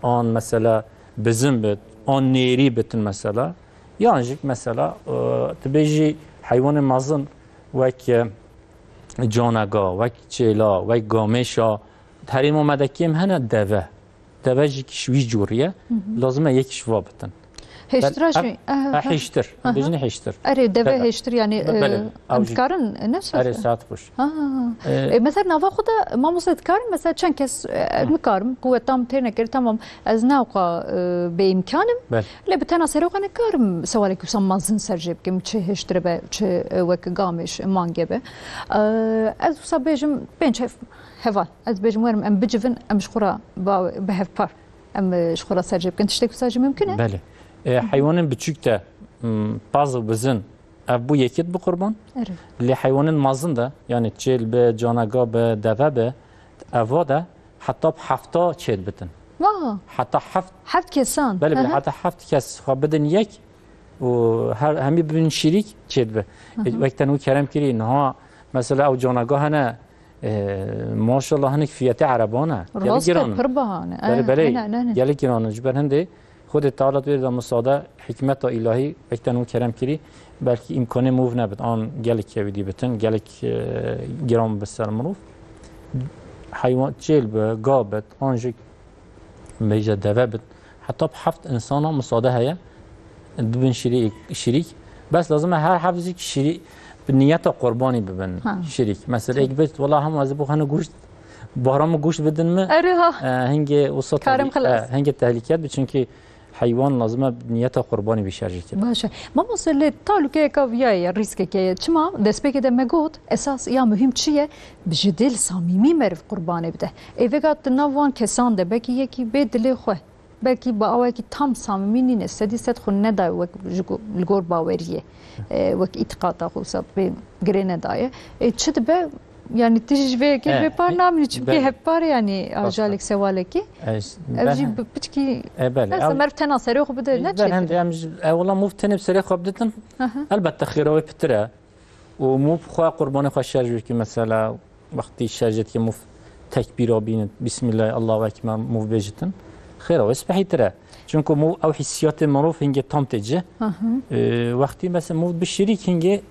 an mesela bizin bi, an nêrî bitin mesela. Yan jî mesela, e, tu bêjî heywanê mezin wek, e, canega, wek çêla, wek gamêşa, herêma me de kêm hene deve. Deve jî kî ji wî cûrî ye. Lazim e yek ji va bitin. Hêştira Bel-, jî, ev, eh, ha. hêştir. Aha. Bêjinê hêştir. Erê, deve Deve. hêştir, yani, Be-, belê, eh, ew em jî. dikarin, ne Erê, söz? saet xweş. Ha. Eh. E, mesela nava xwe de, mamoste dikarim, mesela çend kes, eh, Hı. nikarim, quweta min têr nekir, tamam, ez ne wqa, eh, bêîmkan im. Belê. Lê bi tena serê xwe nikarim sewalekî wisa mezin ser jê bikim, çi hêştir be, çi, eh, wek gamêş, mange be. Eh, ez wisa bêjim pênc hev-, heval. Ez dibêjim, werin em bicivin, em ji xwe re ba-, bi hevpar, em, e, ji xwe re ser jê bikin. Tiştek wisa jî mimkun e? Belê. E, heywanên biçûk de, m, paz û bizin, ev bû yekê dibe qurban. Erê. Lê heywanên mezin de, yani çêl be, canega be, deve be, eva de heta bi hefta çêdibitin. Wa! Heta heft Heft kesan. Belê, belê, Aha. heta heft kes xwe bidin yek û her, hemî bibin şirîk çêdibe. E, Aha. wek te nû kerem kirî, niha mesela ew canega hene, E, maşallah, hinek fiyetê ereban e. Gelek Rast e, giran in. pir baha ne. Belê, E, belê, ne, ne, ne. gelek giran in. Ji ber hindê Xwedê Teala tu de misade hikmeta îlahî wek te nû kerem kirî, belkî îmkanê mûv nebit. An gelek kevî dî bitin, gelek, e, giran bi ser mirov. Heywan çêl bi, ga bit, an jî bêje deve bit. Heta bi heft insana misade heye, dibin şirîk, şirîk. Bes lazim e her heft jî şirîk, bi niyeta qurbanî bibin Ha. şirîk. Mesela, ek bit, wela hema ez bû hene goşt, bara min goşt bidin mi? Erê ha. E, hingê wisa Karim tehlî-, xilas. e, hingê tehlîke bi, çünkü heywan lazim e niyeta qurbanî bi şerjî kir. Baş e. Mamoste, lê talûkeyeka viya ye, rîskeke ye. Çima? Destpêkê de me got, esas ya muhîm çi ye? Bi ji dil samîmî meriv qurbanê bide. Ê vêga di nav wan kesan de, belkî yekî bê dilê xwe, belkî bi awayekî tam samîmî nîne, sedî sed xwe nedaye wek ji go-, li gor baweriyê, e, wek îtiqata xwe wisa bê girê nedaye. Ê, çi dibe? Yani tu jî ji vê yekê Eh, bê par namînî, çimkî belê. hevpar e, yani Rast e. ajalek sewalekî. Ez, Ev ben jî he- bi piçkî E, belê. neyse, Ew meriv tena serê xwe bide, ne Ben çêtir hende e? em ji, e, wela mûv tenê bi serê xwe biditin. Aha. Elbette xêra wê pitir e. Û mûv xwe qurbanê xwe şerj bikî, mesela, wextî şerj dikî mûv tekbîra bînin, Bismillah, Allahu Ekber, mûv bêjitin. Xêra wê spehîtir e. Çunku mûv ew hissiyatê mirov hingê tam tê cih. Aha. Ee, wextî mesela mûv bi şirîk hingê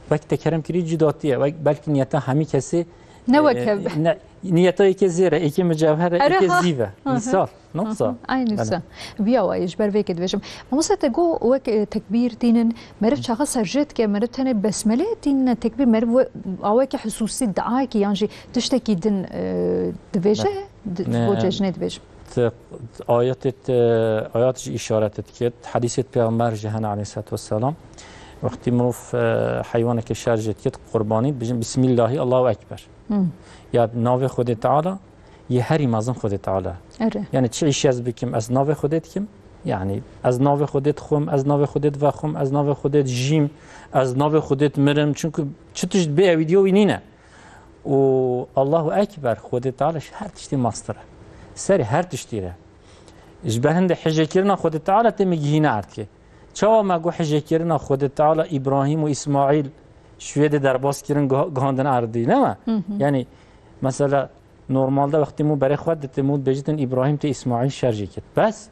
wek te kerem kirî cudatiye. Wek, belkî niyeta hemî kesê, Ne wek e, hev. ne, niyeta êkê zêr e, êkê mucewher e, Erê êkê ha. zîv e. Aha. Mîsal. Nasıl? Hı hı, aynı Yani. sa. Viya wayê ji ber vê ke dibêjim. Mamoste te got wek, e, tekbîr tînin, meriv çaxa serjê dike, meriv tenê besmelê tînine tekbîr, meriv we-, aweke hususî, diayekî yan jî tiştekî din, e, dibêje, Bele. di-, Ne, bo cejnê dibêjim. Te, ayetê te, ayet jî işaret dike, hadîsê Peyxamber jî hene aleyhissalatu vesselam. Wextî mirov, e, heywaneke şerjê dike, qurbanî, dibêjin Bismillahî, Allahu Ekber. Hı. Ya navê Xwedê Teala, yê herî mezin Xwedê Teala. Erê. Yani çi îş ez bikim, ez navê Xwedê dikim. Yani ez navê Xwedê dixwim, ez navê Xwedê divexwim, ez navê Xwedê dijîm, ez navê Xwedê dimirim. Çünkü çi tişt bê ewîdiyo wî nîne. Û Allahu Ekber, Xwedê Teala ji her tiştî mastir e. Serê her tiştî re. Ji ber hindê hijêkirina Xwedê Teala tê me gihîne erdkê. Çawa me got hijêkirina Xwedê Teala Îbrahîm û Îsmaîl şûyê de derbas kirin, guha-, guhandin erdî, ne me? Hı hı. Yani, mesela, normalde wextî mû berê xwe ditin, mû dibêjitin Îbrahîm tê Îsmaîl şerjê kir. Bes,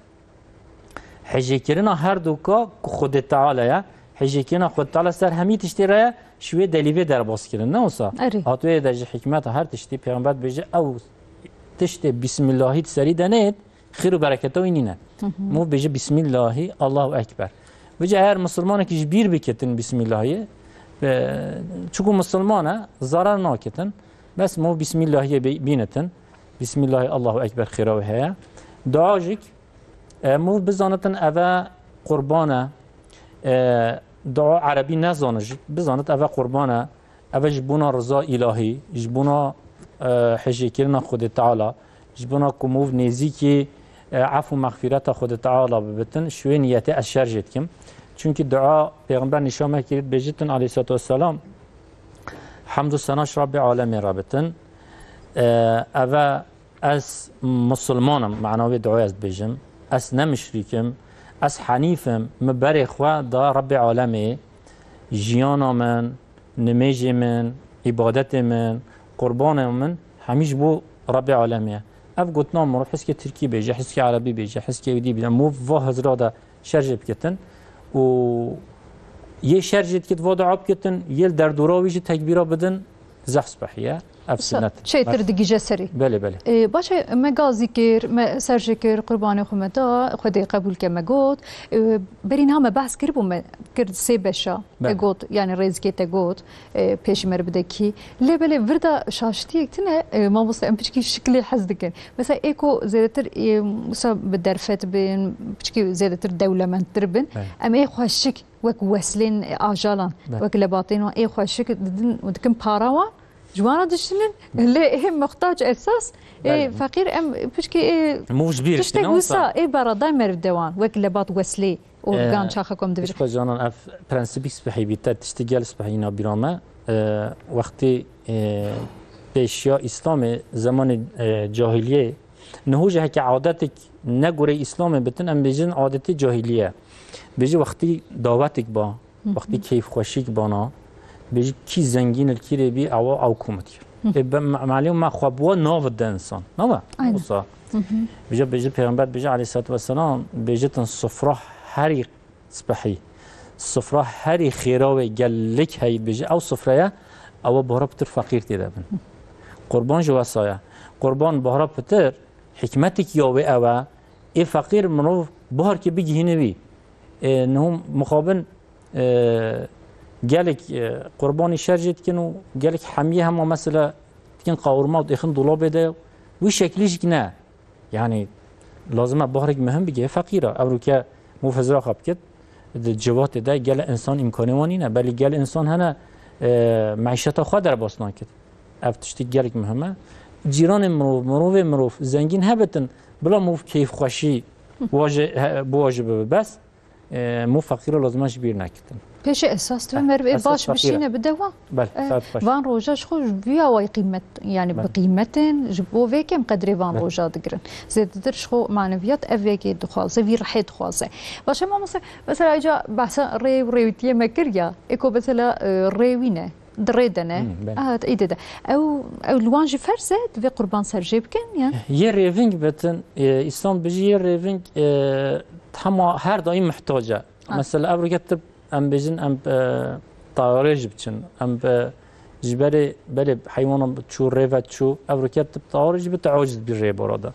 Hejêkirina her duka ku Xwedê Teala ye, hejêkirina Xwedê Teala ser hemî tiştê re ye, ji wê delîvê derbas kirin. Ne wisa? Erê. Hat wê de ji hikmeta her tiştî Pêxember dibêje, ew tiştê Bismillahî di serî de nêt, xêr û bereketa wî nîne. Hı hı. Mû bêje Bismillahî, Allahu Ekber. Vêca her misilmanekî ji bîr bikitin Bismillahî, e, çiku misilman e, zarar nakitin. Bes mû Bismillahiyê bî-, bînitin. Bismillahî, Allahu Ekber, xêra wê heye. Dua jîk, e, mû bizanitin eve qurban e, e, dua erebî nezanit jî, bizanit eve qurban e, eve ji bona riza îlahî, ji bona, e, hejêkirina Xwedê Teala, ji bona ku mûv nêzîkî, e, ef û mexfîreta Xwedê Teala bibitin, ji wê niyetê ez şer jê dikim. Çunkî dua Pêxember nîşan me kirî, bêjitin aleyhissalatu vesselam, hemd û sena ji Rabbê alemê re bitin. E, eve Ez musulman im, mana wê duayê ez dibêjim. Ez ne muşrîk im, ez henîf im, min berê xwe da Rebbê alemê, jiyana min, nimêjê min, îbadetê min, qurbanê min, hemî ji bo Rebbê alemê ye. Ev gotina mirov hizkê tirkî bêje, hizkê erebî bêje, hizkê ewdî bêje, mirov va hizra de şer jê bikitin û yê şer jê dikit, va dua bikitin, yê li derdora wî jî tekbîra bidin, zehf spehî ye. Ev Wisa sunet. Çêtir digije serî. Belê, belê. Ê, baş e, me gazî kir, me ser jê kir, qurbanê xwe me da, Xwedê qebûl ke me got. Ê, berî niha me behs kiribû, me kir sê beşa. Belê. Te got, yani rêzikê te got, ê, pêşî me re bide kî. Lê belê vir de şaştiyek tune, ê, mamoste em piçkî şiklê hez dikin. Mesela ê ku zêdetir, ê, wisa bi derfet bin, piçkî zêdetir dewlemendtir bin. Belê. Em ê xweşik wek weslên ajalan, Be. wek lebatên wan ê xweşik didin û dikin para wan, ji wan re dişinin, lê ê muhtac esas, ê Belê. feqîr em piçkî ê Mû ji bîr tiştek dikin, wisa wisa. ê beradayê meriv de wan, wek lebat weslê organ Ee, çaxa kom dibir. Pişka canan ev prensîbî spehî bî, te tiştî gel spehî nabîra me. Ee, wextî, ee, pêşiya Îslamê, zemanê, ee, cahiliyê, niho jî heke adetek ne goreyê Îslamê bitin, em bêjin adetê cahiliye. Bêjî wextî dawetek ba, Hı hı. wextî keyfxweşîk bana, bêjî kî zengîn li kîrê bî, ewa ew komit kir. Hı. Ê be me-, malê me xwe bi we navide insan. Nava? Aynen. Wisa. Hı hı. Bêje, bêjî Pêxember bêjî aleyhissalatu vesselam, bêjitin sufra herî spehî. Sufra herî xêra wê gelek heyî bêjî. Ew sufreye, ewa bahra pitir feqîr tê de bin. Qurban jî wesa ye. Qurban bahra pitir, hikmetek ya wê ew e, ê feqîr mirov baharkê bigihîne wî. Ê, niho mixabin, ê, gelek, ê, qurbanî şer jê dikin û gelek hemiyê hema mesela dikin qawurma û dixin dolabê de, wî şeklî jîk ne. Yani lazim e baharek muhim bigihê feqîra. Ewroke mû hizra xwe bikit, di civatê de gele insan îmkanê wan nîne. Belê gel insan hene, e, meîşeta xwe derbas nakit. Ev tiştî gelek muhim e. Cîranê mirov, mirovê mirov zengîn hebitin, bila mirov keyfxweşî waje, he, bi waje bibe. Bes, e, mû feqîra lazim e ji bîr nekitin. Pêşê esas tu Eh, meriv ê esas baş feqîr e. bişîne bide wan. Bel, Eh, saet xweş. Van roja ji xwe ji vî awayî qîmet, yani Bel. bi qîmetin, ji bo vê kem qedrê van Bel. roja digirin. Zêdetir ji xwe maneviyat ev yekê dixwaze, vî rihê dixwaze. Baş e mamoste, mesela îca behsa rê û rêwîtiyê me kir ya, ê ku mesela, e, rê wî ne, di rê de ne. Hmm, bel. Aha, îdê de. Ew, ew li wan jî ferz e, divê qurban ser jê bikin ya. Yê rêving bitin, e, Îslam bijî yê rêving, e, hema her daîm muhtac e. Ah. Mesela ev rike tib em bêjin em, e, tayarê jî biçin. Em bi, ji berê belê heywana çû rê ve çû. Ev rike tib tayarê jî bi te aciz bî rêbara de.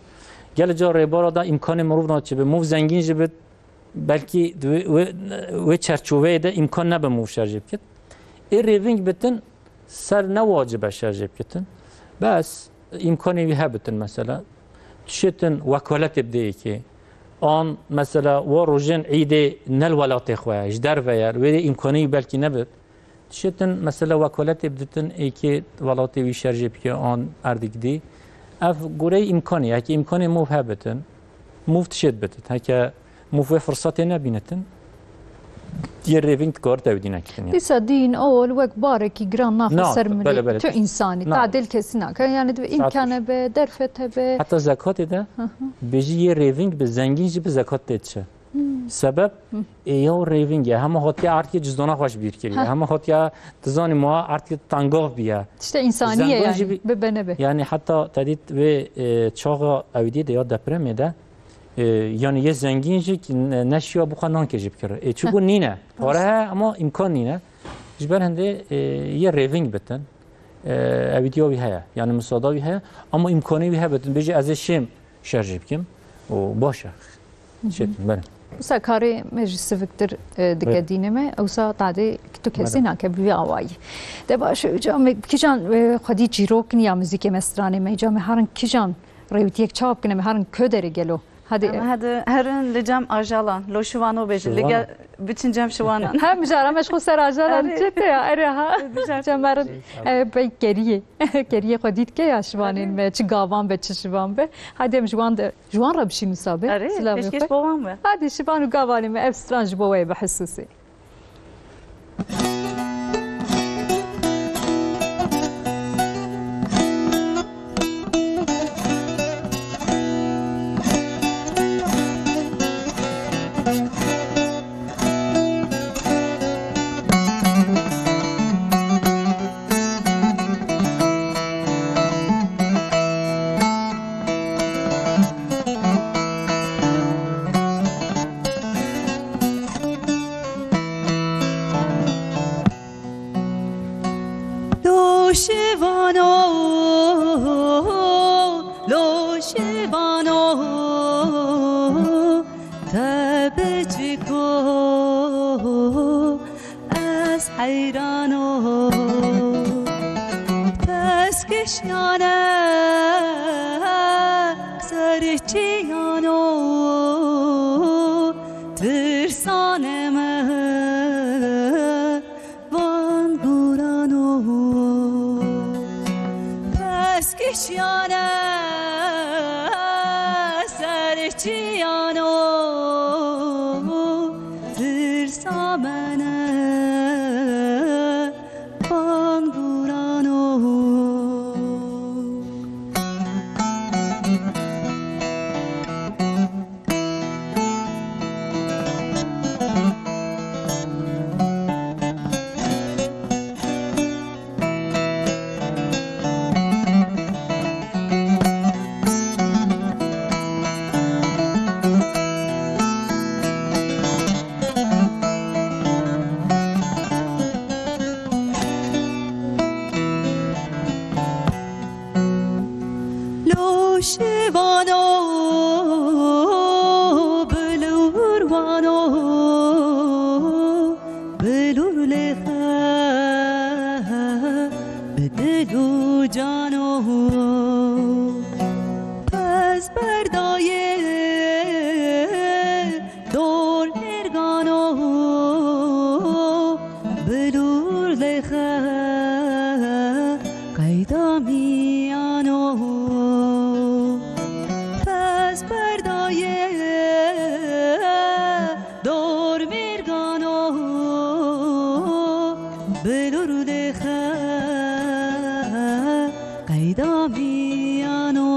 Gelê ca rêbara de îmkanê mirov naçe bi. Mûv zengîn jî bi belkî di wê, wê, wê çerçoveyê de îmkan nebe mûv şer jê bikit. Ê rêving bitin ser ne wacib e şer jê bikitin. Bes îmkanê wî hebitin mesela. Tişêtin wekaletê bidê yekê. An mesela wa rojên îdê ne li welatê xwe ye, ji derve ye, wê dê îmkanê wî belkî nebit. Tişêtin mesela wekaletê biditin êkê welatê wî şer jê bike an erdîk dî. Ev goreyê îmkanê ye. Heke îmkanê mûv hebitin, mûv tişêt bitit. Heke mûv wê firsatê nebînitin, yê rêving dikar tewdî nekitin ya. Dîsa dîn ol wek barekî giran naxe Na, ser bele, miletî. bele. Tu însanî, Na. tadil kesî nake. Yani divê Saet îmkan xweş. hebe, derfet hebe. Heta zekatê de Hı hı. bêjî yê rêving bi zengîn jî bi zekat tê diçe. Hmm. Sebeb Hı. ê ya rêving e. Hema hatiye erdkê cizdana xwe ji bîr kiriye. Ha. Hema hatiye dizanî ma erdkê tangav biye. Tişte însaniye Zengon yani. jî bi- Bibe nebe. Yani heta te dît vê, e, çaxa ewdî de ya depremê de E, yanî yê zengîn jî ki ne, neşiya bixwe nankê jî bikire. E, çiku nîne. Pare heye ama îmkan nîne. Ji ber hindê, e, yê rêving bitin. E, ewîdiya wî heye. Yanî misada wî heye. Ama îmkanê wî hebe tu bêjî ez ê şêm şerjî bikim. Û baş e. Çêtin, belê. Wisa karê me jî siviktir, e, dike dînê me. Wisa tadê tu kesî nake bi vî awayî. De baş e, ca me kîjan, e, xwedî çîrok in ya muzîkê me stranê me. Ca me herin kîjan rêwitiyek çawa bikin, em herin ku derê gelo. Hadi. Em hadi herin li cem ajalan, lo şivano bêjin, li gel biçin cem şivanan. Hem jara me ji xwe ser ajalan çê te ya, erê ha. Cem herin, e, bey keriyê. Keriyê xwe dît ke ya şivanên me, çi gavan be, çi şivan be. Hadi em ji wan de, ji wan re bişîn wisa be. Erê, pêşkêş bo wan be. Hadi şivan û gavanê me ev stran ji bo we ye bi hisûsî. Lo şivano, lo şivano, te biçiko ez heyrano. Peskişyane serçiyano, tirsanê me van gurano. Peskişyane serçiyano, tirsa me ne van gurano. Lo şivano, bilur wano, bilur lêxe, bi dil û cano. Pez berdayê dor mêrgano, bilur lêxe qeyda miyano. Pez berdayê dor mêrgano, bilur lêxe qeyda miyano.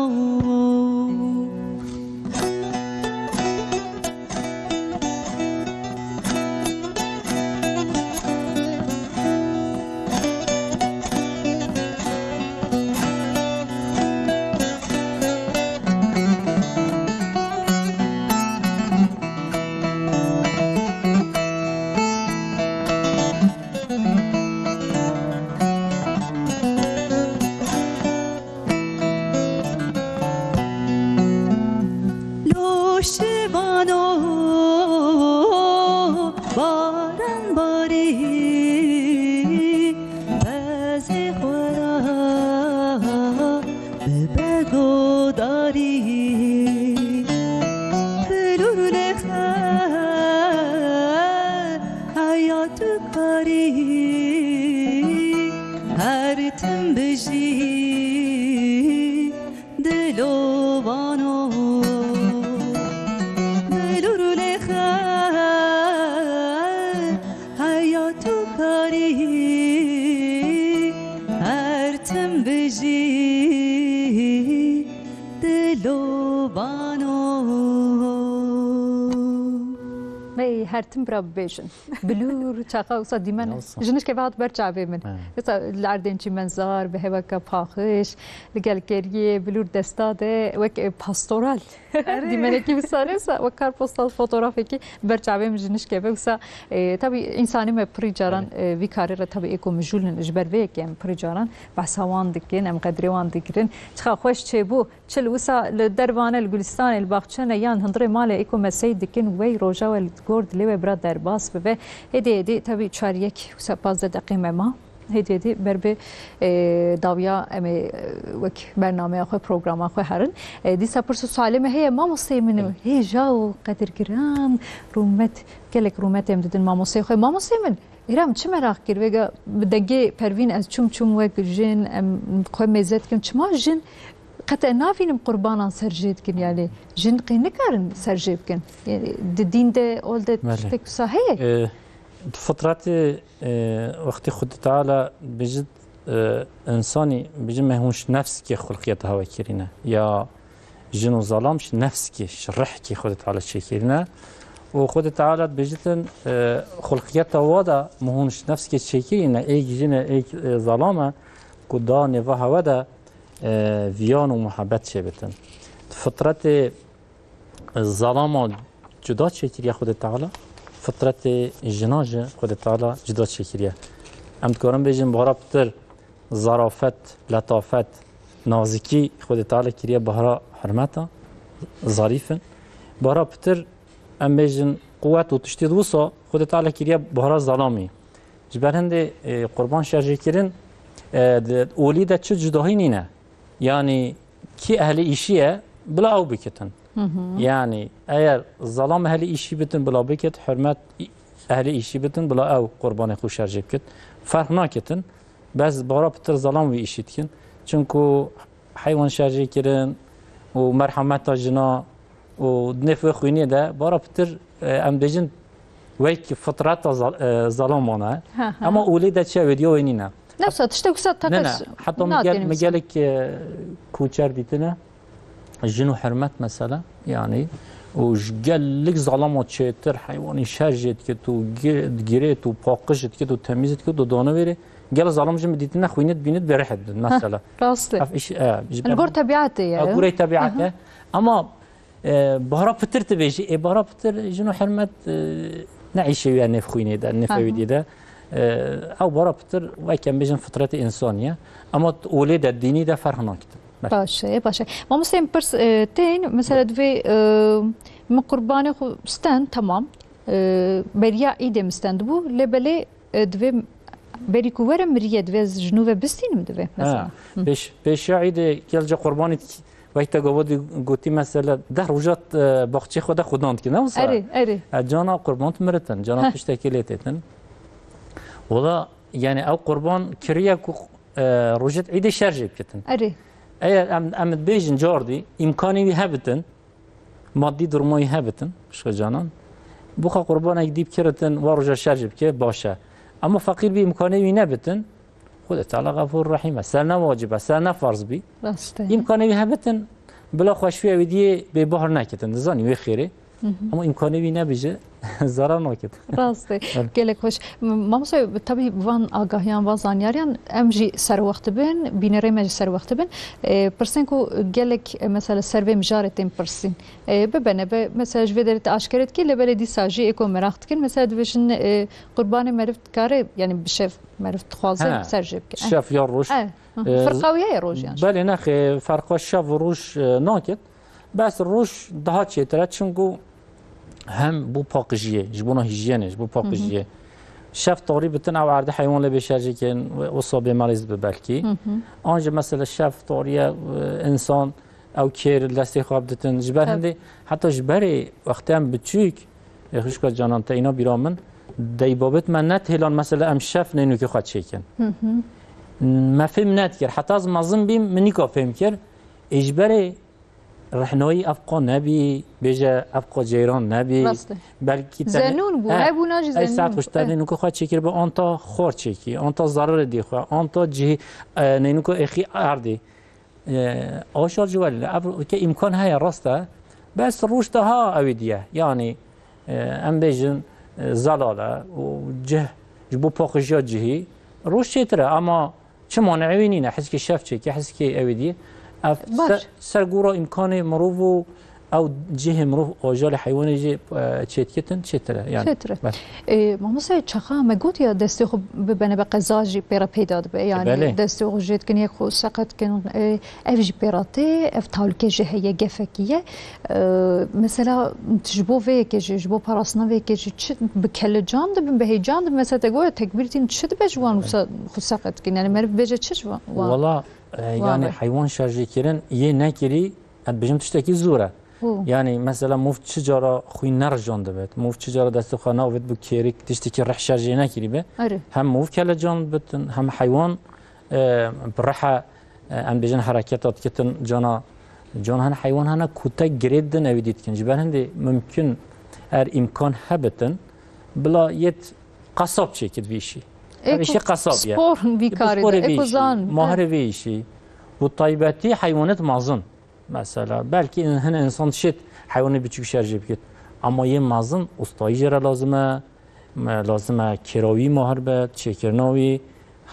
Lo şivano baran barî, bezê xwe ra bibe godarî. Bilûr lêxe heya tu karî, her tim bijî. Dilo vano, bilûr lêxe heya tu karî, her tim bijî. Dilo vano. Hey, her tim bira bibêjin. Bilûr çaqa wisa dîmen. Ne wisa? Ji nişkê ve hat ber çavê min. He. Wisa li erdên çîmenzar, bi heveka paqij, li gel keriyê, bilûr desta de, wek, e, pastoral. Erê. Dîmenekî wisa ne wisa wek karpostal fotografekî ber çavê min ji nişkê ve wisa, e, tabî însanî me pirî caran, Erê. e, vî karî re tabî êko mijûl in ji ber vê yekê em pirî caran behsa wan dikin, em qedrê wan digirin. Çiqa xweş çêbû, çi li wisa li dervane, li gulistanê, li baxçene yan hundirê malê êko me seyr dikin, wey roja we li gor dilê we bira derbas bibe. Hêdî hêdî tabî çar yek wisa pazdeh deqê me ma. Hêdî hêdî ber bi, e, dawiya em ê, e, wek bernameya xwe, programa xwe herin. E, dîsa pirs û sualê me heye, mamosteyê min û hêja û qedirgiran, rûmet, gelek rûmet em didin mamosteyê xwe. Mamosteyê min, îra min çi meraq kir, vêga bi dengê Pervîn ez çûm, çûm wek jin, em xwe mêze dikin. Çima jin qet ez navînim qurbanan ser jê dikin, yani jin qey nikarin ser jê bikin. Yani di dîn de, ol de Belê. tiştek wisa heye? E, di fitretê E, wextî Xwedê Teala bijit, e, însanî bijit me hûn ji nefskê xulqiyeta hewe kirîne. Ya jin û zalam ji nefskê, ji rihkê Xwedê Teala çêkirîne. Û Xwedê Teala dibijitin, e, xulqiyeta wa da me hûn ji nefskê çêkirîne, êk jin e, êk, e, zalam e, ku da nêva hewe de, e, viyan û muhebet çêbitin. Di fitretê Zalama cuda çêkiriye Xwedê Teala, fitretê jina jî Xwedê Teala cuda çêkiriye. Em dikarin bêjin, bahra pitir zarafet, letafet, nazikî Xwedê Teala kiriye bahra hurmeta, zarîf in. Bahra pitir, em bêjin, quwet û tiştê di wisa Xwedê Teala kiriye bahra zalamî. Ji ber hindê, e, qurban şerjêkirin, e, di olî de çi cudahî nîne. Yanî kî ehlê îşî ye, bila ew bikitin. Hı hı. Yanî eger zalam ehlê îşî bitin, bila bikit, hurmet ehlê îşî bitin, bila ew qurbanê xwe şerjê bikit. Ferq nakitin. Bes bara pitir zalam wî îşî dikin. Çinku heywan şerjê kirin û merhemeta jina û di nêf wê xwînê de bara pitir, e, em bêjin wek fitreta zal-, e, zalaman e. Hı hı. Ema olê de çi wê diya wê nîne. Ne wisa tiştek wisa Ne, tekas ne. Heta min gel-, nadînim min sen. gelek, e, koçer dîtine. Jin û hurmet mesela, yani, û ji gelek zalama çêtir heywanî şerjê dikit û gi-, digirêt û paqij dikit û temîz dikit û dane vêrê. Gel zalam jin dîtine xwînit bînit bê rihê didin mesela. Rast e. Ev iş, e, ji Li gor tebiatê ye. Ha, gorê tebiat Aha. e. Ama, e, bahra pitir tu bêjî, ê bahra pitir jin û hurmet, e, ne îşê wî ye nêv xwînê de, nêv Aha. ewîdî de. E, ew bahra pitir wek em bêjin fitretê însanî ye. Ama olê de, dînî de ferq nakitin. Baş e, baş e. Mamoste, em pirs, e, tên, mesela divê, e, min qurbanê xwe stend, tamam. E, beriya îdê min stendibû, lê belê, e, divê berî ku were miriye, divê ez ji nû ve bistînim divê, mesela. Ha, Hı. pêş-, pêşiya îdê gelce qurbanî t-, wek te gava dî gotî, mesela deh roja, e, baxçê xwe de xudan dikin, ne wisa? Erê, erê. E, cana qurban miritin, cana Heh. tiştekî lê têtin. Wala, yani ew qurban kiriye ku, e, rojit îdê şerjê bikitin. Erê. Eger em, em dibêjin cardî, îmkanê wî hebitin, madî duruma wî hebitin, xwişka canan, buxa qurbanek dî bikiritin, wa roja şerjê bike, baş e. Ema feqîr bî, îmkanê wî nebitin, Xwedê Teala Xefûr Rehîm e. Ser ne wacib e, ser ne ferz bî. Rast e. Îmkanê wî hebitin, bila xweşiya wî diyê bêbahir nekitin. Dizanî wê xêrê. Hı hı. Ama îmkanê wî nebî jî zarar naket. Rast e. Evet. Gelek xweş. M-, Mamoste, tabî van agahiyan, van zanyariyan em jî serwext dibin, bînerê me jî serwext dibin. E, pirsên ku gelek, e, mesela ser vê mijarê tên pirsîn. E, bibe nebe, mesela ji vê derê te aşkere dikî, lê belê dîsa jî ê ku meraq dikin, mesela dibêjin, e, qurbanê meriv dikare, yani bi şev meriv dixwaze He, ser jê bike. şev ya roj. E, hı hı. E, Firqa wî heye roj yan? Belê nexê, ferqa şev û roj, e, naket. Bes roj daha çêtir e, çinku hem bo paqijiyê, ji bona hîjyenê, ji bo Hı hı. paqijiyê. Şev tarî bitin, ew erdê heywan lê bê şerjê kirin, we-, wisa bê merîz bi belkî. Hı hı. An jî mesela şev tarî ye, e, însan ew kêr li destê xwe biditin. Ji ber Tabii. hindê heta ji berê wextê em biçûk, e, xwişka canan te îna bîra min, deybabet me netêlan mesela em şev nênûkê xwe çêkin. Hı hı. Me fêm nedikir. Heta ez mezin bîm, min nîka fêm kir. Ê ji berê Rehnayî ev qa nebî, bêje ev qa ceyran nebî. Rast e. Belkî te Zenûn bû, He, hebûna jî ey zenûn saet bû. xwe te Eh. nênûka xwe çêkiribû, anta xwar çêkî, anta zerrê dî xwe, anta cihî, e, nênûka êxî erdî. E, aşal ji welî, ev ke îmkan heye, rast e. Bes roj daha ewî diye. Yanî, e, em bêjin, e, zelal e û cih ji bo paqijiya cihî roj çêtir e, ama Çi maneyê wî nîne, hizkê şev çêkê, hizkê ewê dî. Ev Baş. ser, ser gora îmkanê mirov û, ew cihê mirov ajalê heywanê jî, e, çêdikitin, çêtir e, yani. Çêtir e. Belê. E, mamoste, çaxa me gotiye destê xwe bibene be qeza jî pê re peyda dibe. Yani, belê, destê xwe jê dikin, yek xwe seqet dikin, e, ev jî pê re tê, ev talûke jî heye, gefekî ye. E, mesela, tu ji bo vê yekê jî, ji bo parastina vê yekê jî çi bi kelecan dibin, bi heyecan dibin? Mesela, te goya tekbîr tîn çi dibe ji wan wisa xwe seqet dikin? Yani, meriv bêje çi ji wan? Wala, e, wan yani re heywan şerjêkirin yê nekirî, ez dibêjim tiştekî zor e. Û yani mesela mov çi cara xwîn nerijandibit, mov çi cara destê xwe neavêt bi kêrik tiştekî rih şerjê nekirî be. Erê. Hem mov kelecan bitin, hem heywan, e, bi rihe, e, em bêjin hereketa dikitin cana, can hene heywan hene ku te girê didin ew dî dikin. Ji ber hindê mumkin er îmkan hebitin, bila yêt qesab çêkit vî işî. Ev Eko işê qesab ye. Spor vî karê de, eko zan. Mahirê vî işî. Û taybetî heywanêt mezin. Mesela, belkî in-, hin insan dişêt heywanê biçûk şerjê bikit. Ama yê mezin, ustayî jê re lazim e, me-, lazim e kêrawî mahir be, çêkirina wî,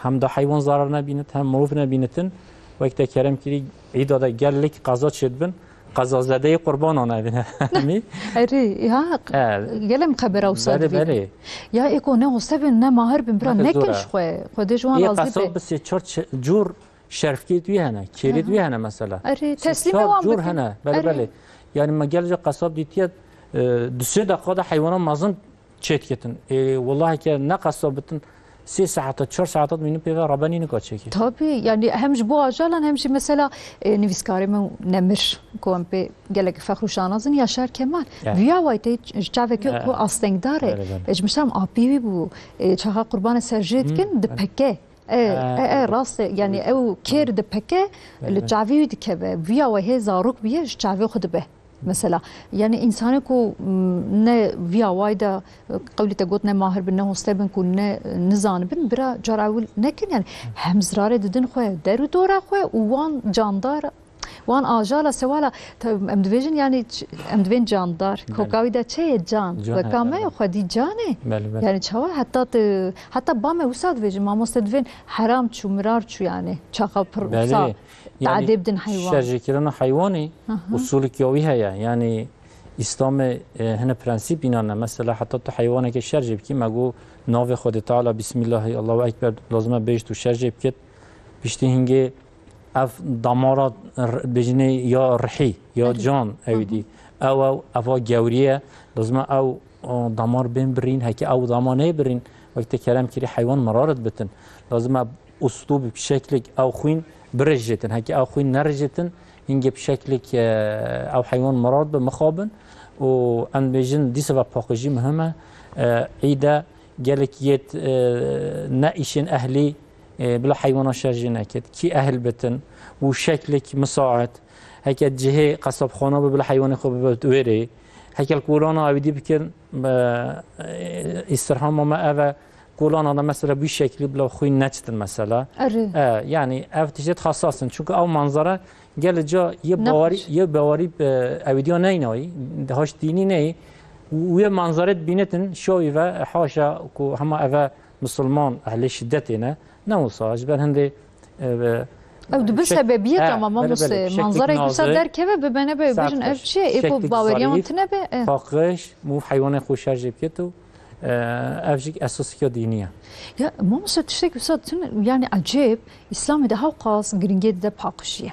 hem da heywan zarar nebînit, hem mirov nebînitin. Wek te kerem kirî, îda de gelek qeza çêdibin, qezazedeyê qurbanan evîne. Hemî? Erê, ha, e, gelem xebera wisa dibîne. Belê, belê. Ya êko ne hoste bin, ne mahir bin, bira, nekin ji xwe. Xwedê ji wan razî be. Qesab bi sê çar çe-, cûr şerfkêt wî hene, kêrêt wî hene mesela. Erê, teslîmê wan bikin. Sê çar cûr hene, belê, belê. Yani me gelce qesab dîtiye, e, du sê deqa de heywana mezin çêtketin. E, wallaheke ne qesab bitin, sê saeta, çar saeta dimînin pê ve rabenî nika çêkê. Tabii, yani hem ji bo ajalan hem jî mesela, e, nivîskarê min Nemir, ku em pê gelek fexr û şanaz in, Yaşar Kemal. Evet. Viya way tê ji çavekê ku astengdar e. Belê, belê. E, ji miştam apî wî bû, e, çaxa qurbanê ser jê dikin, dipeke. E, e, e, rast e. Yani ew kêr dipeke, li çavê wî dikeve. Viya we hê zarok bûye, ji çavê xwe dibe. Mesela, yani insanê ku, m, ne viya way de, e, qewlî te got, ne mahir bin, ne hoste bin, ku ne, e, nizanibin, bira cara ewil nekin, yani hem zirarê didin xwe, der û dora xwe û wan candar Wan ajala sewala, te-, em dibêjin, yani, ç-, em dibên candar. Belê. Koka wî de çi ye? Can. Can, weka he, me ye, belê. Xwedî can e. Belê, belê. Yani çawa heta tu, heta ba me wisa dibêjin, mamoste dibên heram çû, mirar çû yani. Çaxa pir wisa. Belê. Yani, tadê bidin heywan. Şerjêkirina heywanê, hı hı, usulek ya wî heye. Yani, Îslamê, e, hine prensîp înan e. Mesela heta tu heywaneke şerjê bikî, me got navê Xwedê Teala, Bismillahî, Allahu Ekber, lazim e bêjt û şerjê bikit. Piştî hingê ev damara r-, bêjinê ya rihî, ya can, ew dî. Ew, ew, eva gewrî ye. Lazim e ew, o, damar bên birîn, heke ew damar neyê birîn, wek te kerem kirî heywan miraret bitin. Lazim e uslûb bi şeklek ew xwîn birijêtin. Heke ew xwîn nerijêtin, hingê bi şeklek, e, ew heywan mirar bi, mixabin. Û em dibêjin dîsa ve paqijî muhim e. E, îde gelek yêt, e, ne îşên ehlî, e, bila heywana şerjê nekit, kî ehl bitin û şeklek misaet. Heke cihê qesabxana bi, bila heywanê xwe bibe wêrê. Heke li kolana ewîdî bikin, e, e, îstirhama me ev e, kolana da mesela bu şeklî bila xwîn neçitin mesela. Erê. E, yani ev tiştêt hassas in. Çünkü ew manzara gelê ca yê bawarî, yê bawarî, e, ewîdiya neynayî, haş dînî neyî. Û wê manzarê dibînitin, şawî ve, haşa ku hema eve Musulman ehlê şidetê ne. Ne wisa, ji ber hindê, e, ew dibe sebebiyek, e, ama belê, mamoste, belê, manzarek wisa derkeve, bibene be, bêjin ev çi ye? Ê ku baweriya wan tune be, e. Paqij, mû heywanê xwe şerjê bikit û, e, ev jî esasîka dînî ye. Ya, mamoste, tiştek wisa tune, yani ecêb, Îslamê de hewqas giringiyê dide paqijiyê.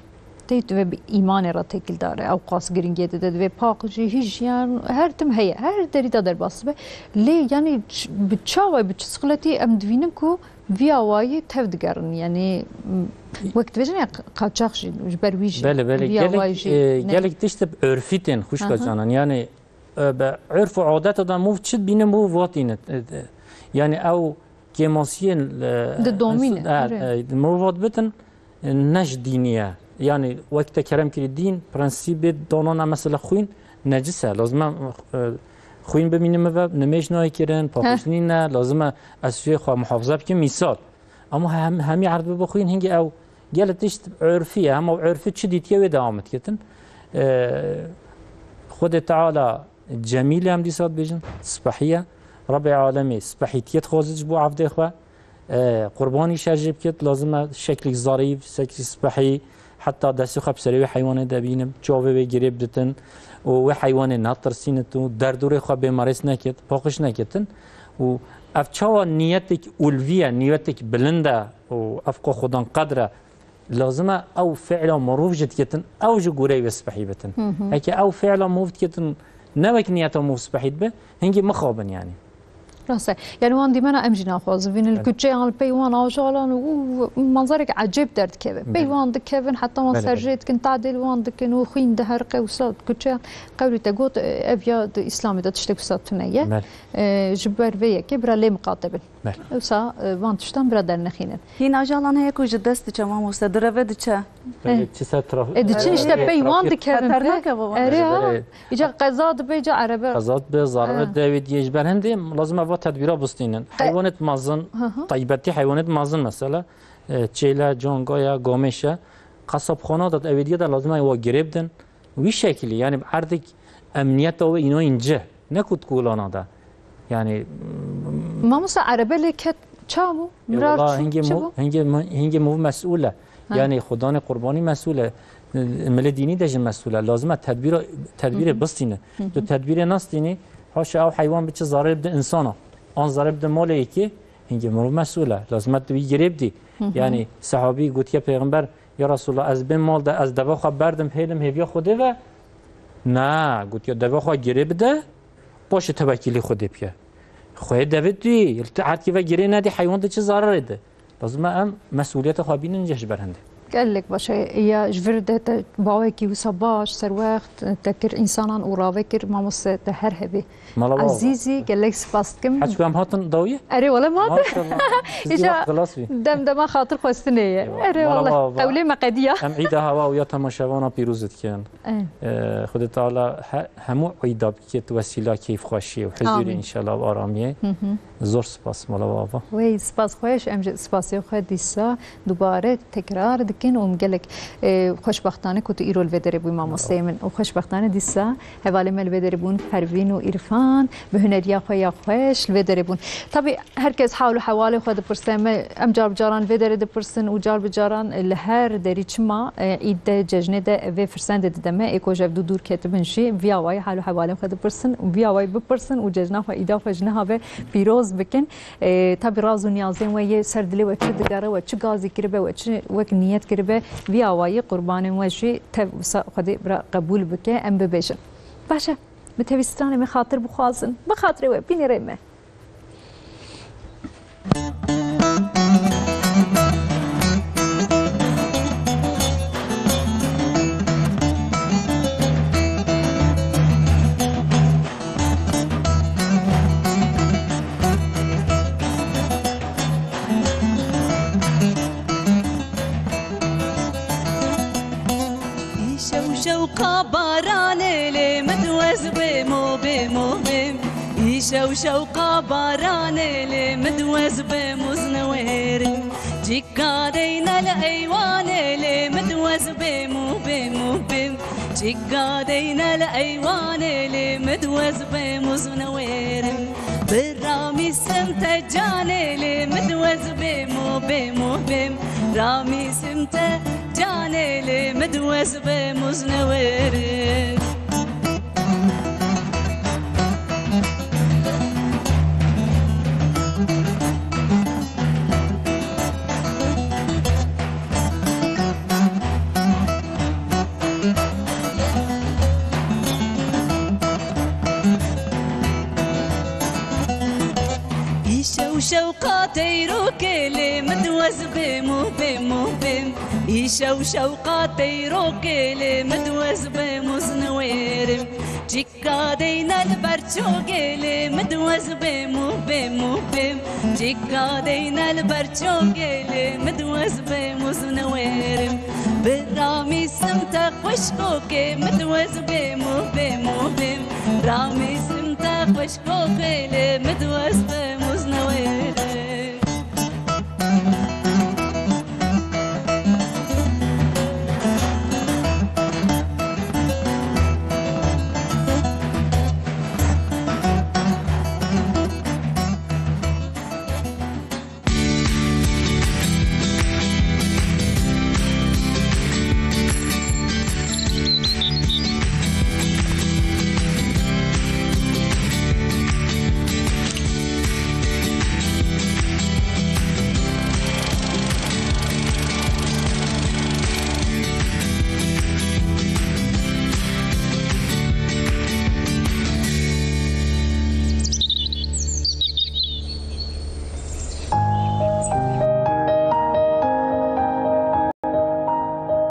Tê divê bi îmanê re têkildar e, ew qas giringiyê dide, divê paqijî, hîjiyen, her tim heye, her derî de derbas dibe. Lê, yanî, ç-, bi çawa, bi çi sixletî em divînin ku vî awayî tev digerin? Yanî, m, wek dibêjin ya q-, qaçax jî, ji ber wî jî, belê, belê, vî awayî jî, e, ne. Gelek tişt bi örfî tên, xwişka canan. Yanî, e, bi örf û adeta de mûv çi dibîne, mûv vatîne. E, e, yanî ew kêmasiyên, e, di domîne, e, erê. E, mûv vat bitin, ne ji dînî ye. Yanî wek te kerem kirî dîn, prensîbê danana mesela xwîn necis e. Lazim e, e, xwîn bimîne min ve nimêj nayê kirin, paqij nîne, lazim e ez wê xwe muhafaza bikim, mîsal. Ama hem, hemî erd bibe xwîn, hingê ew gelek tişt urfî ye. Hema urfî çi dîtiye wê dewam dikitin. E, Xwedê Teala cemîl e, em dîsa dibêjin, spehî ye. Rebê alemê spehîtiyê dixwaze ji bo evdê xwe. E, qurbanî şerjê bikit, lazim e şeklîk zarîf, şeklîk spehî, Heta destê xwe bi serê wê heywanê de bînim, çavê wê girê biditin û wê heywanê netirsînit û derdorê xwe bêmerêz nekit, paqij nekitin. Û ev çawa niyetek ulvî ye, niyetek bilind e û ev qo Xudan qedr e. Lazim e ew fiila mirov jî diketin, ew ji goreyê wê spehî bitin. Hı hı. Heke ew fiila mirov diketin, ne wek niyeta mirov spehî dibe, hingî mixabin yanî. Rast e. Yani wan dîmena em jî naxwazin. Vînin li Evet. kuçeyan, li pey wan ajalan û, û manzarek ecêb derdikeve. Pey Belê. wan dikevin, heta wan Belê, belê. serjê dikin, tadêl wan dikin û xwîn diheriqe wisa kuçeyan. Qewlî te got, e, ev ya di Îslamê de tiştek wisa tune ye. Belê. E, ji ber vê yekê bira lê miqate bin. Belê. Wisa, e, van tiştan bira dernexînin. Hîn ajalan heye ku ji dest diçe mamoste, direve diçe. Belê, Eh. çi ser traf-, E, diçin işte, trafik. pey wan dikevin. Xeternak e bu. Erê ha. Belê. Îca qeza dibe, îca erebe. Qeza dibe, zararê Eh. dewê diye ji ber hindê lazim e va tedbîra bistînin. Qe- Heywanêt mezin, Hı hı. taybetî heywanêt mezin mesela, e, çêle, cangaya, gamêşe, qesabxana de, ewê diye de lazim e wa girê bidin. Wî şekilî, yani erdek emniyeta wê îno înce, ne ku di kolana de. Yani, Mamosta, erebe lê ket ça bû? E, Mirar wala çû, hingê çi mo-, bû? hingê mo-, hingê mov mesûl e. Ha. Yani xudanê qurbanî mesûl e. Milê dînî de jî mesûl e. Lazim e tedbîra, tedbîrê Hı hı. bistîne. Hı hı. Tu tedbîrê nastînî, haşa ew heywan biçe zarê bide insana. An zarê bide malê yekê, hingê mirov mesûl e. Lazim e tu wî girê bidî. Hı hı. Yani sehabî gotiye pêxember, "Ya Resulallah, ez bên mal de, ez deva xwe berdim, hêlim hêviya Xwedê ve?" Na, gotiye, "Deva xwe girê bide, paşê tewekîlê Xwedê bike." Xweyê devê tu yî, tu erdkî ve girê nedî, heywan diçe zararê de. Lazim e em mesûliyeta xwe bînin ji ber hindê. Gelek baş e. Ya ji vir de te bawekî wisa baş, serwext, te kir însanan û rave kir, mamoste te her hebî. Mala bava. Ezîzî, gelek spas dikim. Heçku em hatin dawiyê? Erê, wele ma. Maşallah. Siz Îja wek xilas bî. dem dema xatir xwestinê ye. Eyvallah. Erê, Mala wele. bava. Qewlê me qediya. Em îda hewa û ya temaşevana pîroz dikin. Eh. Ee, Xwedê Teala he-, hemû îda bikêt wesîla keyfxweşiyê û huzûrê Amîn. înşallah û aramiyê. Hı hı. Zor spas, mala bava. Wey, spas xweş, em jî spasê xwe dîsa dubare tekrar dikin û em gelek, e, xweşbextane ku tu îro li vê derê bûyî, mamosteyê min. Û xweşbextane dîsa hevalê me li vê derê bûn, Pervîn û Îrfan, bi huneriya xwe ya xweş li vê derê bûn. Tabî her kes hal û hewalê xwe dipirse, me, em car bi caran li vê derê dipirsin û car bi caran li her derî çima, e, îd de, cejnê de vê firsendê dide me. Ê ku ji ev du dûr ketibin jî, vî awayî hal û hewalên xwe dipirsin û vî awayî bipirsin û cejna xwe, îda xwe ji niha ve pîroz bikin. E, tabî raz û niyazên we yê ser dilê we çi digere, we çi gazî kiribe, we çi wek niyet kiribe, vî awayî qurbanên we jî tev wisa Xwedê bira qebûl bike, em bibêjin. Baş e, bi tevî stranê me xatir bixwazin, bi xatirê we bînî rê me. Îşew şewqa baranê lê min wez bêm û bêm û bêm. Îşew şewqa baranê lê min wez bêm û zinewêrim. Cîka deyne li eywanê lê min wez bêm û bêm û bêm. Cîka deyne li eywanê lê min wez bêm û zinewêrim. Bi ramîsim te canê lê min wez bêm û bêm û bêm. Ramîsim te canê lê min wez bêm û zinewêrim. Îşew şewqa teyrokê lê min wez bêm û bêm û bêm. Îşew şewqa teyrokê lê min wez bêm û zinewêrim. Cîka deyne li ber çogê lê min wez bêm û bêm û bêm. Cîka deyne li ber çogê lê min wez bêm û zinewêrim. Bi ramîsim te xweşkokê min wez bêm û bêm û bêm. Ramîsim te xweşkokê lê min wez bêm